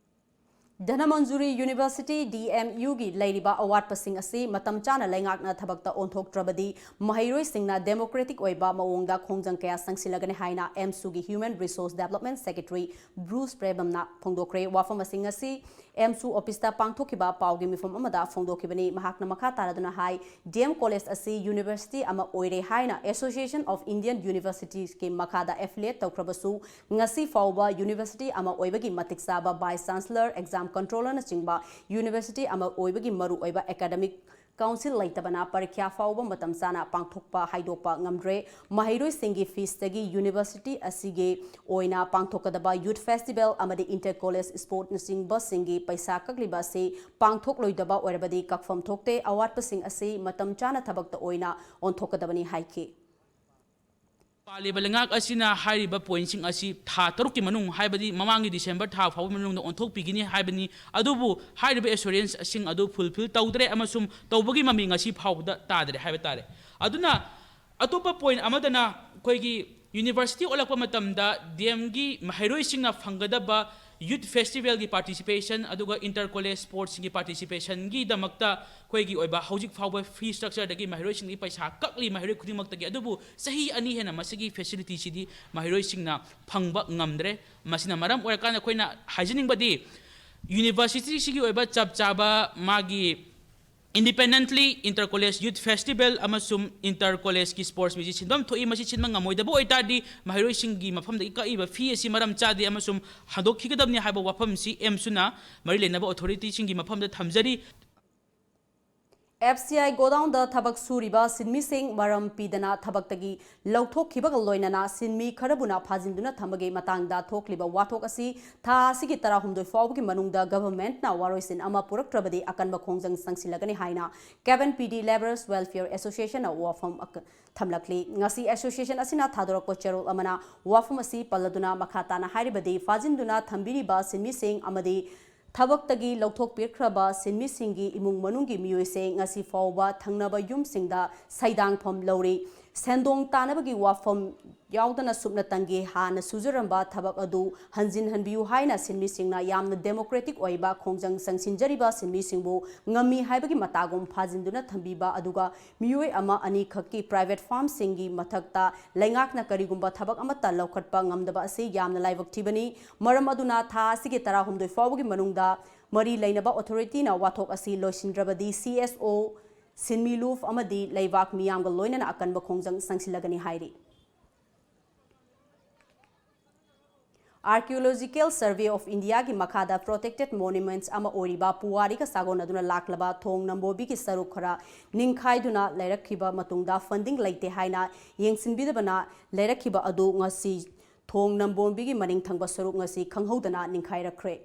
Dhanamanjuri university, D M ꯌꯨꯒꯤ ꯂꯩꯔꯤꯕ ꯑꯋꯥꯠꯄꯁꯤꯡ ꯑꯁꯤ ꯃꯇꯝ ꯆꯥꯅ ꯂꯩꯉꯥꯛꯅ ꯊꯕꯛꯇ ꯑꯣꯟꯊꯣꯛꯇ꯭ꯔꯕꯗꯤ ꯃꯍꯩꯔꯣꯏꯁꯤꯡꯅ ꯗꯦꯃꯣꯀ꯭ꯔꯦꯇꯤꯛ ꯑꯣꯏꯕ ꯃꯑꯣꯡꯗ ꯈꯣꯡꯖꯪ ꯀꯌꯥ ꯆꯪꯁꯤꯜꯂꯒꯅꯤ ꯍꯥꯏꯅ ꯑꯦꯝꯁꯨꯒꯤ human resource development secretary Bruce ꯄ꯭ꯔꯦꯕꯝꯅ ꯐꯣꯡꯗꯣꯛꯈ꯭ꯔꯦ꯫ ꯋꯥꯐꯝ ꯑꯁꯤꯡ ꯑꯁꯤ ꯑꯦꯝꯁꯨ ꯑꯣꯐꯤꯁꯇ ꯄꯥꯡꯊꯣꯛꯈꯤꯕ ꯄꯥꯎꯒꯤ ꯃꯤꯐꯝ ꯑꯃꯗ ꯐꯣꯡꯗꯣꯛꯈꯤꯕꯅꯤ꯫ ꯃꯍꯥꯛꯅ ꯃꯈꯥ ꯇꯥꯔꯗꯨꯅ ꯍꯥꯏ, ꯗꯤ ꯑꯦꯝ ꯀꯣꯂꯦꯖ ꯑꯁꯤ ꯌꯨꯅꯤꯚꯔꯁꯤꯇꯤ ꯑꯃ ꯑꯣꯏꯔꯦ ꯍꯥꯏꯅ Association of Indian Universitiesꯀꯤ ꯃꯈꯥꯗ affiliate ꯇꯧꯈ꯭ꯔꯕꯁꯨ, ꯉꯁꯤ ꯐꯥꯎꯕ ꯌꯨꯅꯤꯚꯔꯁꯤꯇꯤ ꯑꯃ ꯑꯣꯏꯕꯒꯤ ꯃꯇꯤꯛ ꯆꯥꯕ vice chancellor, exam controllerꯅꯆꯤꯡꯕ ꯌꯨꯅꯤꯚꯔꯁꯤꯇꯤ ꯑꯃ ꯑꯣꯏꯕꯒꯤ ꯃꯔꯨꯑꯣꯏꯕ academic council ꯂꯩꯇꯕꯅ ꯄꯔꯤꯈ꯭ꯌꯥ ꯐꯥꯎꯕ ꯃꯇꯝ ꯆꯥꯅ ꯄꯥꯡꯊꯣꯛꯄ ꯍꯥꯏꯗꯣꯛꯄ ꯉꯝꯗ꯭ꯔꯦ꯫ ꯃꯍꯩꯔꯣꯏꯁꯤꯡꯒꯤ feesꯇꯒꯤ ꯌꯨꯅꯤꯚꯔꯁꯤꯇꯤ ꯑꯁꯤꯒꯤ ꯑꯣꯏꯅ ꯄꯥꯡꯊꯣꯛꯀꯗꯕ youth festival ꯑꯃꯗꯤ inter college sportꯅꯆꯤꯡꯕꯁꯤꯡꯒꯤ ꯄꯩꯁꯥ ꯀꯛꯂꯤꯕ ꯑꯁꯤ ꯄꯥꯡꯊꯣꯛꯂꯣꯏꯗꯕ ꯑꯣꯏꯔꯕꯗꯤ ꯀꯛꯐꯝ ꯊꯣꯛꯇꯦ꯫ ꯑꯋꯥꯠꯄꯁꯤꯡ ꯑꯁꯤ ꯃꯇꯝ ꯆꯥꯅ ꯊꯕꯛꯇ ꯑꯣꯏꯅ ꯑꯣꯟꯊꯣꯛꯀꯗꯕꯅꯤ ꯍꯥꯏꯈꯤ꯫ ꯄꯥꯜꯂꯤꯕ ꯂꯩꯉꯥꯛ ꯑꯁꯤꯅ ꯍꯥꯏꯔꯤꯕ ꯄꯣꯏꯟꯁꯤꯡ ꯑꯁꯤ ꯊꯥ ꯇꯔꯨꯛꯀꯤ ꯃꯅꯨꯡ, ꯍꯥꯏꯕꯗꯤ ꯃꯃꯥꯡꯒꯤ ꯗꯤꯁꯦꯝꯕꯔ ꯊꯥ ꯐꯥꯎꯕ ꯃꯅꯨꯡꯗ ꯑꯣꯟꯊꯣꯛꯄꯤꯒꯅꯤ ꯍꯥꯏꯕꯅꯤ꯫ ꯑꯗꯨꯕꯨ ꯍꯥꯏꯔꯤꯕ ꯑꯦꯁꯨꯔꯦꯟꯁꯁꯤꯡ ꯑꯗꯨ ꯐꯨꯜꯐꯤꯜ ꯇꯧꯗ꯭ꯔꯦ ꯑꯃꯁꯨꯡ ꯇꯧꯕꯒꯤ ꯃꯃꯤ ꯉꯁꯤ ꯐꯥꯎꯕꯗ ꯇꯥꯗ꯭ꯔꯦ ꯍꯥꯏꯕ ꯇꯥꯔꯦ꯫ ꯑꯗꯨꯅ ꯑꯇꯣꯞꯄ ꯄꯣꯏꯟ ꯑꯃꯗꯅ ꯑꯩꯈꯣꯏꯒꯤ ꯌꯨꯅꯤꯚꯔꯁꯤꯇꯤ ꯑꯣꯜꯂꯛꯄ ꯃꯇꯝꯗ ꯗꯤ ꯑꯦꯝꯒꯤ ꯃꯍꯩꯔꯣꯏꯁꯤꯡꯅ ꯐꯪꯒꯗꯕ youth festivalꯒꯤ participation ꯑꯗꯨꯒ inter college sportsꯁꯤꯡꯒꯤ participationꯒꯤꯗꯃꯛꯇ ꯑꯩꯈꯣꯏꯒꯤ ꯑꯣꯏꯕ ꯍꯧꯖꯤꯛ ꯐꯥꯎꯕ fee structureꯗꯒꯤ ꯃꯍꯩꯔꯣꯏꯁꯤꯡꯒꯤ ꯄꯩꯁꯥ ꯀꯛꯂꯤ ꯃꯍꯩꯔꯣꯏ ꯈꯨꯗꯤꯡꯃꯛꯇꯒꯤ꯫ ꯑꯗꯨꯕꯨ ꯆꯍꯤ ꯑꯅꯤ ꯍꯦꯟꯅ ꯃꯁꯤꯒꯤ facilityꯁꯤꯗꯤ ꯃꯍꯩꯔꯣꯏꯁꯤꯡꯅ ꯐꯪꯕ ꯉꯝꯗ꯭ꯔꯦ꯫ ꯃꯁꯤꯅ ꯃꯔꯝ ꯑꯣꯏꯔꯀꯥꯟꯗ ꯑꯩꯈꯣꯏꯅ ꯍꯥꯏꯖꯅꯤꯡꯕꯗꯤ ꯌꯨꯅꯤꯚꯔꯁꯤꯇꯤꯁꯤꯒꯤ ꯑꯣꯏꯕ ꯆꯞ ꯆꯥꯕ ꯃꯥꯒꯤ independently inter college youth festival ꯑꯃꯁꯨꯡ inter collegeꯀꯤ sports meetꯁꯤ ꯁꯤꯟꯐꯝ ꯊꯣꯛꯏ꯫ ꯃꯁꯤ ꯁꯤꯟꯕ ꯉꯝꯃꯣꯏꯗꯕ ꯑꯣꯏꯇꯥꯔꯗꯤ ꯃꯍꯩꯔꯣꯏꯁꯤꯡꯒꯤ ꯃꯐꯝꯗꯒꯤ ꯀꯛꯏꯕ fee ꯑꯁꯤ ꯃꯔꯝ ꯆꯥꯗꯦ ꯑꯃꯁꯨꯡ ꯍꯟꯗꯣꯛꯈꯤꯒꯗꯕꯅꯤ ꯍꯥꯏꯕ ꯋꯥꯐꯝꯁꯤ ꯑꯦꯝꯁꯨꯅ ꯃꯔꯤ ꯂꯩꯅꯕ authorityꯁꯤꯡꯒꯤ ꯃꯐꯝꯗ ꯊꯝꯖꯔꯤ꯫ ꯑꯦꯐ ꯁꯤ ꯑꯥꯏ ꯒꯣꯗꯥꯎꯟꯗ ꯊꯕꯛ ꯁꯨꯔꯤꯕ ꯁꯤꯟꯃꯤꯁꯤꯡ ꯃꯔꯝ ꯄꯤꯗꯅ ꯊꯕꯛꯇꯒꯤ ꯂꯧꯊꯣꯛꯈꯤꯕꯒ ꯂꯣꯏꯅꯅ ꯁꯤꯟꯃꯤ ꯈꯔꯕꯨꯅ ꯐꯥꯖꯤꯟꯗꯨꯅ ꯊꯝꯕꯒꯤ ꯃꯇꯥꯡꯗ ꯊꯣꯛꯂꯤꯕ ꯋꯥꯊꯣꯛ ꯑꯁꯤ ꯊꯥ ꯑꯁꯤꯒꯤ ꯇꯔꯥꯍꯨꯝꯗꯣꯏ ꯐꯥꯎꯕꯒꯤ ꯃꯅꯨꯡꯗ governmentꯅ ꯋꯥꯔꯣꯏꯁꯤꯟ ꯑꯃ ꯄꯨꯔꯛꯇ꯭ꯔꯕꯗꯤ ꯑꯀꯟꯕ ꯈꯣꯡꯖꯪ ꯆꯪꯁꯤꯜꯂꯒꯅꯤ ꯍꯥꯏꯅ K P N P D Labourers Welfare Associationꯅ ꯋꯥꯐꯝ ꯑꯛ-, ꯊꯝꯂꯛꯂꯤ꯫ ꯉꯁꯤ association ꯑꯁꯤꯅ ꯊꯥꯗꯣꯔꯛꯄ ꯆꯦꯔꯣꯜ ꯑꯃꯅ ꯋꯥꯐꯝ ꯑꯁꯤ ꯄꯜꯂꯗꯨꯅ ꯃꯈꯥ ꯇꯥꯅ ꯍꯥꯏꯔꯤꯕꯗꯤ, ꯐꯥꯖꯤꯟꯗꯨꯅ ꯊꯝꯕꯤꯔꯤꯕ ꯁꯤꯟꯃꯤꯁꯤꯡ ꯑꯃꯗꯤ ꯊꯕꯛꯇꯒꯤ ꯂꯧꯊꯣꯛꯄꯤꯈ꯭ꯔꯕ ꯁꯤꯟꯃꯤꯁꯤꯡꯒꯤ ꯏꯃꯨꯡ ꯃꯅꯨꯡꯒꯤ ꯃꯤꯑꯣꯏꯁꯤꯡ ꯉꯁꯤ ꯐꯥꯎꯕ ꯊꯪꯅꯕ ꯌꯨꯝꯁꯤꯡꯗ ꯁꯩꯗꯥꯡꯐꯝ ꯂꯧꯔꯤ꯫ ꯁꯦꯟꯗꯣꯡ ꯇꯥꯅꯕꯒꯤ ꯋꯥꯐꯝ ꯌꯥꯎꯗꯅ ꯁꯨꯞꯅꯇꯪꯒꯤ ꯍꯥꯟꯅ ꯁꯨꯖꯔꯝꯕ ꯊꯕꯛ ꯑꯗꯨ ꯍꯟꯖꯤꯟꯍꯟꯕꯤꯌꯨ ꯍꯥꯏꯅ ꯁꯤꯟꯃꯤꯁꯤꯡꯅ ꯌꯥꯝꯅ democratic ꯑꯣꯏꯕ ꯈꯣꯡꯖꯪ ꯆꯪꯁꯤꯟꯖꯔꯤꯕ ꯁꯤꯟꯃꯤꯁꯤꯡꯕꯨ ꯉꯝꯃꯤ ꯍꯥꯏꯕꯒꯤ ꯃꯇꯥꯒꯨꯝ ꯐꯥꯖꯤꯟꯗꯨꯅ ꯊꯝꯕꯤꯕ, ꯑꯗꯨꯒ ꯃꯤꯑꯣꯏ ꯑꯃ ꯑꯅꯤꯈꯛꯀꯤ private firmꯁꯤꯡꯒꯤ ꯃꯊꯛꯇ ꯂꯩꯉꯥꯛꯅ ꯀꯔꯤꯒꯨꯝꯕ ꯊꯕꯛ ꯑꯃꯠꯇ ꯂꯧꯈꯠꯄ ꯉꯝꯗꯕ ꯑꯁꯤ ꯌꯥꯝꯅ ꯂꯥꯏꯕꯛ ꯊꯤꯕꯅꯤ꯫ ꯃꯔꯝ ꯑꯗꯨꯅ ꯊꯥ ꯑꯁꯤꯒꯤ ꯇꯔꯥꯍꯨꯝꯗꯣꯏ ꯐꯥꯎꯕꯒꯤ ꯃꯅꯨꯡꯗ ꯃꯔꯤ ꯂꯩꯅꯕ authorityꯅ ꯋꯥꯊꯣꯛ ꯑꯁꯤ ꯂꯣꯏꯁꯤꯟꯗ꯭ꯔꯕꯗꯤ C S O, ꯁꯤꯟꯃꯤ ꯂꯨꯞ ꯑꯃꯗꯤ ꯂꯩꯕꯥꯛ ꯃꯤꯌꯥꯝꯒ ꯂꯣꯏꯅꯅ ꯑꯀꯟꯕ ꯈꯣꯡꯖꯪ ꯆꯪꯁꯤꯜꯂꯒꯅꯤ ꯍꯥꯏꯔꯤ꯫ Archaeological Survey of Indiaꯒꯤ ꯃꯈꯥꯗ protected monuments ꯑꯃ ꯑꯣꯏꯔꯤꯕ ꯄꯨꯋꯥꯔꯤꯒ ꯆꯥꯒꯣꯟꯅꯗꯨꯅ ꯂꯥꯛꯂꯕ ꯊꯣꯡ ꯅꯝꯕꯣꯝꯕꯤꯒꯤ ꯁꯔꯨꯛ ꯈꯔ ꯅꯤꯡꯈꯥꯏꯗꯨꯅ ꯂꯩꯔꯛꯈꯤꯕ ꯃꯇꯨꯡꯗ funding ꯂꯩꯇꯦ ꯍꯥꯏꯅ ꯌꯦꯡꯁꯤꯟꯕꯤꯗꯕꯅ ꯂꯩꯔꯛꯈꯤꯕ ꯑꯗꯨ ꯉꯁꯤ ꯊꯣꯡ ꯅꯝꯕꯣꯝꯕꯤꯒꯤ ꯃꯅꯤꯡ ꯊꯪꯕ ꯁꯔꯨꯛ ꯉꯁꯤ ꯈꯪꯍꯧꯗꯅ ꯅꯤꯡꯈꯥꯏꯔꯛꯈ꯭ꯔꯦ꯫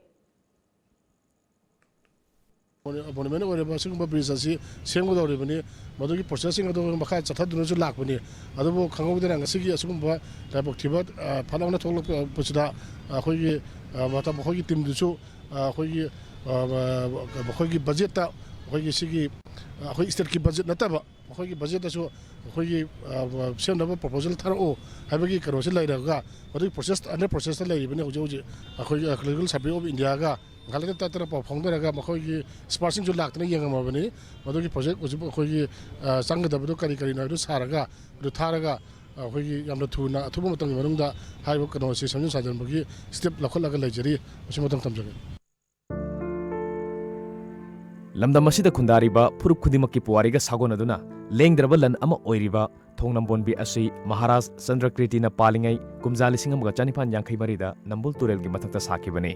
ꯃꯣꯅꯨꯃꯦꯟ ꯑꯣꯏꯔꯤꯕ ꯑꯁꯤꯒꯨꯝꯕ ꯕ꯭ꯔꯤꯖ ꯑꯁꯤ ꯁꯦꯝꯒꯗꯧꯔꯤꯕꯅꯤ꯫ ꯃꯗꯨꯒꯤ ꯄ꯭ꯔꯣꯁꯦꯁꯁꯤꯡ ꯑꯗꯨ ꯃꯈꯥ ꯆꯠꯊꯗꯨꯅꯁꯨ ꯂꯥꯛꯄꯅꯤ꯫ ꯑꯗꯨꯕꯨ ꯈꯪꯍꯧꯗꯅ ꯉꯁꯤꯒꯤ ꯑꯁꯤꯒꯨꯝꯕ ꯂꯥꯏꯕꯛ ꯊꯤꯕ, ꯑ, ꯐꯠ ꯂꯥꯎꯅ ꯊꯣꯛꯂꯛꯄꯁꯤꯗ ꯑꯩꯈꯣꯏꯒꯤ, ꯑ, ꯃꯇꯝ, ꯑꯩꯈꯣꯏꯒꯤ ꯇꯤꯝꯗꯨꯁꯨ, ꯑ, ꯑꯩꯈꯣꯏꯒꯤ, ꯑ, ꯃꯈꯣꯏꯒꯤ ꯕꯖꯦꯠꯇ, ꯑꯩꯈꯣꯏꯒꯤ ꯁꯤꯒꯤ, ꯑ, ꯑꯩꯈꯣꯏ ꯁ꯭ꯇꯦꯠꯀꯤ ꯕꯖꯦꯠ ꯅꯠꯇꯕ ꯃꯈꯣꯏꯒꯤ ꯕꯖꯦꯠꯇꯁꯨ ꯑꯩꯈꯣꯏꯒꯤ, ꯑ, ꯁꯦꯝꯅꯕ ꯄ꯭ꯔꯣꯄꯣꯖꯦꯜ ꯊꯥꯔꯛꯑꯣ ꯍꯥꯏꯕꯒꯤ ꯀꯩꯅꯣꯁꯤ ꯂꯩꯔꯒ, ꯃꯗꯨꯒꯤ ꯄ꯭ꯔꯣꯁꯦꯁ, under ꯄ꯭ꯔꯣꯁꯦꯁꯇ ꯂꯩꯔꯤꯕꯅꯤ ꯍꯧꯖꯤꯛ ꯍꯧꯖꯤꯛ꯫ ꯑꯩꯈꯣꯏꯒꯤ Archaeological Survey of Indiaꯒ ꯉꯥꯏꯍꯥꯛ ꯂꯩꯇꯅ ꯇꯠꯇꯅ ꯄꯥꯎ ꯐꯥꯎꯅꯔꯒ ꯃꯈꯣꯏꯒꯤ expertꯁꯤꯡꯁꯨ ꯂꯥꯛꯇꯅ ꯌꯦꯡꯉꯝꯃꯕꯅꯤ꯫ ꯃꯗꯨꯒꯤ ꯄ꯭ꯔꯣꯖꯦꯛ ꯍꯧꯖꯤꯛ ꯑꯩꯈꯣꯏꯒꯤ, ꯑ, ꯆꯪꯒꯗꯕꯗꯨ ꯀꯔꯤ ꯀꯔꯤꯅꯣ ꯍꯥꯏꯕꯗꯨ ꯁꯥꯔꯒ, ꯑꯗꯨ ꯊꯥꯔꯒ, ꯑꯩꯈꯣꯏꯒꯤ ꯌꯥꯝꯅ ꯊꯨꯅ ꯑꯊꯨꯕ ꯃꯇꯝꯒꯤ ꯃꯅꯨꯡꯗ ꯍꯥꯏꯔꯤꯕ ꯀꯩꯅꯣꯁꯤ ꯁꯦꯝꯖꯤꯟ ꯁꯥꯖꯤꯟꯕꯒꯤ step ꯂꯧꯈꯠꯂꯒ ꯂꯩꯖꯔꯤ꯫ ꯃꯁꯤꯃꯇꯪ ꯊꯝꯖꯒꯦ꯫ ꯂꯝꯗꯝ ꯑꯁꯤꯗ ꯈꯨꯟꯗꯥꯔꯤꯕ ꯐꯨꯔꯨꯞ ꯈꯨꯗꯤꯡꯃꯛꯀꯤ ꯄꯨꯋꯥꯔꯤꯒ ꯁꯥꯒꯣꯟꯅꯗꯨꯅ ꯂꯦꯡꯗ꯭ꯔꯕ ꯂꯟ ꯑꯃ ꯑꯣꯏꯔꯤꯕ ꯊꯣꯡ ꯅꯝꯕꯣꯟꯕꯤ ꯑꯁꯤ ꯃꯍꯥꯔꯥꯖ ꯆꯟꯗ꯭ꯔꯀ꯭ꯔꯤꯇꯤꯅ ꯄꯥꯜꯂꯤꯉꯩ ꯀꯨꯝꯖꯥ ꯂꯤꯁꯤꯡ ꯑꯃꯒ ꯆꯅꯤꯄꯥꯟ ꯌꯥꯡꯈꯩ ꯃꯔꯤꯗ ꯅꯝꯕꯨꯜ ꯇꯨꯔꯦꯜꯒꯤ ꯃꯊꯛꯇ ꯁꯥꯈꯤꯕꯅꯤ꯫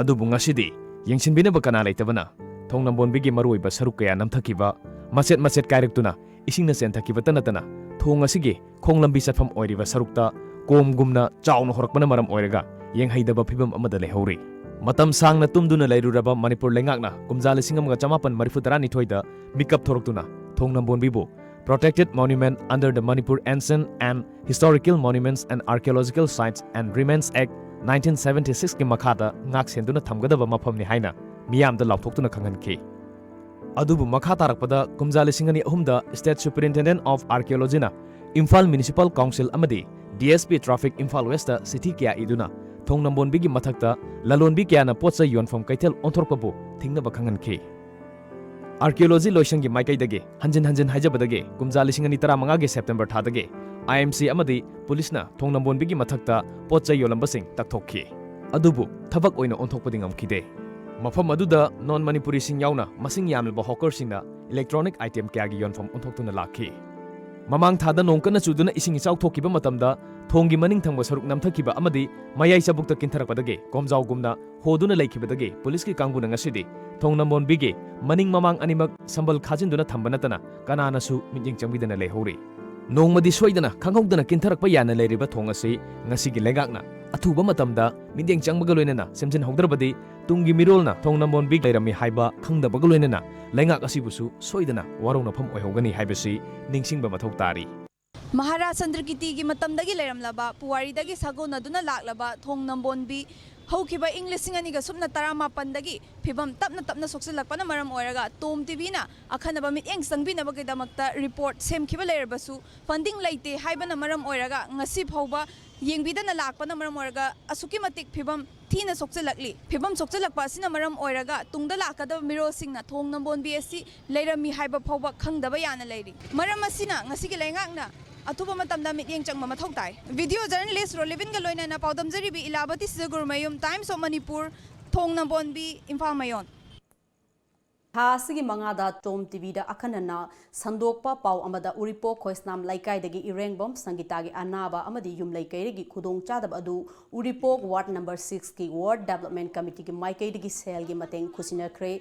ꯑꯗꯨꯕꯨ ꯉꯁꯤꯗꯤ ꯌꯦꯡꯁꯤꯟꯕꯤꯅꯕ ꯀꯅꯥ ꯂꯩꯇꯕꯅ ꯊꯣꯡ ꯅꯝꯕꯣꯟꯕꯤꯒꯤ ꯃꯔꯨꯑꯣꯏꯕ ꯁꯔꯨꯛ ꯀꯌꯥ ꯅꯝꯊꯈꯤꯕ, ꯃꯆꯦꯠ ꯃꯆꯦꯠ ꯀꯥꯏꯔꯛꯇꯨꯅ ꯏꯁꯤꯡꯅ ꯆꯦꯟꯊꯈꯤꯕꯇ ꯅꯠꯇꯅ ꯊꯣꯡ ꯑꯁꯤꯒꯤ ꯈꯣꯡ ꯂꯝꯕꯤ ꯆꯠꯐꯝ ꯑꯣꯏꯔꯤꯕ ꯁꯔꯨꯛꯇ ꯀꯣꯝꯒꯨꯝꯅ ꯆꯥꯎꯅ ꯍꯧꯔꯛꯄꯅ ꯃꯔꯝ ꯑꯣꯏꯔꯒ ꯌꯦꯡꯍꯩꯗꯕ ꯐꯤꯕꯝ ꯑꯃꯗ ꯂꯩꯍꯧꯔꯤ꯫ ꯃꯇꯝ ꯁꯥꯡꯅ ꯇꯨꯝꯗꯨꯅ ꯂꯩꯔꯨꯔꯕ ꯃꯅꯤꯄꯨꯔ ꯂꯩꯉꯥꯛꯅ ꯀꯨꯝꯖꯥ ꯂꯤꯁꯤꯡ ꯑꯃꯒ ꯆꯃꯥꯄꯟ ꯃꯔꯤꯐꯨ ꯇꯔꯥꯅꯤꯊꯣꯏꯗ ꯃꯤꯀꯞ ꯊꯣꯔꯛꯇꯨꯅ ꯊꯣꯡ ꯅꯝꯕꯣꯟꯕꯤꯕꯨ Protected Monument under the Manipur Ancient and Historical Monuments and Archaeological Sites and Remains Act nineteen seventy sixꯀꯤ ꯃꯈꯥꯗ ꯉꯥꯛ ꯁꯦꯟꯗꯨꯅ ꯊꯝꯒꯗꯕ ꯃꯐꯝꯅꯤ ꯍꯥꯏꯅ ꯃꯤꯌꯥꯝꯗ ꯂꯥꯎꯊꯣꯛꯇꯨꯅ ꯈꯪꯍꯟꯈꯤ꯫ ꯑꯗꯨꯕꯨ ꯃꯈꯥ ꯇꯥꯔꯛꯄꯗ ꯀꯨꯝꯖꯥ ꯂꯤꯁꯤꯡ ꯑꯅꯤ ꯑꯍꯨꯝꯗ State Superintendent of Archaeologyꯅ Imphal Municipal Council ꯑꯃꯗꯤ D S P Traffic Imphal Westꯇ ꯆꯤꯊꯤ ꯀꯌꯥ ꯏꯗꯨꯅ ꯊꯣꯡ ꯅꯝꯕꯣꯟꯕꯤꯒꯤ ꯃꯊꯛꯇ ꯂꯂꯣꯟꯕꯤ ꯀꯌꯥꯅ ꯄꯣꯠ ꯆꯩ ꯌꯣꯟꯐꯝ ꯀꯩꯊꯦꯜ ꯑꯣꯟꯊꯣꯔꯛꯄꯕꯨ ꯊꯤꯡꯅꯕ ꯈꯪꯍꯟꯈꯤ꯫ Archaeology ꯂꯣꯏꯁꯪꯒꯤ ꯃꯥꯏꯀꯩꯗꯒꯤ ꯍꯟꯖꯤꯟ ꯍꯟꯖꯤꯟ ꯍꯥꯏꯖꯕꯗꯒꯤ ꯀꯨꯝꯖꯥ ꯂꯤꯁꯤꯡ ꯑꯅꯤ ꯇꯔꯥꯃꯉꯥꯒꯤ September ꯊꯥꯗꯒꯤ I M C ꯑꯃꯗꯤ ꯄꯨꯂꯤꯁꯅ ꯊꯣꯡ ꯅꯝꯕꯣꯟꯕꯤꯒꯤ ꯃꯊꯛꯇ ꯄꯣꯠ ꯆꯩ ꯌꯣꯜꯂꯝꯕꯁꯤꯡ ꯇꯛꯊꯣꯛꯈꯤ꯫ ꯑꯗꯨꯕꯨ ꯊꯕꯛ ꯑꯣꯏꯅ ꯑꯣꯟꯊꯣꯛꯄꯗꯤ ꯉꯝꯈꯤꯗꯦ꯫ ꯃꯐꯝ ꯑꯗꯨꯗ non ꯃꯅꯤꯄꯨꯔꯤꯁꯤꯡ ꯌꯥꯎꯅ ꯃꯁꯤꯡ ꯌꯥꯝꯂꯕ ꯍꯣꯀꯔꯁꯤꯡꯅ electronic item ꯀꯌꯥꯒꯤ ꯌꯣꯟꯐꯝ ꯑꯣꯟꯊꯣꯛꯇꯨꯅ ꯂꯥꯛꯈꯤ꯫ ꯃꯃꯥꯡ ꯊꯥꯗ ꯅꯣꯡ ꯀꯟꯅ ꯆꯨꯗꯨꯅ ꯏꯁꯤꯡ ꯏꯆꯥꯎ ꯊꯣꯛꯈꯤꯕ ꯃꯇꯝꯗ ꯊꯣꯡꯒꯤ ꯃꯅꯤꯡ ꯊꯪꯕ ꯁꯔꯨꯛ ꯅꯝꯊꯈꯤꯕ ꯑꯃꯗꯤ ꯃꯌꯥꯏ ꯆꯕꯨꯛꯇ ꯀꯤꯟꯊꯔꯛꯄꯗꯒꯤ ꯀꯣꯝꯖꯥꯎꯒꯨꯝꯅ ꯍꯣꯗꯨꯅ ꯂꯩꯈꯤꯕꯗꯒꯤ ꯄꯨꯂꯤꯁꯀꯤ ꯀꯥꯡꯕꯨꯅ ꯉꯁꯤꯗꯤ ꯊꯣꯡ ꯅꯝꯕꯣꯟꯕꯤꯒꯤ ꯃꯅꯤꯡ ꯃꯃꯥꯡ ꯑꯅꯤꯃꯛ ꯁꯝꯕꯜ ꯈꯥꯖꯤꯟꯗꯨꯅ ꯊꯝꯕ ꯅꯠꯇꯅ ꯀꯅꯥꯅꯁꯨ ꯃꯤꯠꯌꯦꯡ ꯆꯪꯕꯤꯗꯅ ꯂꯩꯍꯧꯔꯤ꯫ ꯅꯣꯡꯃꯗꯤ ꯁꯣꯏꯗꯅ ꯈꯪꯍꯧꯗꯅ ꯀꯤꯟꯊꯔꯛꯄ ꯌꯥꯅ ꯂꯩꯔꯤꯕ ꯊꯣꯡ ꯑꯁꯤ ꯉꯁꯤꯒꯤ ꯂꯩꯉꯥꯛꯅ ꯑꯊꯨꯕ ꯃꯇꯝꯗ ꯃꯤꯠꯌꯦꯡ ꯆꯪꯕꯒ ꯂꯣꯏꯅꯅ ꯁꯦꯝꯖꯤꯟꯍꯧꯗ꯭ꯔꯕꯗꯤ ꯇꯨꯡꯒꯤ ꯃꯤꯔꯣꯜꯅ ꯊꯣꯡ ꯅꯝꯕꯣꯟꯕꯤ ꯂꯩꯔꯝꯃꯤ ꯍꯥꯏꯕ ꯈꯪꯗꯕꯒ ꯂꯣꯏꯅꯅ ꯂꯩꯉꯥꯛ ꯑꯁꯤꯕꯨꯁꯨ ꯁꯣꯏꯗꯅ ꯋꯥꯔꯧꯅꯐꯝ ꯑꯣꯏꯍꯧꯒꯅꯤ ꯍꯥꯏꯕꯁꯤ ꯅꯤꯡꯁꯤꯡꯕ ꯃꯊꯧ ꯇꯥꯔꯤ꯫ ꯃꯍꯥꯔꯥꯖ ꯆꯟꯗ꯭ꯔꯀꯤꯇꯤꯒꯤ ꯃꯇꯝꯗꯒꯤ ꯂꯩꯔꯝꯂꯕ ꯄꯨꯋꯥꯔꯤꯗꯒꯤ ꯁꯥꯒꯣꯟꯅꯗꯨꯅ ꯂꯥꯛꯂꯕ ꯊꯣꯡ ꯅꯝꯕꯣꯟꯕꯤ ꯍꯧꯈꯤꯕ ꯏꯪ ꯂꯤꯁꯤꯡ ꯑꯅꯤꯒ ꯁꯨꯞꯅ ꯇꯔꯥꯃꯥꯄꯟꯗꯒꯤ ꯐꯤꯕꯝ ꯇꯞꯅ ꯇꯞꯅ ꯁꯣꯛꯆꯤꯜꯂꯛꯄꯅ ꯃꯔꯝ ꯑꯣꯏꯔꯒ ꯇꯣꯝ ꯇꯤꯚꯤꯅ ꯑꯈꯟꯅꯕ ꯃꯤꯠꯌꯦꯡ ꯆꯪꯕꯤꯅꯕꯒꯤꯗꯃꯛꯇ ꯔꯤꯄꯣꯔꯠ ꯁꯦꯝꯈꯤꯕ ꯂꯩꯔꯕꯁꯨ ꯐꯟꯗꯤꯡ ꯂꯩꯇꯦ ꯍꯥꯏꯕꯅ ꯃꯔꯝ ꯑꯣꯏꯔꯒ ꯉꯁꯤ ꯐꯥꯎꯕ ꯌꯦꯡꯕꯤꯗꯅ ꯂꯥꯛꯄꯅ ꯃꯔꯝ ꯑꯣꯏꯔꯒ ꯑꯁꯨꯛꯀꯤ ꯃꯇꯤꯛ ꯐꯤꯕꯝ ꯊꯤꯅ ꯁꯣꯛꯆꯤꯜꯂꯛꯂꯤ꯫ ꯐꯤꯕꯝ ꯁꯣꯛꯆꯤꯜꯂꯛꯄ ꯑꯁꯤꯅ ꯃꯔꯝ ꯑꯣꯏꯔꯒ ꯇꯨꯡꯗ ꯂꯥꯛꯀꯗꯕ ꯃꯤꯔꯣꯜꯁꯤꯡꯅ ꯊꯣꯡ ꯅꯝꯕꯣꯟꯕꯤ ꯑꯁꯤ ꯂꯩꯔꯝꯃꯤ ꯍꯥꯏꯕ ꯐꯥꯎꯕ ꯈꯪꯗꯕ ꯌꯥꯅ ꯂꯩꯔꯤ꯫ ꯃꯔꯝ ꯑꯁꯤꯅ ꯉꯁꯤꯒꯤ ꯂꯩꯉꯥꯛꯅ ꯑꯊꯨꯕ ꯃꯇꯝꯗ ꯃꯤꯠꯌꯦꯡ ꯆꯪꯕ ꯃꯊꯧ ꯇꯥꯏ꯫ ꯚꯤꯗꯤꯑꯣ ꯖꯔꯅꯦꯂꯤꯁ ꯔꯣꯂꯤꯕꯤꯟꯒ ꯂꯣꯏꯅꯅ ꯄꯥꯎꯗꯝꯖꯔꯤꯕꯤ ꯏꯂꯥꯕꯇꯤ ꯁꯤꯖꯒꯨꯔꯃꯌꯨꯝ, Times of Manipur, ꯊꯣꯡ ꯅꯝꯕꯣꯟꯕꯤ, ꯏꯝꯐꯥꯜ ꯃꯌꯣꯟ꯫ ꯊꯥ ꯑꯁꯤꯒꯤ ꯃꯉꯥꯗ ꯇꯣꯝ ꯇꯤꯚꯤꯗ ꯑꯈꯟꯅꯅ ꯁꯟꯗꯣꯛꯄ ꯄꯥꯎ ꯑꯃꯗ ꯎꯔꯤꯄꯣꯛ ꯈꯣꯏꯁꯅꯥꯝ ꯂꯩꯀꯥꯏꯗꯒꯤ ꯏꯔꯦꯡꯕꯝ ꯁꯪꯒꯤꯇꯥꯒꯤ ꯑꯅꯥꯕ ꯑꯃꯗꯤ ꯌꯨꯝꯂꯩ ꯀꯩꯔꯩꯒꯤ ꯈꯨꯗꯣꯡꯆꯥꯗꯕ ꯑꯗꯨ ꯎꯔꯤꯄꯣꯛ ward number six ꯀꯤ ward development committee ꯒꯤ ꯃꯥꯏꯀꯩꯗꯒꯤ ꯁꯦꯜꯒꯤ ꯃꯇꯦꯡ ꯈꯨꯠꯁꯤꯟꯅꯈ꯭ꯔꯦ꯫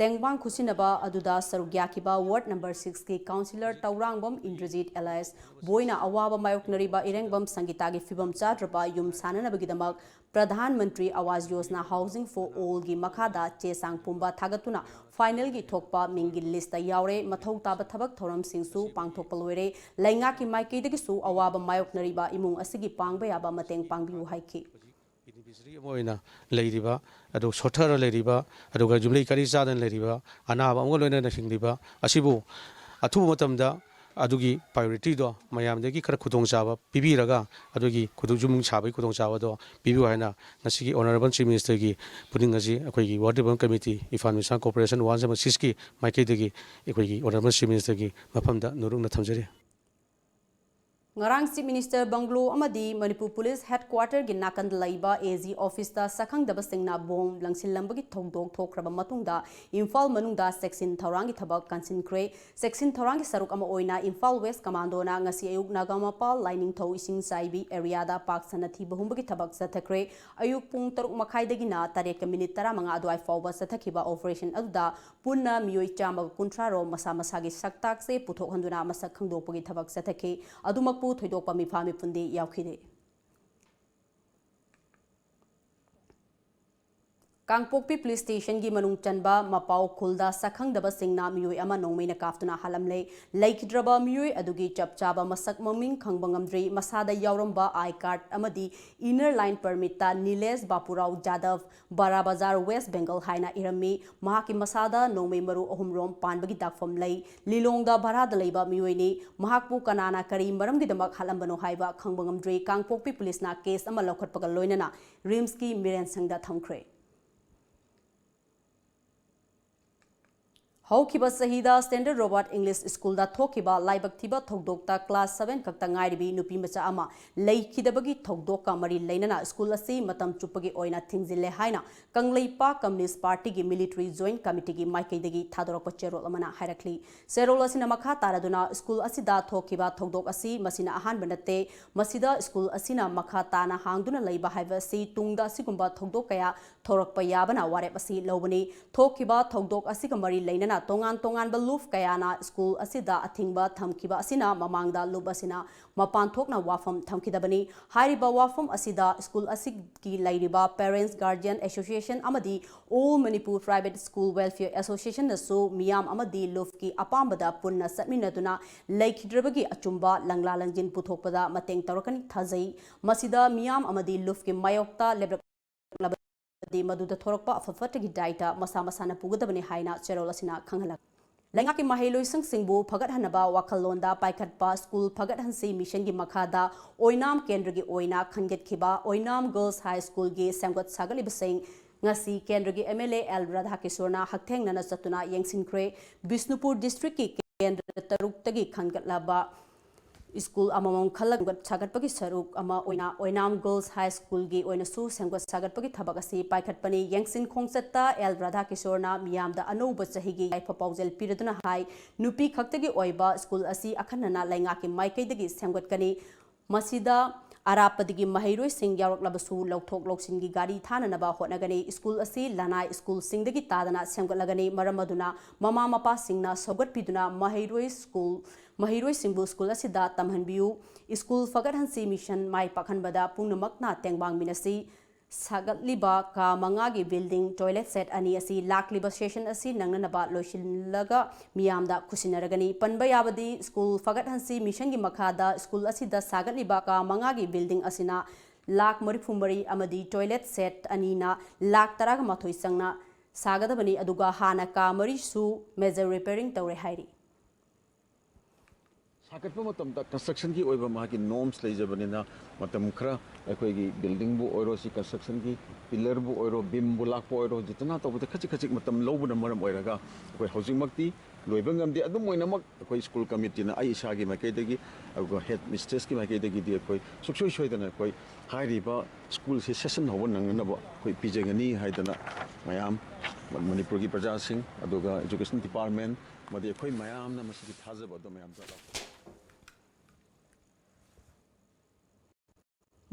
ꯇꯦꯡꯕꯥꯡ ꯈꯨꯠꯁꯤꯟꯅꯕ ꯑꯗꯨꯗ ꯁꯔꯨꯛ ꯌꯥꯈꯤꯕ ward number six ꯀꯤ councillor ꯇꯧꯔꯥꯡꯕꯝ ꯏꯟꯗ꯭ꯔꯖꯤꯠ alias ꯕꯣꯏꯅ ꯑꯋꯥꯕ ꯃꯥꯌꯣꯛꯅꯔꯤꯕ ꯏꯔꯦꯡꯕꯝ ꯁꯪꯒꯤꯇꯥꯒꯤ ꯐꯤꯕꯝ ꯆꯥꯗ꯭ꯔꯕ ꯌꯨꯝ ꯁꯥꯅꯅꯕꯒꯤꯗꯃꯛ Pradhan Mantri Awas Yojana housing for all ꯒꯤ ꯃꯈꯥꯗ ꯆꯦ ꯆꯥꯡ ꯄꯨꯝꯕ ꯊꯥꯒꯠꯇꯨꯅ final ꯒꯤ ꯊꯣꯛꯄ ꯃꯤꯡꯒꯤ list ꯇ ꯌꯥꯎꯔꯦ꯫ ꯃꯊꯧ ꯇꯥꯕ ꯊꯕꯛ ꯊꯧꯔꯝꯁꯤꯡꯁꯨ ꯄꯥꯡꯊꯣꯛꯄ ꯂꯣꯏꯔꯦ꯫ ꯂꯩꯉꯥꯛꯀꯤ ꯃꯥꯏꯀꯩꯗꯒꯤꯁꯨ ꯑꯋꯥꯕ ꯃꯥꯌꯣꯛꯅꯔꯤꯕ ꯏꯃꯨꯡ ꯑꯁꯤꯒꯤ ꯄꯥꯡꯕ ꯌꯥꯕ ꯃꯇꯦꯡ ꯄꯥꯡꯕꯤꯌꯨ ꯍꯥꯏꯈꯤ꯫ ꯕꯦꯅꯤꯐꯤꯁꯔꯤ ꯑꯃ ꯑꯣꯏꯅ ꯂꯩꯔꯤꯕ, ꯑꯗꯨ ꯁꯣꯠꯊꯔ ꯂꯩꯔꯤꯕ, ꯑꯗꯨꯒ ꯌꯨꯝꯂꯩ ꯀꯔꯤ ꯆꯥꯗꯅ ꯂꯩꯔꯤꯕ ꯑꯅꯥꯕ ꯑꯃꯒ ꯂꯣꯏꯅꯅ ꯍꯤꯡꯂꯤꯕ ꯑꯁꯤꯕꯨ ꯑꯊꯨꯕ ꯃꯇꯝꯗ ꯑꯗꯨꯒꯤ priority ꯗꯣ ꯃꯌꯥꯝꯗꯒꯤ ꯈꯔ ꯈꯨꯗꯣꯡꯆꯥꯕ ꯄꯤꯕꯤꯔꯒ ꯑꯗꯨꯒꯤ ꯈꯨꯗꯣꯡ-, ꯌꯨꯝ ꯁꯥꯕꯒꯤ ꯈꯨꯗꯣꯡꯆꯥꯕꯗꯣ ꯄꯤꯕꯤꯌꯨ ꯍꯥꯏꯅ ꯉꯁꯤꯒꯤ Honourable Chief Minister ꯒꯤ ꯄꯨꯛꯅꯤꯡ ꯑꯁꯤ ꯑꯩꯈꯣꯏꯒꯤ Ward Development Committee, Imphal Eastern Corporation Ward number six ꯀꯤ ꯃꯥꯏꯀꯩꯗꯒꯤ ꯑꯩꯈꯣꯏꯒꯤ Honourable Chief Minister ꯒꯤ ꯃꯐꯝꯗ ꯅꯣꯂꯨꯛꯅ ꯊꯝꯖꯔꯤ꯫ ꯉꯔꯥꯡ Chief Minister bungalow ꯑꯃꯗꯤ ꯃꯅꯤꯄꯨꯔ Police Headquarter ꯒꯤ ꯅꯥꯀꯟꯗ ꯂꯩꯕ AG office ꯇ ꯁꯛꯈꯪꯗꯕꯁꯤꯡꯅ bomb ꯂꯪꯁꯤꯜꯂꯝꯕꯒꯤ ꯊꯧꯗꯣꯛ ꯊꯣꯛꯈ꯭ꯔꯕ ꯃꯇꯨꯡꯗ ꯏꯝꯐꯥꯜ ꯃꯅꯨꯡꯗ ꯆꯦꯛꯁꯤꯟ ꯊꯧꯔꯥꯡꯒꯤ ꯊꯕꯛ ꯀꯟꯁꯤꯟꯈ꯭ꯔꯦ꯫ ꯆꯦꯛꯁꯤꯟ ꯊꯧꯔꯥꯡꯒꯤ ꯁꯔꯨꯛ ꯑꯃ ꯑꯣꯏꯅ ꯏꯝꯐꯥꯜ West Commando ꯅ ꯉꯁꯤ ꯑꯌꯨꯛ ꯅꯥꯒꯥꯃꯄꯥꯜ ꯂꯥꯏꯅꯤꯡꯊꯧ ꯏꯁꯤꯡ ꯆꯥꯏꯕꯤ area ꯗ ꯄꯥꯛ ꯁꯟꯅ ꯊꯤꯕ ꯍꯨꯝꯕꯒꯤ ꯊꯕꯛ ꯆꯠꯊꯈ꯭ꯔꯦ꯫ ꯑꯌꯨꯛ ꯄꯨꯡ ꯇꯔꯨꯛ ꯃꯈꯥꯏꯗꯒꯤꯅ ꯇꯔꯦꯠꯀ minute ꯇꯔꯥꯃꯉꯥ ꯑꯗꯨꯋꯥꯏ ꯐꯥꯎꯕ ꯆꯠꯊꯈꯤꯕ operation ꯑꯗꯨꯗ ꯄꯨꯟꯅ ꯃꯤꯑꯣꯏ ꯆꯥꯝꯃꯒ ꯀꯨꯟꯊ꯭ꯔꯥ ꯔꯣꯝ ꯃꯁꯥ ꯃꯁꯥꯒꯤ ꯁꯛꯇꯥꯛꯁꯦ ꯄꯨꯊꯣꯛꯍꯟꯗꯨꯅ ꯃꯁꯛ ꯈꯪꯗꯣꯛꯄꯒꯤ ꯊꯕꯛ ꯆꯠꯊꯈꯤ꯫ ꯑꯗꯨꯃꯛꯄꯨ ꯊꯣꯏꯗꯣꯛꯄ ꯃꯤꯐꯥ ꯃꯤꯄꯨꯟꯗꯤ ꯌꯥꯎꯈꯤꯗꯦ꯫ ꯀꯥꯡꯄꯣꯛꯄꯤ Police Station ꯒꯤ ꯃꯅꯨꯡ ꯆꯟꯕ ꯃꯄꯥꯎ ꯈꯨꯜꯗ ꯁꯛꯈꯪꯗꯕꯁꯤꯡꯅ ꯃꯤꯑꯣꯏ ꯑꯃ ꯅꯣꯡꯃꯩꯅ ꯀꯥꯞꯇꯨꯅ ꯍꯥꯠꯂꯝꯂꯦ꯫ ꯂꯩꯈꯤꯗ꯭ꯔꯕ ꯃꯤꯑꯣꯏ ꯑꯗꯨꯒꯤ ꯆꯞ ꯆꯥꯕ ꯃꯁꯛ ꯃꯃꯤꯡ ꯈꯪꯕ ꯉꯝꯗ꯭ꯔꯤ꯫ ꯃꯁꯥꯗ ꯌꯥꯎꯔꯝꯕ I card ꯑꯃꯗꯤ Inner Line Permit ꯇ ꯅꯤꯂꯦꯁ ꯕꯥꯄꯨꯔꯥꯎ ꯖꯥꯗꯕ, ꯕꯥꯔꯥ ꯕꯖꯥꯔ, West Bengal ꯍꯥꯏꯅ ꯏꯔꯝꯃꯤ꯫ ꯃꯍꯥꯛꯀꯤ ꯃꯁꯥꯗ ꯅꯣꯡꯃꯩ ꯃꯔꯨ ꯑꯍꯨꯝ ꯔꯣꯝ ꯄꯥꯟꯕꯒꯤ ꯗꯥꯛꯐꯝ ꯂꯩ꯫ ꯂꯤꯂꯣꯡꯗ ꯚꯔꯥꯗ ꯂꯩꯕ ꯃꯤꯑꯣꯏꯅꯤ꯫ ꯃꯍꯥꯛꯄꯨ ꯀꯅꯥꯅ ꯀꯔꯤ ꯃꯔꯝꯒꯤꯗꯃꯛ ꯍꯥꯠꯂꯝꯕꯅꯣ ꯍꯥꯏꯕ ꯈꯪꯕ ꯉꯝꯗ꯭ꯔꯤ꯫ ꯀꯥꯡꯄꯣꯛꯄꯤ Police ꯅ case ꯑꯃ ꯂꯧꯈꯠꯄꯒ ꯂꯣꯏꯅꯅ RIMS ꯀꯤ ꯃꯤꯔꯦꯟ ꯁꯪꯗ ꯊꯝꯈ꯭ꯔꯦ꯫ ꯍꯧꯈꯤꯕ ꯆꯍꯤꯗ Standard Robert English Schoolꯗ ꯊꯣꯛꯈꯤꯕ ꯂꯥꯏꯕꯛ ꯊꯤꯕ ꯊꯧꯗꯣꯛꯇ class seven ꯈꯛꯇ ꯉꯥꯏꯔꯤꯕꯤ ꯅꯨꯄꯤ ꯃꯆꯥ ꯑꯃ ꯂꯩꯈꯤꯗꯕꯒꯤ ꯊꯧꯗꯣꯛꯀ ꯃꯔꯤ ꯂꯩꯅꯅ school ꯑꯁꯤ ꯃꯇꯝ ꯆꯨꯞꯄꯒꯤ ꯑꯣꯏꯅ ꯊꯤꯡꯖꯤꯜꯂꯦ ꯍꯥꯏꯅ ꯀꯪꯂꯩꯄꯥꯛ Communist Partyꯒꯤ Military Joint Committeeꯒꯤ ꯃꯥꯏꯀꯩꯗꯒꯤ ꯊꯥꯗꯣꯔꯛꯄ ꯆꯦꯔꯣꯜ ꯑꯃꯅ ꯍꯥꯏꯔꯛꯂꯤ꯫ ꯆꯦꯔꯣꯜ ꯑꯁꯤꯅ ꯃꯈꯥ ꯇꯥꯔꯗꯨꯅ school ꯑꯁꯤꯗ ꯊꯣꯛꯈꯤꯕ ꯊꯧꯗꯣꯛ ꯑꯁꯤ ꯃꯁꯤꯅ ꯑꯍꯥꯟꯕ ꯅꯠꯇꯦ꯫ ꯃꯁꯤꯗ school ꯑꯁꯤꯅ ꯃꯈꯥ ꯇꯥꯅ ꯍꯥꯡꯗꯨꯅ ꯂꯩꯕ ꯍꯥꯏꯕ ꯑꯁꯤ ꯇꯨꯡꯗ ꯑꯁꯤꯒꯨꯝꯕ ꯊꯧꯗꯣꯛ ꯀꯌꯥ ꯊꯣꯔꯛꯄ ꯌꯥꯕꯅ ꯋꯥꯔꯦꯞ ꯑꯁꯤ ꯂꯧꯕꯅꯤ꯫ ꯊꯣꯛꯈꯤꯕ ꯊꯧꯗꯣꯛ ꯑꯁꯤꯒ ꯃꯔꯤ ꯂꯩꯅꯅ ꯇꯣꯉꯥꯟ ꯇꯣꯉꯥꯟꯕ ꯂꯨꯞ ꯀꯌꯥꯅ school ꯑꯁꯤꯗ ꯑꯊꯤꯡꯕ ꯊꯝꯈꯤꯕ ꯑꯁꯤꯅ ꯃꯃꯥꯡꯗ ꯂꯨꯞ ꯑꯁꯤꯅ ꯃꯄꯥꯟ ꯊꯣꯛꯅ ꯋꯥꯐꯝ ꯊꯝꯈꯤꯗꯕꯅꯤ꯫ ꯍꯥꯏꯔꯤꯕ ꯋꯥꯐꯝ ꯑꯁꯤꯗ school ꯑꯁꯤꯒꯤ ꯂꯩꯔꯤꯕ Parents Guardian Association ꯑꯃꯗꯤ All Manipur Private School Welfare Associationꯅꯁꯨ ꯃꯤꯌꯥꯝ ꯑꯃꯗꯤ ꯂꯨꯞꯀꯤ ꯑꯄꯥꯝꯕꯗ ꯄꯨꯟꯅ ꯆꯠꯃꯤꯟꯅꯗꯨꯅ ꯂꯩꯈꯤꯗ꯭ꯔꯕꯒꯤ ꯑꯆꯨꯝꯕ ꯂꯪꯂꯥ ꯂꯪꯖꯤꯟ ꯄꯨꯊꯣꯛꯄꯗ ꯃꯇꯦꯡ ꯇꯧꯔꯛꯀꯅꯤ ꯊꯥꯖꯩ꯫ ꯃꯁꯤꯗ ꯃꯤꯌꯥꯝ ꯑꯃꯗꯤ ꯂꯨꯞꯀꯤ ꯃꯥꯌꯣꯛꯇ ꯂꯦꯞꯂꯛꯂꯕꯗꯤ ꯃꯗꯨꯗ ꯊꯣꯔꯛꯄ ꯑꯐ ꯐꯠꯇꯒꯤ ꯗꯥꯏꯇ ꯃꯁꯥ ꯃꯁꯥꯅ ꯄꯨꯒꯗꯕꯅꯤ ꯍꯥꯏꯅ ꯆꯦꯔꯣꯜ ꯑꯁꯤꯅ ꯈꯪꯍꯜꯂꯛꯂꯤ꯫ ꯂꯩꯉꯥꯛꯀꯤ ꯃꯍꯩꯂꯣꯏꯁꯪꯁꯤꯡꯕꯨ ꯐꯒꯠꯍꯟꯅꯕ ꯋꯥꯈꯜꯂꯣꯟꯗ ꯄꯥꯏꯈꯠꯄ School ꯐꯒꯠꯍꯟꯁꯤ ꯃꯤꯁꯟꯒꯤ ꯃꯈꯥꯗ ꯑꯣꯏꯅꯥꯝ ꯀꯦꯟꯗ꯭ꯔꯒꯤ ꯑꯣꯏꯅ ꯈꯟꯒꯠꯈꯤꯕ ꯑꯣꯏꯅꯥꯝ Girls High Schoolꯒꯤ ꯁꯦꯝꯒꯠ ꯁꯥꯒꯠꯂꯤꯕꯁꯤꯡ ꯉꯁꯤ ꯀꯦꯟꯗ꯭ꯔꯒꯤ MLA ꯑꯦꯜ ꯔꯥꯙꯥꯀꯤꯁꯣꯔꯅ ꯍꯛꯊꯦꯡꯅꯅ ꯆꯠꯇꯨꯅ ꯌꯦꯡꯁꯤꯟꯈ꯭ꯔꯦ꯫ ꯕꯤꯁꯅꯨꯄꯨꯔ districtꯀꯤ ꯀꯦꯟꯗ꯭ꯔ ꯇꯔꯨꯛꯇꯒꯤ ꯈꯟꯒꯠꯂꯕ school ꯑꯃꯃꯝ ꯈꯜꯂꯒ ꯁꯦꯝꯒꯠ ꯁꯥꯒꯠꯄꯒꯤ ꯁꯔꯨꯛ ꯑꯃ ꯑꯣꯏꯅ ꯑꯣꯏꯅꯥꯝ Girls High Schoolꯒꯤ ꯑꯣꯏꯅꯁꯨ ꯁꯦꯝꯒꯠ ꯁꯥꯒꯠꯄꯒꯤ ꯊꯕꯛ ꯑꯁꯤ ꯄꯥꯏꯈꯠꯄꯅꯤ꯫ ꯌꯦꯡꯁꯤꯟ ꯈꯣꯡꯆꯠꯇ ꯑꯦꯜ ꯔꯥꯙꯥꯀꯤꯁꯣꯔꯅ ꯃꯤꯌꯥꯝꯗ ꯑꯅꯧꯕ ꯆꯍꯤꯒꯤ ꯌꯥꯏꯐ ꯄꯥꯎꯖꯦꯜ ꯄꯤꯔꯗꯨꯅ ꯍꯥꯏ, ꯅꯨꯄꯤ ꯈꯛꯇꯒꯤ ꯑꯣꯏꯕ school ꯑꯁꯤ ꯑꯈꯟꯅꯅ ꯂꯩꯉꯥꯛꯀꯤ ꯃꯥꯏꯀꯩꯗꯒꯤ ꯁꯦꯝꯒꯠꯀꯅꯤ꯫ ꯃꯁꯤꯗ ꯑꯔꯥꯞꯄꯗꯒꯤ ꯃꯍꯩꯔꯣꯏꯁꯤꯡ ꯌꯥꯎꯔꯛꯂꯕꯁꯨ ꯂꯧꯊꯣꯛ ꯂꯧꯁꯤꯟꯒꯤ ꯒꯥꯔꯤ ꯊꯥꯅꯅꯕ ꯍꯣꯠꯅꯒꯅꯤ꯫ School ꯑꯁꯤ ꯂꯅꯥꯏ schoolꯁꯤꯡꯗꯒꯤ ꯇꯥꯗꯅ ꯁꯦꯝꯒꯠꯂꯒꯅꯤ꯫ ꯃꯔꯝ ꯑꯗꯨꯅ ꯃꯃꯥ ꯃꯄꯥꯁꯤꯡꯅ ꯁꯧꯒꯠꯄꯤꯗꯨꯅ ꯃꯍꯩꯔꯣꯏ school, ꯃꯍꯩꯔꯣꯏꯁꯤꯡꯕꯨ school ꯑꯁꯤꯗ ꯇꯝꯍꯟꯕꯤꯌꯨ꯫ School ꯐꯒꯠꯍꯟꯁꯤ mission ꯃꯥꯏ ꯄꯥꯛꯍꯟꯕꯗ ꯄꯨꯝꯅꯃꯛꯅ ꯇꯦꯡꯕꯥꯡꯃꯤꯟꯅꯁꯤ꯫ ꯁꯥꯒꯠꯂꯤꯕ ꯀꯥ ꯃꯉꯥꯒꯤ building toilet set ꯑꯅꯤ ꯑꯁꯤ ꯂꯥꯛꯂꯤꯕ session ꯑꯁꯤ ꯅꯪꯅꯅꯕ ꯂꯣꯏꯁꯤꯜꯂꯒ ꯃꯤꯌꯥꯝꯗ ꯈꯨꯠꯁꯤꯟꯅꯔꯒꯅꯤ꯫ ꯄꯟꯕ ꯌꯥꯕꯗꯤ, School ꯐꯒꯠꯍꯟꯁꯤ missionꯒꯤ ꯃꯈꯥꯗ school ꯑꯁꯤꯗ ꯁꯥꯒꯠꯂꯤꯕ ꯀꯥ ꯃꯉꯥꯒꯤ building ꯑꯁꯤꯅ ꯂꯥꯈ ꯃꯔꯤꯐꯨ ꯃꯔꯤ ꯑꯃꯗꯤ toilet set ꯑꯅꯤꯅ ꯂꯥꯈ ꯇꯔꯥꯒ ꯃꯥꯊꯣꯏ ꯆꯪꯅ ꯁꯥꯒꯗꯕꯅꯤ꯫ ꯑꯗꯨꯒ ꯍꯥꯟꯅ ꯀꯥ ꯃꯔꯤꯁꯨ major repairing ꯇꯧꯔꯦ ꯍꯥꯏꯔꯤ꯫ ꯁꯥꯒꯠꯄ ꯃꯇꯝꯗ constructionꯒꯤ ꯑꯣꯏꯕ ꯃꯥꯒꯤ norms ꯂꯩꯖꯕꯅꯤꯅ, ꯃꯇꯝ ꯈꯔ ꯑꯩꯈꯣꯏꯒꯤ buildingꯕꯨ ꯑꯣꯏꯔꯣ, ꯁꯤ constructionꯒꯤ pillarꯕꯨ ꯑꯣꯏꯔꯣ, beamꯕꯨ ꯂꯥꯛꯄ ꯑꯣꯏꯔꯣ, ꯖꯇꯅꯥ ꯇꯧꯕꯗ ꯈꯖꯤꯛ ꯈꯖꯤꯛ ꯃꯇꯝ ꯂꯧꯕꯅ ꯃꯔꯝ ꯑꯣꯏꯔꯒ ꯑꯩꯈꯣꯏ ꯍꯧꯖꯤꯛꯃꯛꯇꯤ ꯂꯣꯏꯕ ꯉꯝꯗꯦ꯫ ꯑꯗꯨꯝ ꯑꯣꯏꯅꯃꯛ ꯑꯩꯈꯣꯏ school committeeꯅ, ꯑꯩ ꯏꯁꯥꯒꯤ ꯃꯥꯏꯀꯩꯗꯒꯤ, ꯑꯗꯨꯒ head mistressꯀꯤ ꯃꯥꯏꯀꯩꯗꯒꯤꯗꯤ ꯑꯩꯈꯣꯏ ꯁꯨꯡꯁꯣꯏ ꯁꯣꯏꯗꯅ ꯑꯩꯈꯣꯏ ꯍꯥꯏꯔꯤꯕ schoolꯁꯤ session ꯍꯧꯕ ꯅꯪꯅꯅꯕ ꯑꯩꯈꯣꯏ ꯄꯤꯖꯒꯅꯤ ꯍꯥꯏꯗꯅ ꯃꯌꯥꯝ ꯃꯅꯤꯄꯨꯔꯒꯤ ꯄ꯭ꯔꯖꯥꯁꯤꯡ, ꯑꯗꯨꯒ education department, ꯑꯃꯗꯤ ꯑꯩꯈꯣꯏ ꯃꯌꯥꯝꯅ ꯃꯁꯤꯒꯤ ꯊꯥꯖꯕ ꯑꯗꯨ ꯃꯌꯥꯝꯗ ꯂꯥꯎꯊꯣꯛ꯫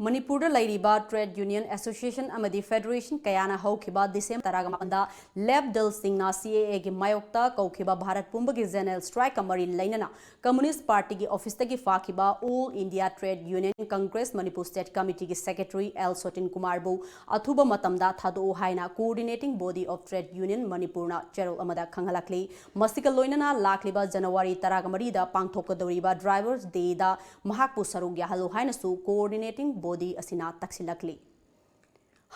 ꯃꯅꯤꯄꯨꯔꯗ ꯂꯩꯔꯤꯕ trade union, association ꯑꯃꯗꯤ federation ꯀꯌꯥꯅ ꯍꯧꯈꯤꯕ December ꯇꯔꯥꯃꯥꯄꯟꯗ ꯂꯦꯞ ꯗꯜꯁꯤꯡꯅ CAAꯒꯤ ꯃꯥꯌꯣꯛꯇ ꯀꯧꯈꯤꯕ ꯚꯥꯔꯠ ꯄꯨꯝꯕꯒꯤ general strikeꯀ ꯃꯔꯤ ꯂꯩꯅꯅ Communist Partyꯒꯤ officeꯇꯒꯤ ꯐꯥꯈꯤꯕ All India Trade Union Congress Manipur State Committeeꯒꯤ secretary L ꯁꯣꯇꯤꯟ ꯀꯨꯃꯥꯔꯕꯨ ꯑꯊꯨꯕ ꯃꯇꯝꯗ ꯊꯥꯗꯣꯛꯎ ꯍꯥꯏꯅ Coordinating Body of Trade Union ꯃꯅꯤꯄꯨꯔꯅ ꯆꯦꯔꯣꯜ ꯑꯃꯗ ꯈꯪꯍꯜꯂꯛꯂꯤ꯫ ꯃꯁꯤꯒ ꯂꯣꯏꯅꯅ ꯂꯥꯛꯂꯤꯕ January ꯇꯔꯥꯃꯔꯤꯗ ꯄꯥꯡꯊꯣꯛꯀꯗꯧꯔꯤꯕ Drivers Dayꯗ ꯃꯍꯥꯛꯄꯨ ꯁꯔꯨꯛ ꯌꯥꯍꯜꯂꯨ ꯍꯥꯏꯅꯁꯨ Coordinating Body ꯑꯁꯤꯅ ꯇꯛꯁꯤꯜꯂꯛꯂꯤ꯫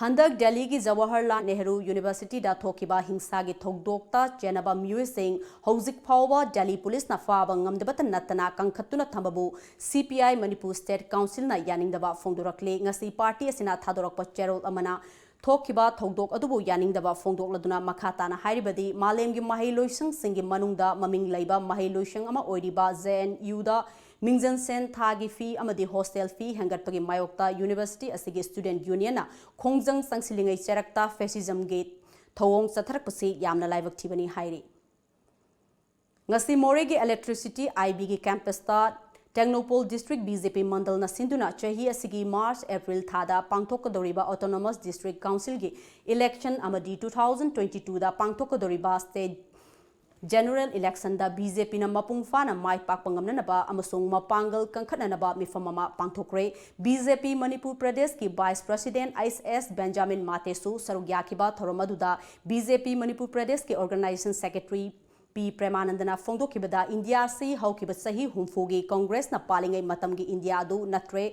ꯍꯟꯗꯛ ꯗꯦꯜꯂꯤꯒꯤ ꯖꯋꯥꯍꯔꯂꯥꯜ ꯅꯦꯍꯔꯨ ꯌꯨꯅꯤꯚꯔꯁꯤꯇꯤꯗ ꯊꯣꯛꯈꯤꯕ ꯍꯤꯡꯁꯥꯒꯤ ꯊꯧꯗꯣꯛꯇ ꯆꯦꯟꯅꯕ ꯃꯤꯑꯣꯏꯁꯤꯡ ꯍꯧꯖꯤꯛ ꯐꯥꯎꯕ ꯗꯦꯜꯂꯤ ꯄꯨꯂꯤꯁꯅ ꯐꯥꯕ ꯉꯝꯗꯕꯇ ꯅꯠꯇꯅ ꯀꯟꯈꯠꯇꯨꯅ ꯊꯝꯕꯕꯨ CPI ꯃꯅꯤꯄꯨꯔ State Councilꯅ ꯌꯥꯅꯤꯡꯗꯕ ꯐꯣꯡꯗꯣꯔꯛꯂꯤ꯫ ꯉꯁꯤ party ꯑꯁꯤꯅ ꯊꯥꯗꯣꯔꯛꯄ ꯆꯦꯔꯣꯜ ꯑꯃꯅ ꯊꯣꯛꯈꯤꯕ ꯊꯧꯗꯣꯛ ꯑꯗꯨꯕꯨ ꯌꯥꯅꯤꯡꯗꯕ ꯐꯣꯡꯗꯣꯛꯂꯗꯨꯅ ꯃꯈꯥ ꯇꯥꯅ ꯍꯥꯏꯔꯤꯕꯗꯤ, ꯃꯥꯂꯦꯝꯒꯤ ꯃꯍꯩ ꯂꯣꯏꯁꯪꯁꯤꯡꯒꯤ ꯃꯅꯨꯡꯗ ꯃꯃꯤꯡ ꯂꯩꯕ ꯃꯍꯩ ꯂꯣꯏꯁꯪ ꯑꯃ ꯑꯣꯏꯔꯤꯕ JNUꯗ ꯃꯤꯡꯖꯟ ꯁꯦꯟ, ꯊꯥꯒꯤ fee ꯑꯃꯗꯤ hostel fee ꯍꯦꯟꯒꯠꯄꯒꯤ ꯃꯥꯌꯣꯛꯇ university ꯑꯁꯤꯒꯤ student unionꯅ ꯈꯣꯡꯖꯪ ꯆꯪꯁꯤꯜꯂꯤꯉꯩ ꯆꯩꯔꯛꯇ fascismꯒꯤ ꯊꯧꯑꯣꯡ ꯆꯠꯊꯔꯛꯄꯁꯤ ꯌꯥꯝꯅ ꯂꯥꯏꯕꯛ ꯊꯤꯕꯅꯤ ꯍꯥꯏꯔꯤ꯫ ꯉꯁꯤ ꯃꯣꯔꯦꯒꯤ Electricity IBꯒꯤ campusꯇ ꯇꯦꯡꯅꯧꯄꯜ district BJP ꯃꯟꯗꯜꯅ ꯁꯤꯟꯗꯨꯅ ꯆꯍꯤ ꯑꯁꯤꯒꯤ March, April ꯊꯥꯗ ꯄꯥꯡꯊꯣꯛꯀꯗꯧꯔꯤꯕ Autonomous District Councilꯒꯤ election ꯑꯃꯗꯤ two thousand twenty twoꯗ ꯄꯥꯡꯊꯣꯛꯀꯗꯧꯔꯤꯕ state general electionꯗ BJPꯅ ꯃꯄꯨꯡ ꯐꯥꯅ ꯃꯥꯏ ꯄꯥꯛꯄ ꯉꯝꯅꯅꯕ ꯑꯃꯁꯨꯡ ꯃꯄꯥꯡꯒꯜ ꯀꯟꯈꯠꯅꯅꯕ ꯃꯤꯐꯝ ꯑꯃ ꯄꯥꯡꯊꯣꯛꯈ꯭ꯔꯦ꯫ BJP ꯃꯅꯤꯄꯨꯔ ꯄ꯭ꯔꯗꯦꯁꯀꯤ vice president ꯑꯩꯆ ꯑꯦꯁ ꯕꯦꯟꯖꯥꯃꯤꯟ ꯃꯥꯇꯦꯁꯨ ꯁꯔꯨꯛ ꯌꯥꯈꯤꯕ ꯊꯧꯔꯝ ꯑꯗꯨꯗ BJP ꯃꯅꯤꯄꯨꯔ ꯄ꯭ꯔꯗꯦꯁꯀꯤ organization secretary ꯄꯤ ꯄ꯭ꯔꯦꯃꯥꯅꯟꯗꯅ ꯐꯣꯡꯗꯣꯛꯈꯤꯕꯗ, ꯏꯟꯗꯤꯌꯥ ꯑꯁꯤ ꯍꯧꯈꯤꯕ ꯆꯍꯤ ꯍꯨꯝꯐꯨꯒꯤ ꯀꯪꯒ꯭ꯔꯦꯁꯅ ꯄꯥꯜꯂꯤꯉꯩ ꯃꯇꯝꯒꯤ ꯏꯟꯗꯤꯌꯥ ꯑꯗꯨ ꯅꯠꯇ꯭ꯔꯦ꯫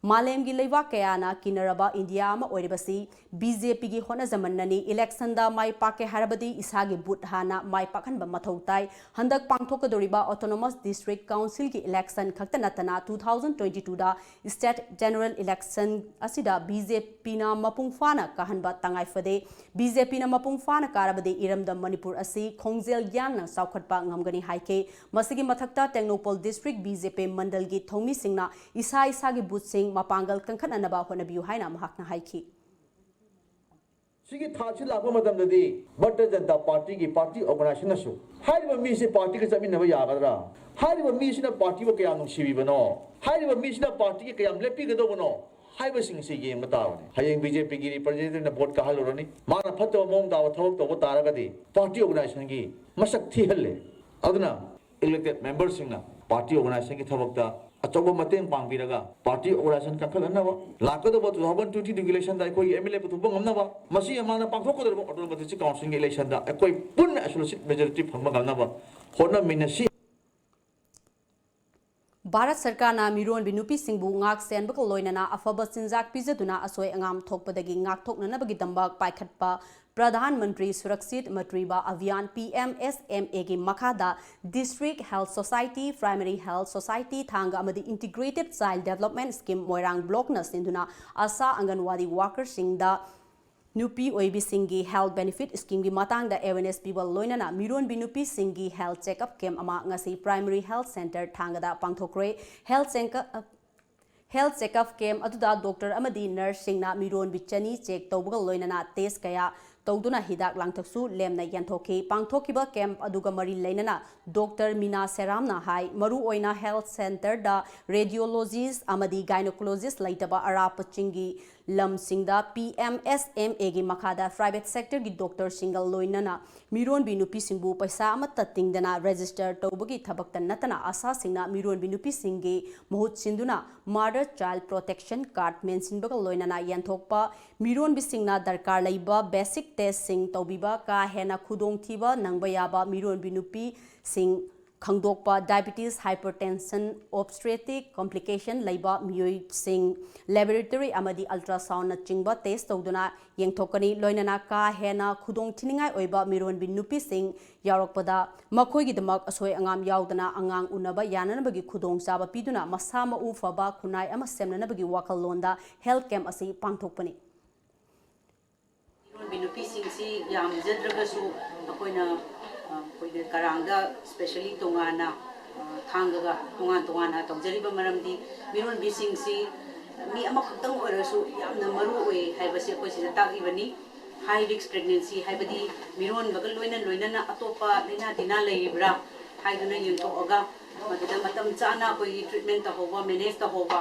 ꯃꯥꯂꯦꯝꯒꯤ ꯂꯩꯕꯥꯛ ꯀꯌꯥꯅ ꯀꯤꯅꯔꯕ ꯏꯟꯗꯤꯌꯥ ꯑꯃ ꯑꯣꯏꯔꯤꯕꯁꯤ ꯕꯤ ꯖꯦ ꯄꯤꯒꯤ ꯍꯣꯠꯅꯖꯃꯟꯅꯅꯤ꯫ ꯏꯂꯦꯛꯁꯟꯗ ꯃꯥꯏ ꯄꯥꯛꯀꯦ ꯍꯥꯏꯔꯕꯗꯤ ꯏꯁꯥꯒꯤ ꯚꯨꯠ ꯍꯥꯟꯅ ꯃꯥꯏ ꯄꯥꯛꯍꯟꯕ ꯃꯊꯧ ꯇꯥꯏ꯫ ꯍꯟꯗꯛ ꯄꯥꯡꯊꯣꯛꯀꯗꯧꯔꯤꯕ ꯑꯣꯇꯣꯅꯣꯃꯁ ꯗꯤꯁꯇ꯭ꯔꯤꯛ ꯀꯥꯎꯟꯁꯤꯜꯒꯤ ꯏꯂꯦꯛꯁꯟ ꯈꯛꯇ ꯅꯠꯇꯅ, ꯇꯨ ꯊꯥꯎꯖꯟ ꯇ꯭ꯋꯦꯟꯇꯤ ꯇꯨꯗ ꯁ꯭ꯇꯦꯠ ꯖꯦꯅꯔꯦꯜ ꯏꯂꯦꯛꯁꯟ ꯑꯁꯤꯗ ꯕꯤ ꯖꯦ ꯄꯤꯅ ꯃꯄꯨꯡ ꯐꯥꯅ ꯀꯥꯍꯟꯕ ꯇꯉꯥꯏ ꯐꯗꯦ꯫ ꯕꯤ ꯖꯦ ꯄꯤꯅ ꯃꯄꯨꯡ ꯐꯥꯅ ꯀꯥꯔꯕꯗꯤ ꯏꯔꯝꯗꯝ ꯃꯅꯤꯄꯨꯔ ꯑꯁꯤ ꯈꯣꯡꯖꯦꯜ ꯌꯥꯡꯅ ꯆꯥꯎꯈꯠꯄ ꯉꯝꯒꯅꯤ ꯍꯥꯏꯈꯤ꯫ ꯃꯁꯤꯒꯤ ꯃꯊꯛꯇ ꯇꯦꯡꯅꯧꯄꯜ ꯗꯤꯁꯇ꯭ꯔꯤꯛ ꯕꯤ ꯖꯦ ꯄꯤ ꯃꯟꯗꯜꯒꯤ ꯊꯧꯃꯤꯁꯤꯡꯅ ꯏꯁꯥ ꯏꯁꯥꯒꯤ ꯕꯨꯊꯁꯤꯡ ꯃꯄꯥꯡꯒꯜ ꯀꯟꯈꯠꯅꯅꯕ ꯍꯣꯠꯅꯕꯤꯌꯨ ꯍꯥꯏꯅ ꯃꯍꯥꯛꯅ ꯍꯥꯏꯈꯤ꯫ ꯁꯤꯒꯤ ꯊꯥꯛꯁꯤ ꯂꯥꯛꯄ ꯃꯇꯝꯗꯗꯤ ꯚꯥꯔꯇꯤꯌ ꯖꯅꯇꯥ ꯄꯥꯔꯇꯤꯒꯤ ꯄꯥꯔꯇꯤ ꯑꯣꯔꯒꯅꯥꯏꯖꯦꯁꯟꯅꯁꯨ ꯍꯥꯏꯔꯤꯕ ꯃꯤꯁꯦ ꯄꯥꯔꯇꯤꯒ ꯆꯠꯃꯤꯟꯅꯕ ꯌꯥꯒꯗ꯭ꯔꯥ, ꯍꯥꯏꯔꯤꯕ ꯃꯤꯁꯤꯅ ꯄꯥꯔꯇꯤꯕꯨ ꯀꯌꯥꯝ ꯅꯨꯡꯁꯤꯕꯤꯕꯅꯣ, ꯍꯥꯏꯔꯤꯕ ꯃꯤꯁꯤꯅ ꯄꯥꯔꯇꯤꯒꯤ ꯀꯌꯥꯝ ꯂꯦꯞꯄꯤꯒꯗꯧꯕꯅꯣ ꯍꯥꯏꯕꯁꯤꯡꯁꯤ ꯌꯦꯡꯕ ꯇꯥꯕꯅꯤ꯫ ꯍꯌꯦꯡ ꯕꯤ ꯖꯦ ꯄꯤꯒꯤ ꯔꯤꯄ꯭ꯔꯖꯦꯟꯇꯦꯇꯤꯚꯅ ꯚꯣꯠ ꯀꯥꯍꯜꯂꯨꯔꯅꯤ, ꯃꯥꯅ ꯐꯠꯇꯕ ꯃꯑꯣꯡ ꯇꯥꯕ ꯊꯕꯛ ꯇꯧꯕ ꯇꯥꯔꯒꯗꯤ ꯄꯥꯔꯇꯤ ꯑꯣꯔꯒꯅꯥꯏꯖꯦꯁꯟꯒꯤ ꯃꯁꯛ ꯊꯤꯍꯜꯂꯦ꯫ ꯑꯗꯨꯅ ꯏꯂꯦꯛꯇꯦꯗ ꯃꯦꯝꯕꯔꯁꯤꯡꯅ ꯄꯥꯔꯇꯤ ꯑꯣꯔꯒꯅꯥꯏꯖꯦꯁꯟꯒꯤ ꯊꯕꯛꯇ ꯑꯆꯧꯕ ꯃꯇꯦꯡ ꯄꯥꯡꯕꯤꯔꯒ ꯄꯥꯔꯇꯤ ꯑꯣꯔꯒꯅꯥꯏꯖꯦꯁꯟ ꯀꯟꯈꯠꯍꯟꯅꯕ, ꯂꯥꯛꯀꯗꯧꯕ ꯇꯨ ꯊꯥꯎꯖꯟ ꯇ꯭ꯋꯦꯟꯇꯤ ꯇꯨꯒꯤ ꯏꯂꯦꯛꯁꯟꯗ ꯑꯩꯈꯣꯏꯒꯤ ꯑꯦꯝ ꯑꯦꯜ ꯑꯦ ꯄꯨꯊꯣꯛꯄ ꯉꯝꯅꯕ, ꯃꯁꯤ ꯃꯃꯥꯡꯗ ꯄꯥꯡꯊꯣꯛꯀꯗꯧꯔꯤꯕ ꯑꯣꯇꯣꯅꯣꯃꯁ ꯗꯤꯁꯇ꯭ꯔꯤꯛ ꯀꯥꯎꯟꯁꯤꯜꯒꯤ ꯏꯂꯦꯛꯁꯟꯗ ꯑꯩꯈꯣꯏ ꯄꯨꯟꯅ ꯑꯦꯁꯣꯁꯤꯌꯦꯠ ꯃꯦꯖꯣꯔꯤꯇꯤ ꯐꯪꯕ ꯉꯝꯅꯕ ꯍꯣꯠꯅꯃꯤꯟꯅꯁꯤ꯫ ꯚꯥꯔꯠ ꯁꯔꯀꯥꯔꯅ ꯃꯤꯔꯣꯟꯕꯤ ꯅꯨꯄꯤꯁꯤꯡꯕꯨ ꯉꯥꯛ ꯁꯦꯟꯕꯒ ꯂꯣꯏꯅꯅ ꯑꯐꯕ ꯆꯤꯟꯖꯥꯛ ꯄꯤꯖꯗꯨꯅ ꯑꯁꯣꯏ ꯑꯉꯥꯝ ꯊꯣꯛꯄꯗꯒꯤ ꯉꯥꯛꯊꯣꯛꯅꯅꯕꯒꯤꯗꯃꯛ ꯄꯥꯏꯈꯠꯄ ꯄ꯭ꯔꯙꯥꯟ ꯃꯟꯇ꯭ꯔꯤ ꯁꯨꯔꯛꯁꯤꯠ ꯃꯇ꯭ꯔꯤꯕꯥ ꯑꯚꯤꯌꯥꯟ, ꯄꯤ ꯑꯦꯝ ꯑꯦꯁ ꯑꯦꯝ ꯑꯦꯒꯤ ꯃꯈꯥꯗ District Health Society, Primary Health Society ꯊꯥꯡꯒ ꯑꯃꯗꯤ Integrated Child Development Scheme ꯃꯣꯏꯔꯥꯡ ꯕ꯭ꯂꯣꯛꯅ ꯁꯤꯟꯗꯨꯅ ꯑꯁꯥ ꯑꯪꯒꯟꯋꯥꯗꯤ ꯋꯥꯀꯔꯁꯤꯡꯗ ꯅꯨꯄꯤ ꯑꯣꯏꯕꯤꯁꯤꯡꯒꯤ ꯍꯦꯜꯊ ꯕꯦꯅꯤꯐꯤꯠ ꯁ꯭ꯀꯤꯝꯒꯤ ꯃꯇꯥꯡꯗ ꯑꯦꯋꯦꯔꯅꯦꯁ ꯄꯤꯕ ꯂꯣꯏꯅꯅ ꯃꯤꯔꯣꯟꯕꯤ ꯅꯨꯄꯤꯁꯤꯡꯒꯤ ꯍꯦꯜꯊ ꯆꯦꯛꯑꯞ ꯀꯦꯝꯞ ꯑꯃ ꯉꯁꯤ ꯄ꯭ꯔꯥꯏꯃꯔꯤ ꯍꯦꯜꯊ ꯁꯦꯟꯇꯔ ꯊꯥꯡꯒꯗ ꯄꯥꯡꯊꯣꯛꯈ꯭ꯔꯦ꯫ Health checkup health checkup camp ꯑꯗꯨꯗ ꯗꯣꯛꯇꯔ ꯑꯃꯗꯤ ꯅꯔꯁꯁꯤꯡꯅ ꯃꯤꯔꯣꯟꯕꯤ ꯆꯅꯤ ꯆꯦꯛ ꯇꯧꯕꯒ ꯂꯣꯏꯅꯅ ꯇꯦꯁ ꯀꯌꯥ ꯇꯧꯗꯨꯅ ꯍꯤꯗꯥꯛ ꯂꯥꯡꯊꯛꯁꯨ ꯂꯦꯝꯅ ꯌꯦꯟꯊꯣꯛꯈꯤ꯫ ꯄꯥꯡꯊꯣꯛꯈꯤꯕ ꯀꯦꯝꯞ ꯑꯗꯨꯒ ꯃꯔꯤ ꯂꯩꯅꯅ ꯗꯣꯛꯇꯔ ꯃꯤꯅꯥ ꯁꯦꯔꯥꯝꯅ ꯍꯥꯏ, ꯃꯔꯨꯑꯣꯏꯅ ꯍꯦꯜꯊ ꯁꯦꯟꯇꯔꯗ ꯔꯦꯗꯤꯑꯣꯂꯣꯖꯤꯁ ꯑꯃꯗꯤ ꯒꯥꯏꯅꯣꯀꯣꯂꯣꯖꯤꯁ ꯂꯩꯇꯕ ꯑꯔꯥꯞꯄ ꯆꯤꯡꯒꯤ ꯂꯝꯁꯤꯡꯗ ꯄꯤ ꯑꯦꯝ ꯑꯦꯁ ꯑꯦꯝ ꯑꯦꯒꯤ ꯃꯈꯥꯗ ꯄ꯭ꯔꯥꯏꯚꯦꯠ ꯁꯦꯛꯇꯔꯒꯤ ꯗꯣꯛꯇꯔꯁꯤꯡꯒ ꯂꯣꯏꯅꯅ ꯃꯤꯔꯣꯟꯕꯤ ꯅꯨꯄꯤꯁꯤꯡꯕꯨ ꯄꯩꯁꯥ ꯑꯃꯠꯇ ꯇꯤꯡꯗꯅ ꯔꯦꯖꯤꯁꯇꯔ ꯇꯧꯕꯒꯤ ꯊꯕꯛꯇ ꯅꯠꯇꯅ ꯑꯁꯥꯁꯤꯡꯅ ꯃꯤꯔꯣꯟꯕꯤ ꯅꯨꯄꯤꯁꯤꯡꯒꯤ ꯃꯍꯨꯠ ꯁꯤꯟꯗꯨꯅ ꯃꯥꯗꯔ ꯆꯥꯏꯜ ꯄ꯭ꯔꯣꯇꯦꯛꯁꯟ ꯀꯥꯔꯗ ꯃꯦꯟꯁꯤꯟꯕꯒ ꯂꯣꯏꯅꯅ ꯌꯦꯟꯊꯣꯛꯄ, ꯃꯤꯔꯣꯟꯕꯤꯁꯤꯡꯅ ꯗꯔꯀꯥꯔ ꯂꯩꯕ ꯕꯦꯁꯤꯛ ꯇꯦꯁꯁꯤꯡ ꯇꯧꯕꯤꯕ, ꯀꯥ ꯍꯦꯟꯅ ꯈꯨꯗꯣꯡꯊꯤꯕ ꯅꯪꯕ ꯌꯥꯕ ꯃꯤꯔꯣꯟꯕꯤ ꯅꯨꯄꯤꯁꯤꯡ ꯈꯪꯗꯣꯛꯄ, diabetes, hypertension, obstetric complication ꯂꯩꯕ ꯃꯤꯑꯣꯏꯁꯤꯡ laboratory ꯑꯃꯗꯤ ultrasound ꯅꯆꯤꯡꯕ test ꯇꯧꯗꯨꯅ ꯌꯦꯡꯊꯣꯛꯀꯅꯤ꯫ ꯂꯣꯏꯅꯅ ꯀꯥ ꯍꯦꯟꯅ ꯈꯨꯗꯣꯡ ꯊꯤꯅꯤꯡꯉꯥꯏ ꯑꯣꯏꯕ ꯃꯤꯔꯣꯟꯕꯤ ꯅꯨꯄꯤꯁꯤꯡ ꯌꯥꯎꯔꯛꯄꯗ ꯃꯈꯣꯏꯒꯤꯗꯃꯛ ꯑꯁꯣꯏ ꯑꯉꯥꯝ ꯌꯥꯎꯗꯅ ꯑꯉꯥꯡ ꯎꯅꯕ ꯌꯥꯅꯅꯕꯒꯤ ꯈꯨꯗꯣꯡꯆꯥꯕ ꯄꯤꯗꯨꯅ ꯃꯁꯥ ꯃꯎ ꯐꯕ ꯈꯨꯟꯅꯥꯏ ꯑꯃ ꯁꯦꯝꯅꯅꯕꯒꯤ ꯋꯥꯈꯜꯂꯣꯟꯗ health camp ꯑꯁꯤ ꯄꯥꯡꯊꯣꯛꯄꯅꯤ꯫ ꯃꯤꯔꯣꯟꯕꯤ ꯅꯨꯄꯤꯁꯤꯡꯁꯤ ꯌꯥꯝꯖꯗ꯭ꯔꯒꯁꯨ ꯑꯩꯈꯣꯏꯅ, ꯑ, ꯑꯩꯈꯣꯏꯒꯤ ꯀꯔꯥꯡꯗ specially ꯇꯣꯉꯥꯟꯅ, ꯑ, ꯊꯥꯡꯒꯒ ꯇꯣꯉꯥꯟ ꯇꯣꯉꯥꯟꯅ ꯇꯧꯖꯔꯤꯕ ꯃꯔꯝꯗꯤ ꯃꯤꯔꯣꯟꯕꯤꯁꯤꯡꯁꯤ ꯃꯤ ꯑꯃꯈꯛꯇꯪ ꯑꯣꯏꯔꯁꯨ ꯌꯥꯝꯅ ꯃꯔꯨ ꯑꯣꯏ ꯍꯥꯏꯕꯁꯤ ꯑꯩꯈꯣꯏ ꯁꯤꯗ ꯇꯥꯛꯂꯤꯕꯅꯤ꯫ High risk pregnancy ꯍꯥꯏꯕꯗꯤ ꯃꯤꯔꯣꯟꯕꯒ ꯂꯣꯏꯅ ꯂꯣꯏꯅꯅ ꯑꯇꯣꯞꯄ ꯂꯥꯏꯅꯥ ꯇꯤꯟꯅꯥ ꯂꯩꯔꯤꯕ꯭ꯔꯥ ꯍꯥꯏꯗꯨꯅ ꯌꯦꯡꯊꯣꯛꯑꯒ ꯃꯗꯨꯗ ꯃꯇꯝ ꯆꯥꯅ ꯑꯩꯈꯣꯏꯒꯤ treatment ꯇꯧꯍꯧꯕ, manage ꯇꯧꯍꯧꯕ꯫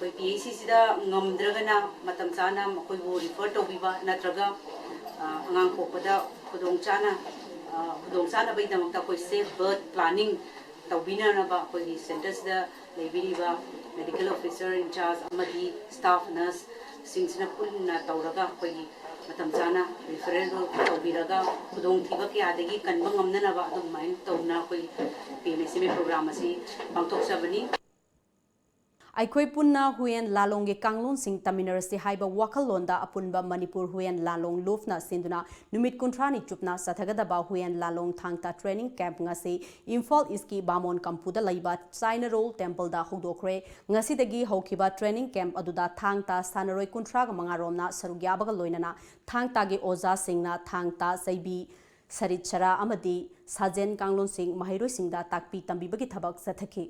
ꯑꯩꯈꯣꯏ P H C ꯁꯤꯗ ꯉꯝꯗ꯭ꯔꯒꯅ ꯃꯇꯝ ꯆꯥꯅ ꯃꯈꯣꯏꯕꯨ refer ꯇꯧꯕꯤꯕ ꯅꯠꯇ꯭ꯔꯒ, ꯑ, ꯑꯉꯥꯡ ꯄꯣꯛꯄꯗ ꯈꯨꯗꯣꯡ ꯆꯥꯅ, ꯑ, ꯈꯨꯗꯣꯡ ꯆꯥꯅꯕꯒꯤꯗꯃꯛꯇ ꯑꯩꯈꯣꯏ safe birth planning ꯇꯧꯕꯤꯅꯅꯕ ꯑꯩꯈꯣꯏꯒꯤ centre ꯁꯤꯗ ꯂꯩꯕꯤꯔꯤꯕ medical officer in charge ꯑꯃꯗꯤ staff nurse ꯁꯤꯡꯁꯤꯅ ꯄꯨꯟꯅ ꯇꯧꯔꯒ ꯑꯩꯈꯣꯏꯒꯤ ꯃꯇꯝ ꯆꯥꯅ referral ꯇꯧꯕꯤꯔꯒ ꯈꯨꯗꯣꯡꯊꯤꯕ ꯀꯌꯥꯗꯒꯤ ꯀꯟꯕ ꯉꯝꯅꯅꯕ ꯑꯗꯨꯃꯥꯏꯅ ꯇꯧꯅ ꯑꯩꯈꯣꯏ P M S M A program ꯑꯁꯤ ꯄꯥꯡꯊꯣꯛꯆꯕꯅꯤ꯫ ꯑꯩꯈꯣꯏ ꯄꯨꯟꯅ ꯍꯨꯏꯌꯦꯟ ꯂꯥꯂꯣꯡꯒꯤ ꯀꯥꯡꯂꯣꯟꯁꯤꯡ ꯇꯝꯃꯤꯟꯅꯔꯁꯤ ꯍꯥꯏꯕ ꯋꯥꯈꯜꯂꯣꯟꯗ ꯑꯄꯨꯟꯕ ꯃꯅꯤꯄꯨꯔ ꯍꯨꯏꯌꯦꯟ ꯂꯥꯂꯣꯡ ꯂꯨꯞꯅ ꯁꯤꯟꯗꯨꯅ ꯅꯨꯃꯤꯠ ꯀꯨꯟꯊ꯭ꯔꯥꯅꯤ ꯆꯨꯞꯅ ꯆꯠꯊꯒꯗꯕ ꯍꯨꯏꯌꯦꯟ ꯂꯥꯂꯣꯡ ꯊꯥꯡ ꯇꯥ training camp ꯉꯁꯤ ꯏꯝꯐꯥꯜ ꯏꯁꯀꯤ ꯕꯥꯃꯣꯟ ꯀꯝꯄꯨꯗ ꯂꯩꯕ ꯆꯥꯏꯅꯔꯣꯜ temple ꯗ ꯍꯧꯗꯣꯛꯈ꯭ꯔꯦ꯫ ꯉꯁꯤꯗꯒꯤ ꯍꯧꯈꯤꯕ training camp ꯑꯗꯨꯗ ꯊꯥꯡ ꯇꯥ ꯁꯥꯟꯅꯔꯣꯏ ꯀꯨꯟꯊ꯭ꯔꯥꯒ ꯃꯉꯥ ꯔꯣꯝꯅ ꯁꯔꯨꯛ ꯌꯥꯕꯒ ꯂꯣꯏꯅꯅ ꯊꯥꯡ ꯇꯥꯒꯤ ꯑꯣꯖꯥꯁꯤꯡꯅ ꯊꯥꯡ ꯇꯥ ꯆꯩꯕꯤ, ꯁꯔꯤꯠ ꯁꯔꯥ ꯑꯃꯗꯤ ꯁꯥꯖꯦꯟ ꯀꯥꯡꯂꯣꯟꯁꯤꯡ ꯃꯍꯩꯔꯣꯏꯁꯤꯡꯗ ꯇꯥꯛꯄꯤ ꯇꯝꯕꯤꯕꯒꯤ ꯊꯕꯛ ꯆꯠꯊꯈꯤ꯫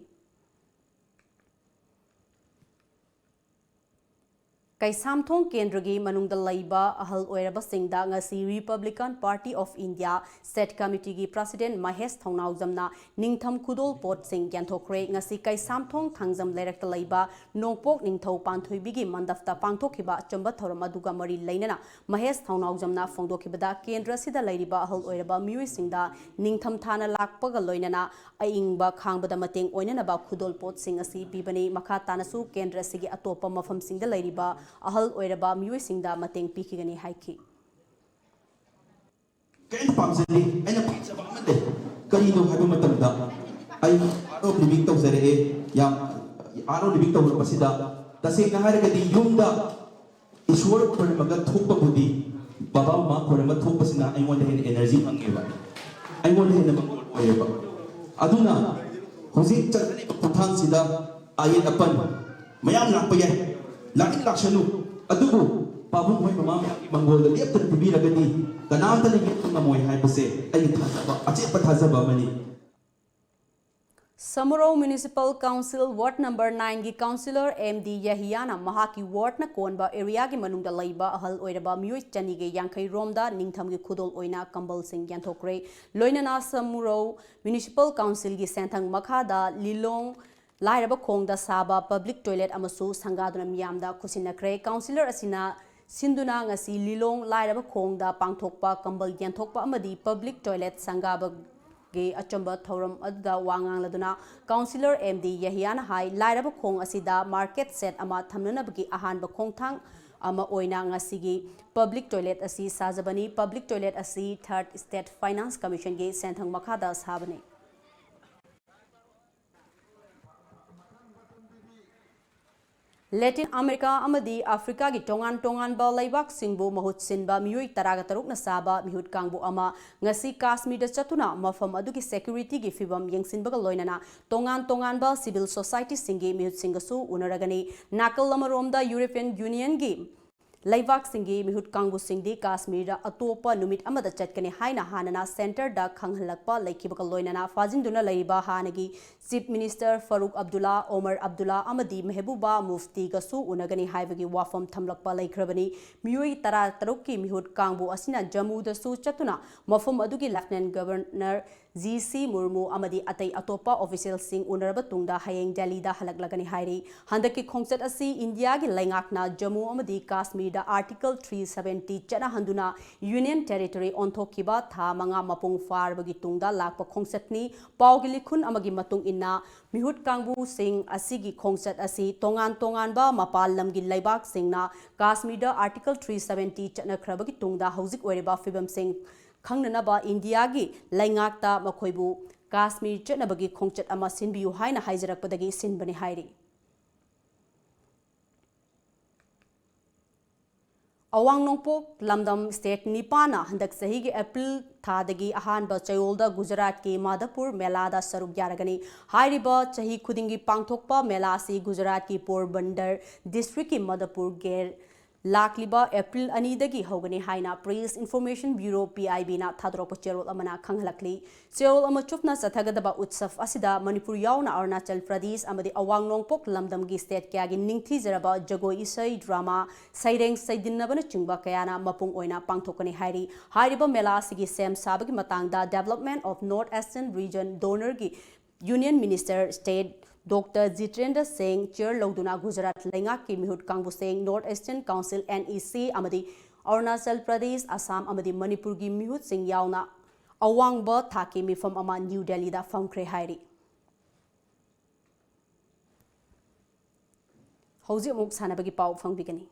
ꯀꯩꯁꯥꯝꯊꯣꯡ ꯀꯦꯟꯗ꯭ꯔꯒꯤ ꯃꯅꯨꯡꯗ ꯂꯩꯕ ꯑꯍꯜ ꯑꯣꯏꯔꯕꯁꯤꯡꯗ ꯉꯁꯤ Republican Party of India State Committee ꯒꯤ President ꯃꯍꯦꯁ ꯊꯧꯅꯥꯎꯖꯝꯅ ꯅꯤꯡꯊꯝ ꯈꯨꯗꯣꯜ ꯄꯣꯠꯁꯤꯡ ꯌꯦꯟꯊꯣꯛꯈ꯭ꯔꯦ꯫ ꯉꯁꯤ ꯀꯩꯁꯥꯝꯊꯣꯡ ꯊꯥꯡꯖꯝ ꯂꯩꯔꯛꯇ ꯂꯩꯕ ꯅꯣꯡꯄꯣꯛ ꯅꯤꯡꯊꯧ ꯄꯥꯟꯊꯣꯏꯕꯤꯒꯤ ꯃꯟꯗꯞꯇ ꯄꯥꯡꯊꯣꯛꯈꯤꯕ ꯑꯆꯝꯕ ꯊꯧꯔꯝ ꯑꯗꯨꯒ ꯃꯔꯤ ꯂꯩꯅꯅ ꯃꯍꯦꯁ ꯊꯧꯅꯥꯎꯖꯝꯅ ꯐꯣꯡꯗꯣꯛꯈꯤꯕꯗ, ꯀꯦꯟꯗ꯭ꯔ ꯑꯁꯤꯗ ꯂꯩꯔꯤꯕ ꯑꯍꯜ ꯑꯣꯏꯔꯕ ꯃꯤꯑꯣꯏꯁꯤꯡꯗ ꯅꯤꯡꯊꯝ ꯊꯥꯅ ꯂꯥꯛꯄꯒ ꯂꯣꯏꯅꯅ ꯑꯏꯪꯕ ꯈꯥꯡꯕꯗ ꯃꯇꯦꯡ ꯑꯣꯏꯅꯅꯕ ꯈꯨꯗꯣꯜ ꯄꯣꯠꯁꯤꯡ ꯑꯁꯤ ꯄꯤꯕꯅꯤ꯫ ꯃꯈꯥ ꯇꯥꯅꯁꯨ ꯀꯦꯟꯗ꯭ꯔ ꯑꯁꯤꯒꯤ ꯑꯇꯣꯞꯄ ꯃꯐꯝꯁꯤꯡꯗ ꯂꯩꯔꯤꯕ ꯑꯍꯜ ꯑꯣꯏꯔꯕ ꯃꯤꯑꯣꯏꯁꯤꯡꯗ ꯃꯇꯦꯡ ꯄꯤꯈꯤꯒꯅꯤ ꯍꯥꯏꯈꯤ꯫ ꯀꯩꯅ ꯄꯥꯝꯖꯔꯤ, ꯑꯩꯅ ꯄꯥꯝꯖꯕ ꯑꯃ ꯂꯩ꯫ ꯀꯔꯤꯅꯣ ꯍꯥꯏꯕ ꯃꯇꯝꯗ, ꯑꯩ ꯑꯥꯔ ꯑꯣꯐ ꯂꯤꯚꯤꯡ ꯇꯧꯖꯔꯛꯑꯦ꯫ ꯌꯥꯝ ꯑꯥꯔ ꯑꯣꯐ ꯂꯤꯚꯤꯡ ꯇꯧꯔꯛꯄꯁꯤꯗ, ꯇꯁꯦꯡꯅ ꯍꯥꯏꯔꯒꯗꯤ, ꯌꯨꯝꯗ ꯏꯁꯣꯔ ꯈꯣꯏꯔꯝꯃꯒ ꯊꯣꯛꯄꯕꯨꯗꯤ, ꯕꯕꯥ ꯃꯃꯥ ꯈꯣꯏꯔꯝꯃ ꯊꯣꯛꯄꯁꯤꯅ ꯑꯩꯉꯣꯟꯗ ꯍꯦꯟꯅ ꯑꯦꯅꯔꯖꯤ ꯐꯪꯉꯦꯕ, ꯑꯩꯉꯣꯟꯗ ꯍꯦꯟꯅ ꯃꯪꯒꯣꯜ ꯑꯣꯏꯌꯦꯕ꯫ ꯑꯗꯨꯅ ꯍꯧꯖꯤꯛ ꯆꯠꯅꯔꯤꯕ ꯈꯣꯡꯊꯥꯡꯁꯤꯗ ꯑꯌꯦꯠ ꯑꯄꯟ ꯃꯌꯥꯝ ꯂꯥꯛꯄ ꯌꯥꯏ, ꯂꯥꯛꯅꯤꯡ ꯂꯥꯛꯁꯅꯨ꯫ ꯑꯗꯨꯕꯨ ꯄꯥꯕꯨꯡ ꯍꯣꯏ ꯃꯃꯥ ꯃꯌꯥꯝꯒꯤ ꯃꯪꯒꯣꯜꯗ ꯂꯦꯞꯇꯅ ꯄꯤꯕꯤꯔꯒꯗꯤ ꯀꯅꯥꯝꯇꯅ ꯌꯦꯠꯄ ꯉꯝꯃꯣꯏ ꯍꯥꯏꯕꯁꯦ ꯑꯩꯒꯤ ꯊꯥꯖꯕ, ꯑꯆꯦꯠꯄ ꯊꯥꯖꯕ ꯑꯃꯅꯤ꯫ Samurou Municipal Council Ward Number Nine ꯒꯤ Councillor M D ꯌꯍꯤꯌꯥꯅ ꯃꯍꯥꯛꯀꯤ ward ꯅ ꯀꯣꯟꯕ area ꯒꯤ ꯃꯅꯨꯡꯗ ꯂꯩꯕ ꯑꯍꯜ ꯑꯣꯏꯔꯕ ꯃꯤꯑꯣꯏ ꯆꯅꯤꯒ ꯌꯥꯡꯈꯩ ꯔꯣꯝꯗ ꯅꯤꯡꯊꯝꯒꯤ ꯈꯨꯗꯣꯜ ꯑꯣꯏꯅ ꯀꯝꯕꯜꯁꯤꯡ ꯌꯦꯟꯊꯣꯛꯈ꯭ꯔꯦ꯫ ꯂꯣꯏꯅꯅ ꯁꯃꯨꯔꯧ Municipal Council ꯒꯤ ꯁꯦꯟꯊꯪ ꯃꯈꯥꯗ ꯂꯤꯂꯣꯡ ꯂꯥꯏꯔꯕ ꯈꯣꯡꯗ ꯁꯥꯕ public toilet ꯑꯃꯁꯨ ꯁꯪꯒꯥꯗꯨꯅ ꯃꯤꯌꯥꯝꯗ ꯈꯨꯠꯁꯤꯟꯅꯈ꯭ꯔꯦ꯫ Councillor ꯑꯁꯤꯅ ꯁꯤꯟꯗꯨꯅ ꯉꯁꯤ ꯂꯤꯂꯣꯡ ꯂꯥꯏꯔꯕ ꯈꯣꯡꯗ ꯄꯥꯡꯊꯣꯛꯄ ꯀꯝꯕꯜ ꯌꯦꯟꯊꯣꯛꯄ ꯑꯃꯗꯤ public toilet ꯁꯪꯒꯥꯕꯒꯤ ꯑꯆꯝꯕ ꯊꯧꯔꯝ ꯑꯗꯨꯗ ꯋꯥ ꯉꯥꯡꯂꯗꯨꯅ Councillor M D ꯌꯍꯤꯌꯥꯅ ꯍꯥꯏ, ꯂꯥꯏꯔꯕ ꯈꯣꯡ ꯑꯁꯤꯗ market shed ꯑꯃ ꯊꯝꯅꯅꯕꯒꯤ ꯑꯍꯥꯟꯕ ꯈꯣꯡꯊꯥꯡ ꯑꯃ ꯑꯣꯏꯅ ꯉꯁꯤꯒꯤ public toilet ꯑꯁꯤ ꯁꯥꯖꯕꯅꯤ꯫ Public toilet ꯑꯁꯤ Third State Finance Commission ꯒꯤ ꯁꯦꯟꯊꯪ ꯃꯈꯥꯗ ꯁꯥꯕꯅꯤ꯫ ꯂꯦꯇꯤꯟ ꯑꯃꯦꯔꯤꯀꯥ ꯑꯃꯗꯤ ꯑꯐ꯭ꯔꯤꯀꯥꯒꯤ ꯇꯣꯉꯥꯟ ꯇꯣꯉꯥꯟꯕ ꯂꯩꯕꯥꯛꯁꯤꯡꯕꯨ ꯃꯍꯨꯠ ꯁꯤꯟꯕ ꯃꯤꯑꯣꯏ ꯇꯔꯥꯒ ꯇꯔꯨꯛꯅ ꯁꯥꯕ ꯃꯤꯍꯨꯠ ꯀꯥꯡꯕꯨ ꯑꯃ ꯉꯁꯤ ꯀꯥꯁꯃꯤꯔꯗ ꯆꯠꯇꯨꯅ ꯃꯐꯝ ꯑꯗꯨꯒꯤ security ꯒꯤ ꯐꯤꯚꯝ ꯌꯦꯡꯁꯤꯟꯕꯒ ꯂꯣꯏꯅꯅ ꯇꯣꯉꯥꯟ ꯇꯣꯉꯥꯟꯕ civil society ꯁꯤꯡꯒꯤ ꯃꯤꯍꯨꯠꯁꯤꯡꯒꯁꯨ ꯎꯅꯔꯒꯅꯤ꯫ ꯅꯥꯀꯜ ꯑꯃꯔꯣꯝꯗ European Union ꯒꯤ ꯂꯩꯕꯥꯛꯁꯤꯡꯒꯤ ꯃꯤꯍꯨꯠ ꯀꯥꯡꯕꯨꯁꯤꯡꯗꯤ ꯀꯥꯁꯃꯤꯔꯗ ꯑꯇꯣꯞꯄ ꯅꯨꯃꯤꯠ ꯑꯃꯗ ꯆꯠꯀꯅꯤ ꯍꯥꯏꯅ ꯍꯥꯟꯅꯅ centre ꯗ ꯈꯪꯍꯜꯂꯛꯄ ꯂꯩꯈꯤꯕꯒ ꯂꯣꯏꯅꯅ ꯐꯥꯖꯤꯟꯗꯨꯅ ꯂꯩꯔꯤꯕ ꯍꯥꯟꯅꯒꯤ Chief Minister ꯐꯔꯨꯛ ꯑꯕꯗꯨꯜꯂꯥ, ꯑꯣꯃꯔ ꯑꯕꯗꯨꯜꯂꯥ ꯑꯃꯗꯤ ꯃꯦꯍꯕꯨꯕꯥ ꯃꯨꯐꯇꯤꯒꯁꯨ ꯎꯅꯒꯅꯤ ꯍꯥꯏꯕꯒꯤ ꯋꯥꯐꯝ ꯊꯝꯂꯛꯄ ꯂꯩꯈ꯭ꯔꯕꯅꯤ꯫ ꯃꯤꯑꯣꯏ ꯇꯔꯥ ꯇꯔꯨꯛꯀꯤ ꯃꯤꯍꯨꯠ ꯀꯥꯡꯕꯨ ꯑꯁꯤꯅ ꯖꯝꯃꯨꯗꯁꯨ ꯆꯠꯇꯨꯅ ꯃꯐꯝ ꯑꯗꯨꯒꯤ Lieutenant Governor ꯖꯤ ꯁꯤ ꯃꯨꯔꯃꯨ ꯑꯃꯗꯤ ꯑꯇꯩ ꯑꯇꯣꯞꯄ official ꯁꯤꯡ ꯎꯅꯔꯕ ꯇꯨꯡꯗ ꯍꯌꯦꯡ ꯗꯦꯜꯂꯤꯗ ꯍꯜꯂꯛꯂꯒꯅꯤ ꯍꯥꯏꯔꯤ꯫ ꯍꯟꯗꯛꯀꯤ ꯈꯣꯡꯆꯠ ꯑꯁꯤ ꯏꯟꯗꯤꯌꯥꯒꯤ ꯂꯩꯉꯥꯛꯅ ꯖꯝꯃꯨ ꯑꯃꯗꯤ ꯀꯥꯁꯃꯤꯔꯗ Article three seventy ꯆꯠꯅꯍꯟꯗꯨꯅ Union Territory ꯑꯣꯟꯊꯣꯛꯈꯤꯕ ꯊꯥ ꯃꯉꯥ ꯃꯄꯨꯡ ꯐꯥꯔꯕꯒꯤ ꯇꯨꯡꯗ ꯂꯥꯛꯄ ꯈꯣꯡꯆꯠꯅꯤ꯫ ꯄꯥꯎꯒꯤ ꯂꯤꯈꯨꯟ ꯑꯃꯒꯤ ꯃꯇꯨꯡ ꯏꯟꯅ, ꯃꯤꯍꯨꯠ ꯀꯥꯡꯕꯨꯁꯤꯡ ꯑꯁꯤꯒꯤ ꯈꯣꯡꯆꯠ ꯑꯁꯤ ꯇꯣꯉꯥꯟ ꯇꯣꯉꯥꯟꯕ ꯃꯄꯥꯟ ꯂꯝꯒꯤ ꯂꯩꯕꯥꯛꯁꯤꯡꯅ ꯀꯥꯁꯃꯤꯔꯗ Article three seventy ꯆꯠꯅꯈ꯭ꯔꯕꯒꯤ ꯇꯨꯡꯗ ꯍꯧꯖꯤꯛ ꯑꯣꯏꯔꯤꯕ ꯐꯤꯕꯝꯁꯤꯡ ꯈꯪꯅꯅꯕ ꯏꯟꯗꯤꯌꯥꯒꯤ ꯂꯩꯉꯥꯛꯇ ꯃꯈꯣꯏꯕꯨ ꯀꯥꯁꯃꯤꯔ ꯆꯠꯅꯕꯒꯤ ꯈꯣꯡꯆꯠ ꯑꯃ ꯁꯤꯟꯕꯤꯌꯨ ꯍꯥꯏꯅ ꯍꯥꯏꯖꯔꯛꯄꯗꯒꯤ ꯁꯤꯟꯕꯅꯤ ꯍꯥꯏꯔꯤ꯫ ꯑꯋꯥꯡ ꯅꯣꯡꯄꯣꯛ ꯂꯝꯗꯝ state ꯅꯤꯄꯥꯟꯅ ꯍꯟꯗꯛ ꯆꯍꯤꯒꯤ April ꯊꯥꯗꯒꯤ ꯑꯍꯥꯟꯕ ꯆꯌꯣꯜꯗ ꯒꯨꯖꯔꯥꯠꯀꯤ ꯃꯥꯙꯄꯨꯔ ꯃꯦꯂꯥꯗ ꯁꯔꯨꯛ ꯌꯥꯔꯒꯅꯤ꯫ ꯍꯥꯏꯔꯤꯕ ꯆꯍꯤ ꯈꯨꯗꯤꯡꯒꯤ ꯄꯥꯡꯊꯣꯛꯄ ꯃꯦꯂꯥ ꯑꯁꯤ ꯒꯨꯖꯔꯥꯠꯀꯤ ꯄꯣꯔꯕꯟꯗꯔ district ꯀꯤ ꯃꯥꯙꯄꯨꯔ ꯒꯦꯔ ꯂꯥꯛꯂꯤꯕ April ꯑꯅꯤꯗꯒꯤ ꯍꯧꯒꯅꯤ ꯍꯥꯏꯅ Press Information Bureau, P I B ꯅ ꯊꯥꯗꯣꯔꯛꯄ ꯆꯦꯔꯣꯜ ꯑꯃꯅ ꯈꯪꯍꯜꯂꯛꯂꯤ꯫ ꯆꯌꯣꯜ ꯑꯃ ꯆꯨꯞꯅ ꯆꯠꯊꯒꯗꯕ ꯎꯠꯁꯕ ꯑꯁꯤꯗ ꯃꯅꯤꯄꯨꯔ ꯌꯥꯎꯅ ꯑꯔꯨꯅꯥꯆꯜ ꯄ꯭ꯔꯗꯦꯁ ꯑꯃꯗꯤ ꯑꯋꯥꯡ ꯅꯣꯡꯄꯣꯛ ꯂꯝꯗꯝꯒꯤ state ꯀꯌꯥꯒꯤ ꯅꯤꯡꯊꯤꯖꯔꯕ ꯖꯒꯣꯏ, ꯏꯁꯩ, drama, ꯁꯩꯔꯦꯡ ꯁꯩꯗꯤꯟꯅꯕꯅꯆꯤꯡꯕ ꯀꯌꯥꯅ ꯃꯄꯨꯡ ꯑꯣꯏꯅ ꯄꯥꯡꯊꯣꯛꯀꯅꯤ ꯍꯥꯏꯔꯤ꯫ ꯍꯥꯏꯔꯤꯕ ꯃꯦꯂꯥ ꯑꯁꯤꯒꯤ ꯁꯦꯝ ꯁꯥꯕꯒꯤ ꯃꯇꯥꯡꯗ Development of North Eastern Region DoNER ꯒꯤ Union Minister State Doctor Jitendra Singh chair ꯂꯧꯗꯨꯅ ꯒꯨꯖꯔꯥꯠ ꯂꯩꯉꯥꯛꯀꯤ ꯃꯤꯍꯨꯠ ꯀꯥꯡꯕꯨꯁꯤꯡ, North Eastern Council, N E C, ꯑꯃꯗꯤ ꯑꯔꯨꯅꯥꯆꯜ ꯄ꯭ꯔꯗꯦꯁ, ꯑꯁꯥꯝ ꯑꯃꯗꯤ ꯃꯅꯤꯄꯨꯔꯒꯤ ꯃꯤꯍꯨꯠꯁꯤꯡ ꯌꯥꯎꯅ ꯑꯋꯥꯡꯕ ꯊꯥꯛꯀꯤ ꯃꯤꯐꯝ ꯑꯃ ꯅ꯭ꯌꯨ ꯗꯦꯜꯂꯤꯗ ꯐꯝꯈ꯭ꯔꯦ ꯍꯥꯏꯔꯤ꯫ ꯍꯧꯖꯤꯛ ꯑꯃꯨꯛ ꯁꯥꯟꯅꯕꯒꯤ ꯄꯥꯎ ꯐꯪꯕꯤꯒꯅꯤ꯫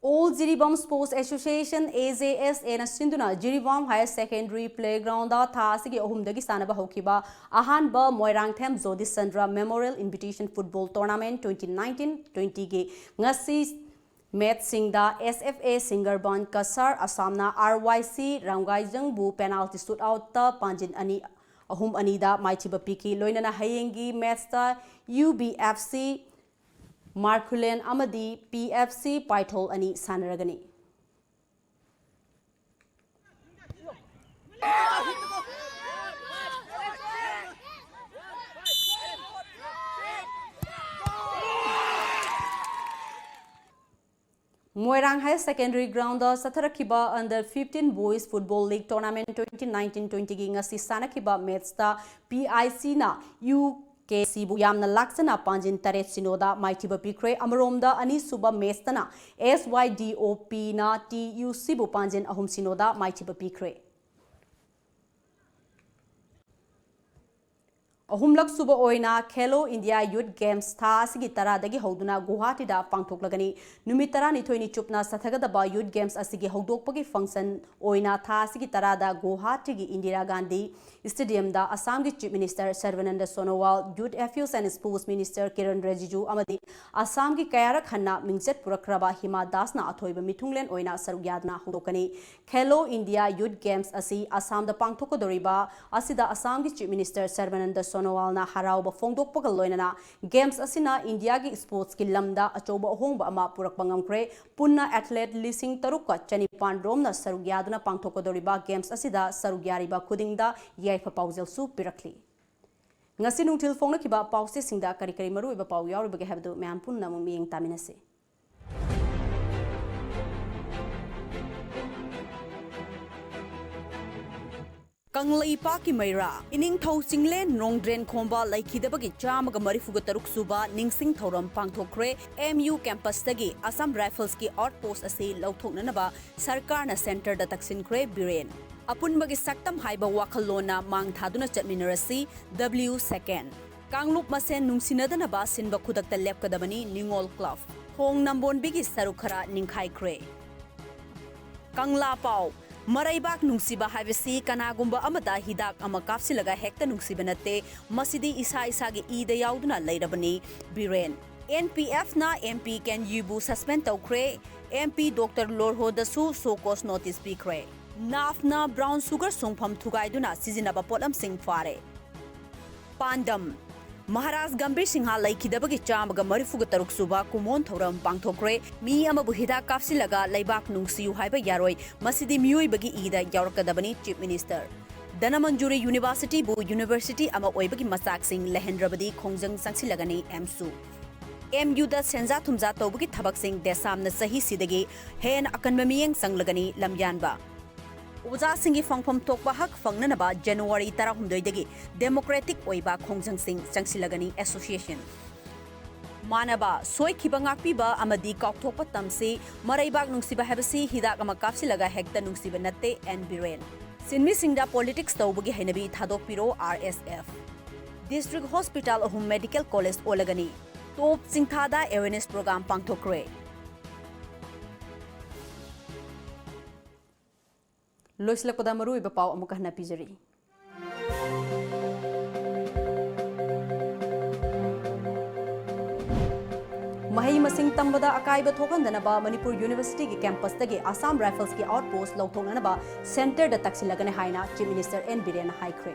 All Jiribam Sports Association, A J S A ꯅ ꯁꯤꯟꯗꯨꯅ ꯖꯤꯔꯤꯕꯥꯝ Higher Secondary Playground ꯗ ꯊꯥ ꯑꯁꯤꯒꯤ ꯑꯍꯨꯝꯗꯒꯤ ꯁꯥꯟꯅꯕ ꯍꯧꯈꯤꯕ ꯑꯍꯥꯟꯕ Moirangthem ꯖꯣꯗꯤꯁ Chandra Memorial Invitation Football Tournament twenty nineteen twenty ꯒꯤ ꯉꯁꯤ match ꯁꯤꯡꯗ S F A ꯁꯤꯡꯒꯔꯕꯥꯟ Cachar ꯑꯁꯥꯝꯅ R Y C ꯔꯥꯝꯒꯥꯏꯖꯪꯕꯨ penalty shootout ꯇ ꯄꯥꯟꯖꯤꯟ ꯑꯅꯤ, ꯑꯍꯨꯝ ꯑꯅꯤꯗ ꯃꯥꯏꯊꯤꯕ ꯄꯤꯈꯤ꯫ ꯂꯣꯏꯅꯅ ꯍꯌꯦꯡꯒꯤ match ꯇ U B F C ꯃꯥꯔꯈꯨꯂꯦꯟ ꯑꯃꯗꯤ P F C ꯄꯥꯏꯊꯣꯜ ꯑꯅꯤ ꯁꯥꯟꯅꯔꯒꯅꯤ꯫ ꯃꯣꯏꯔꯥꯡ Higher Secondary Ground ꯗ ꯆꯠꯊꯔꯛꯈꯤꯕ Under fifteen Boys Football League Tournament twenty nineteen twenty ꯒꯤ ꯉꯁꯤ ꯁꯥꯟꯅꯈꯤꯕ match ꯇ P I C ꯅ U K C ꯕꯨ ꯌꯥꯝꯅ ꯂꯥꯛꯆꯅ ꯄꯥꯟꯖꯤꯟ ꯇꯔꯦꯠ ꯁꯤꯅꯣꯗ ꯃꯥꯏꯊꯤꯕ ꯄꯤꯈ꯭ꯔꯦ꯫ ꯑꯃꯔꯣꯝꯗ ꯑꯅꯤꯁꯨꯕ match ꯇꯅ S Y D O P ꯅ T U C ꯕꯨ ꯄꯥꯟꯖꯤꯟ ꯑꯍꯨꯝ ꯁꯤꯅꯣꯗ ꯃꯥꯏꯊꯤꯕ ꯄꯤꯈ꯭ꯔꯦ꯫ ꯑꯍꯨꯝꯂꯛ ꯁꯨꯕ ꯑꯣꯏꯅ ꯈꯦꯂꯣ ꯏꯟꯗꯤꯌꯥ ꯌꯨꯠ ꯒꯦꯝꯁ ꯊꯥ ꯑꯁꯤꯒꯤ ꯇꯔꯥꯗꯒꯤ ꯍꯧꯗꯨꯅ ꯒꯨꯋꯥꯍꯥꯇꯤꯗ ꯄꯥꯡꯊꯣꯛꯂꯒꯅꯤ꯫ ꯅꯨꯃꯤꯠ ꯇꯔꯥꯅꯤꯊꯣꯏꯅꯤ ꯆꯨꯞꯅ ꯆꯠꯊꯒꯗꯕ ꯌꯨꯠ ꯒꯦꯝꯁ ꯑꯁꯤꯒꯤ ꯍꯧꯗꯣꯛꯄꯒꯤ ꯐꯪꯁꯟ ꯑꯣꯏꯅ ꯊꯥ ꯑꯁꯤꯒꯤ ꯇꯔꯥꯗ ꯒꯨꯋꯥꯍꯥꯇꯤꯒꯤ ꯏꯟꯗꯤꯔꯥ ꯒꯥꯟꯙꯤ ꯁ꯭ꯇꯦꯗꯤꯌꯝꯗ ꯑꯁꯥꯝꯒꯤ chief minister Sarbananda Sonowal, youth affairs and sports minister Kiren Rijiju ꯑꯃꯗꯤ ꯑꯁꯥꯝꯒꯤ ꯀꯌꯥꯔꯛ ꯍꯟꯅ ꯃꯤꯡꯆꯠ ꯄꯨꯔꯛꯈ꯭ꯔꯕ ꯍꯤꯃꯥ ꯗꯥꯁꯅ ꯑꯊꯣꯏꯕ ꯃꯤꯊꯨꯡꯂꯦꯟ ꯑꯣꯏꯅ ꯁꯔꯨꯛ ꯌꯥꯗꯨꯅ ꯍꯧꯗꯣꯛꯀꯅꯤ꯫ ꯈꯦꯂꯣ ꯏꯟꯗꯤꯌꯥ ꯌꯨꯠ ꯒꯦꯝꯁ ꯑꯁꯤ ꯑꯁꯥꯝꯗ ꯄꯥꯡꯊꯣꯛꯀꯗꯧꯔꯤꯕ ꯑꯁꯤꯗ ꯑꯁꯥꯝꯒꯤ ꯆꯤꯐ ꯃꯤꯅꯤꯁꯇꯔ ꯁꯔꯕꯥꯅꯟꯗ ꯁꯣꯅꯣꯋꯥꯜꯅ ꯍꯔꯥꯎꯕ ꯐꯣꯡꯗꯣꯛꯄꯒ ꯂꯣꯏꯅꯅ ꯒꯦꯝꯁ ꯑꯁꯤꯅ ꯏꯟꯗꯤꯌꯥꯒꯤ ꯁ꯭ꯄꯣꯔꯠꯁꯀꯤ ꯂꯝꯗ ꯑꯆꯧꯕ ꯑꯍꯣꯡꯕ ꯑꯃ ꯄꯨꯔꯛꯄ ꯉꯝꯈ꯭ꯔꯦ꯫ ꯄꯨꯟꯅ ꯑꯦꯊꯂꯦꯠ ꯂꯤꯁꯤꯡ ꯇꯔꯨꯛꯀ ꯆꯅꯤꯄꯥꯟ ꯔꯣꯝꯅ ꯁꯔꯨꯛ ꯌꯥꯗꯨꯅ ꯄꯥꯡꯊꯣꯛꯀꯗꯧꯔꯤꯕ ꯒꯦꯝꯁ ꯑꯁꯤꯗ ꯁꯔꯨꯛ ꯌꯥꯔꯤꯕ ꯈꯨꯗꯤꯡꯗ ꯌꯥꯏꯐ ꯄꯥꯎꯖꯦꯜꯁꯨ ꯄꯤꯔꯛꯂꯤ꯫ ꯉꯁꯤ ꯅꯨꯡꯊꯤꯜ ꯐꯣꯡꯅꯈꯤꯕ ꯄꯥꯎꯆꯦꯁꯤꯡꯗ ꯀꯔꯤ ꯀꯔꯤ ꯃꯔꯨꯑꯣꯏꯕ ꯄꯥꯎ ꯌꯥꯎꯔꯤꯕꯒꯦ ꯍꯥꯏꯕꯗꯨ ꯃꯌꯥꯝ ꯄꯨꯟꯅ ꯑꯃꯨꯛ ꯃꯤꯠꯌꯦꯡ ꯇꯥꯃꯤꯟꯅꯁꯤ꯫ ꯀꯪꯂꯩꯄꯥꯛꯀꯤ ꯃꯩꯔꯥ ꯏꯅꯤꯡꯊꯧ ꯆꯤꯡꯂꯦꯟ ꯅꯣꯡꯗ꯭ꯔꯦꯟ ꯈꯣꯝꯕ ꯂꯩꯈꯤꯗꯕꯒꯤ ꯆꯥꯝꯃꯒ ꯃꯔꯤꯐꯨꯒ ꯇꯔꯨꯛ ꯁꯨꯕ ꯅꯤꯡꯁꯤꯡ ꯊꯧꯔꯝ ꯄꯥꯡꯊꯣꯛꯈ꯭ꯔꯦ꯫ ꯑꯦꯝ ꯌꯨ ꯀꯦꯝꯄꯁꯇꯒꯤ ꯑꯁꯥꯝ ꯔꯥꯏꯐꯜꯁꯀꯤ ꯑꯥꯎꯠ ꯄꯣꯁ ꯑꯁꯤ ꯂꯧꯊꯣꯛꯅꯅꯕ ꯁꯔꯀꯥꯔꯅ ꯁꯦꯟꯇꯔꯗ ꯇꯛꯁꯤꯟꯈ꯭ꯔꯦ꯫ ꯕꯤꯔꯦꯟ ꯑꯄꯨꯟꯕꯒꯤ ꯁꯛꯇꯝ ꯍꯥꯏꯕ ꯋꯥꯈꯜꯂꯣꯟꯅ ꯃꯥꯡ ꯊꯥꯗꯨꯅ ꯆꯠꯃꯤꯟꯅꯔꯁꯤ꯫ ꯗꯕ꯭ꯂꯤꯎ ꯁꯦꯀꯦꯟ ꯀꯥꯡꯂꯨꯞ ꯃꯁꯦꯟ ꯅꯨꯡꯁꯤꯅꯗꯅꯕ ꯁꯤꯟꯕ ꯈꯨꯗꯛꯇ ꯂꯦꯞꯀꯗꯕꯅꯤ꯫ ꯅꯤꯉꯣꯜ ꯀ꯭ꯂꯕ ꯈꯣꯡ ꯅꯝꯕꯣꯟꯕꯤꯒꯤ ꯁꯔꯨꯛ ꯈꯔ ꯅꯤꯡꯈꯥꯏꯈ꯭ꯔꯦ꯫ ꯀꯪꯂꯥ ꯄꯥꯎ ꯃꯔꯩꯕꯥꯛ ꯅꯨꯡꯁꯤꯕ ꯍꯥꯏꯕꯁꯤ ꯀꯅꯥꯒꯨꯝꯕ ꯑꯃꯗ ꯍꯤꯗꯥꯛ ꯑꯃ ꯀꯥꯞꯁꯤꯜꯂꯒ ꯍꯦꯛꯇ ꯅꯨꯡꯁꯤꯕ ꯅꯠꯇꯦ꯫ ꯃꯁꯤꯗꯤ ꯏꯁꯥ ꯏꯁꯥꯒꯤ ꯏꯗ ꯌꯥꯎꯗꯨꯅ ꯂꯩꯔꯕꯅꯤ꯫ ꯕꯤꯔꯦꯟ ꯑꯦꯟ ꯄꯤ ꯑꯦꯐꯅ ꯑꯦꯝ ꯄꯤ ꯀꯦꯟꯌꯨꯕꯨ ꯁꯁꯄꯦꯟ ꯇꯧꯈ꯭ꯔꯦ꯫ ꯑꯦꯝ ꯄꯤ ꯗꯣꯛꯇꯔ ꯂꯣꯔꯍꯣꯗꯁꯨ ꯁꯣ ꯀꯣꯁ ꯅꯣꯇꯤꯁ ꯄꯤꯈ꯭ꯔꯦ꯫ ꯅꯥꯐꯅ ꯕ꯭ꯔꯥꯎꯟ ꯁꯨꯒꯔ ꯁꯨꯡꯐꯝ ꯊꯨꯒꯥꯏꯗꯨꯅ ꯁꯤꯖꯤꯟꯅꯕ ꯄꯣꯠꯂꯝꯁꯤꯡ ꯐꯥꯔꯦ꯫ ꯄꯥꯟꯗꯝ ꯃꯍꯥꯔꯥꯖ ꯒꯝꯚꯤꯔ ꯁꯤꯡꯍ ꯂꯩꯈꯤꯗꯕꯒꯤ ꯆꯥꯝꯃꯒ ꯃꯔꯤꯐꯨꯒ ꯇꯔꯨꯛ ꯁꯨꯕ ꯀꯨꯃꯣꯟ ꯊꯧꯔꯝ ꯄꯥꯡꯊꯣꯛꯈ꯭ꯔꯦ꯫ ꯃꯤ ꯑꯃꯕꯨ ꯍꯤꯗꯥꯛ ꯀꯥꯞꯁꯤꯜꯂꯒ ꯂꯩꯕꯥꯛ ꯅꯨꯡꯁꯤꯌꯨ ꯍꯥꯏꯕ ꯌꯥꯔꯣꯏ꯫ ꯃꯁꯤꯗꯤ ꯃꯤꯑꯣꯏꯕꯒꯤ ꯏꯗ ꯌꯥꯎꯔꯛꯀꯗꯕꯅꯤ꯫ ꯆꯤꯐ ꯃꯤꯅꯤꯁꯇꯔ ꯙꯅꯃꯟꯖꯨꯔꯤ ꯌꯨꯅꯤꯚꯔꯁꯤꯇꯤꯕꯨ ꯌꯨꯅꯤꯚꯔꯁꯤꯇꯤ ꯑꯃ ꯑꯣꯏꯕꯒꯤ ꯃꯆꯥꯛꯁꯤꯡ ꯂꯩꯍꯟꯗ꯭ꯔꯕꯗꯤ ꯈꯣꯡꯖꯪ ꯆꯪꯁꯤꯜꯂꯒꯅꯤ꯫ ꯑꯦꯝꯁꯨ ꯑꯦꯝ ꯌꯨꯗ ꯁꯦꯟꯖꯥ ꯊꯨꯝꯖꯥ ꯇꯧꯕꯒꯤ ꯊꯕꯛꯁꯤꯡ ꯗꯦꯁꯥꯝꯅ ꯆꯍꯤꯁꯤꯗꯒꯤ ꯍꯦꯟꯅ ꯑꯀꯟꯕ ꯃꯤꯠꯌꯦꯡ ꯆꯪꯂꯒꯅꯤ꯫ ꯂꯝꯌꯥꯟꯕ ꯑꯣꯖꯥꯁꯤꯡꯒꯤ ꯐꯪꯐꯝ ꯊꯣꯛꯄ ꯍꯛ ꯐꯪꯅꯅꯕ ꯖꯅꯋꯥꯔꯤ ꯇꯔꯥꯍꯨꯝꯗꯣꯏꯗꯒꯤ ꯗꯦꯃꯣꯀ꯭ꯔꯦꯇꯤꯛ ꯑꯣꯏꯕ ꯈꯣꯡꯖꯪꯁꯤꯡ ꯆꯪꯁꯤꯜꯂꯒꯅꯤ꯫ ꯑꯦꯁꯣꯁꯤꯌꯦꯁꯟ ꯃꯥꯟꯅꯕ ꯁꯣꯏꯈꯤꯕ ꯉꯥꯛꯄꯤꯕ ꯑꯃꯗꯤ ꯀꯥꯎꯊꯣꯛꯄ ꯇꯝꯁꯤ꯫ ꯃꯔꯩꯕꯥꯛ ꯅꯨꯡꯁꯤꯕ ꯍꯥꯏꯕꯁꯤ ꯍꯤꯗꯥꯛ ꯑꯃ ꯀꯥꯞꯁꯤꯜꯂꯒ ꯍꯦꯛꯇ ꯅꯨꯡꯁꯤꯕ ꯅꯠꯇꯦ꯫ ꯑꯦꯟ ꯕꯤꯔꯦꯟ ꯁꯤꯟꯃꯤꯁꯤꯡꯗ ꯄꯣꯂꯤꯇꯤꯛꯁ ꯇꯧꯕꯒꯤ ꯍꯩꯅꯕꯤ ꯊꯥꯗꯣꯛꯄꯤꯔꯣ꯫ ꯑꯥꯔ ꯑꯦꯁ ꯑꯦꯐ District Hospital ꯑꯍꯨꯝ Medical College ꯑꯣꯜꯂꯒꯅꯤ꯫ ꯇꯣꯞ ꯆꯤꯡꯊꯥꯗ awareness program ꯄꯥꯡꯊꯣꯛꯈ꯭ꯔꯦ꯫ ꯂꯣꯏꯁꯤꯜꯂꯛꯄꯗ ꯃꯔꯨꯑꯣꯏꯕ ꯄꯥꯎ ꯑꯃꯨꯛꯀ ꯍꯟꯅ ꯄꯤꯖꯔꯤ꯫ ꯃꯍꯩ ꯃꯁꯤꯡ ꯇꯝꯕꯗ ꯑꯀꯥꯏꯕ ꯊꯣꯛꯍꯟꯗꯅꯕ ꯃꯅꯤꯄꯨꯔ Universityꯒꯤ campusꯇꯒꯤ Assam Riflesꯀꯤ outpost ꯂꯧꯊꯣꯛꯅꯅꯕ centreꯗ ꯇꯛꯁꯤꯜꯂꯒꯅꯤ ꯍꯥꯏꯅ Chief Minister N ꯕꯤꯔꯦꯟꯅ ꯍꯥꯏꯈ꯭ꯔꯦ꯫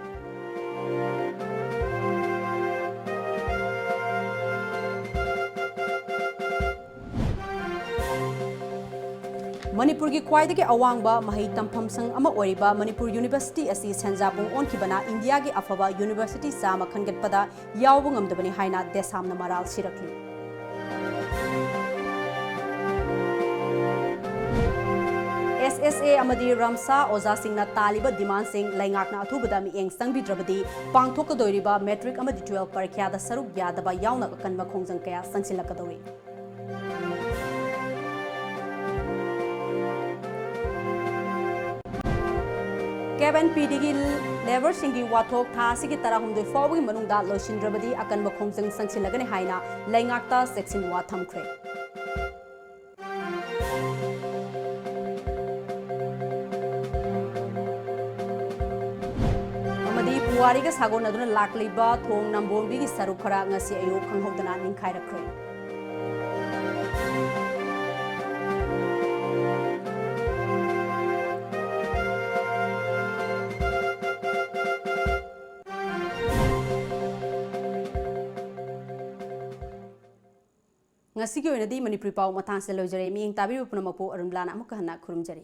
ꯃꯅꯤꯄꯨꯔꯒꯤ ꯈ꯭ꯋꯥꯏꯗꯒꯤ ꯑꯋꯥꯡꯕ ꯃꯍꯩ ꯇꯝꯐꯝ ꯁꯪ ꯑꯃ ꯑꯣꯏꯔꯤꯕ ꯃꯅꯤꯄꯨꯔ University ꯑꯁꯤ ꯁꯦꯟꯖꯥꯕꯨꯡ ꯑꯣꯟꯈꯤꯕꯅ ꯏꯟꯗꯤꯌꯥꯒꯤ ꯑꯐꯕ university ꯆꯥꯝꯃ ꯈꯟꯒꯠꯄꯗ ꯌꯥꯎꯕ ꯉꯝꯗꯕꯅꯤ ꯍꯥꯏꯅ ꯗꯦꯁꯥꯝꯅ ꯃꯔꯥꯜ ꯁꯤꯔꯛꯂꯤ꯫ S S A ꯑꯃꯗꯤ ꯔꯝꯁꯥ ꯑꯣꯖꯥꯁꯤꯡꯅ ꯇꯥꯜꯂꯤꯕ demandꯁꯤꯡ ꯂꯩꯉꯥꯛꯅ ꯑꯊꯨꯕꯗ ꯃꯤꯠꯌꯦꯡ ꯆꯪꯕꯤꯗ꯭ꯔꯕꯗꯤ ꯄꯥꯡꯊꯣꯛꯀꯗꯣꯏꯔꯤꯕ matric ꯑꯃꯗꯤ twelve ꯄꯔꯤꯈ꯭ꯌꯥꯗ ꯁꯔꯨꯛ ꯌꯥꯗꯕ ꯌꯥꯎꯅ ꯑꯀꯟꯕ ꯈꯣꯡꯖꯪ ꯀꯌꯥ ꯆꯪꯁꯤꯜꯂꯛꯀꯗꯧꯔꯤ꯫ ꯀꯦꯞ ꯑꯦꯟ ꯄꯤ ꯗꯤꯒꯤ labourꯁꯤꯡꯒꯤ ꯋꯥꯊꯣꯛ ꯊꯥ ꯑꯁꯤꯒꯤ ꯇꯔꯥꯍꯨꯝꯗꯣꯏ ꯐꯥꯎꯕꯒꯤ ꯃꯅꯨꯡꯗ ꯂꯣꯏꯁꯤꯟꯗ꯭ꯔꯕꯗꯤ ꯑꯀꯟꯕ ꯈꯣꯡꯖꯪ ꯆꯪꯁꯤꯜꯂꯒꯅꯤ ꯍꯥꯏꯅ ꯂꯩꯉꯥꯛꯇ ꯆꯦꯛꯁꯤꯟꯋꯥ ꯊꯝꯈ꯭ꯔꯦ꯫ ꯑꯃꯗꯤ ꯄꯨꯋꯥꯔꯤꯒ ꯁꯥꯒꯣꯟꯅꯗꯨꯅ ꯂꯥꯛꯂꯤꯕ ꯊꯣꯡ ꯅꯝꯕꯣꯝꯕꯤꯒꯤ ꯁꯔꯨꯛ ꯈꯔ ꯉꯁꯤ ꯑꯌꯨꯛ ꯈꯪꯍꯧꯗꯅ ꯅꯤꯡꯈꯥꯏꯔꯛꯈ꯭ꯔꯦ꯫ ꯉꯁꯤꯒꯤ ꯑꯣꯏꯅꯗꯤ ꯃꯅꯤꯄꯨꯔꯤ ꯄꯥꯎ ꯃꯇꯥꯡꯁꯤꯗ ꯂꯣꯏꯖꯔꯦ꯫ ꯃꯤꯠꯌꯦꯡ ꯇꯥꯕꯤꯔꯤꯕ ꯄꯨꯝꯅꯃꯛꯄꯨ ꯑꯔꯨꯟꯕꯂꯥꯅ ꯑꯃꯨꯛꯀ ꯍꯟꯅ ꯈꯨꯔꯨꯝꯖꯔꯤ꯫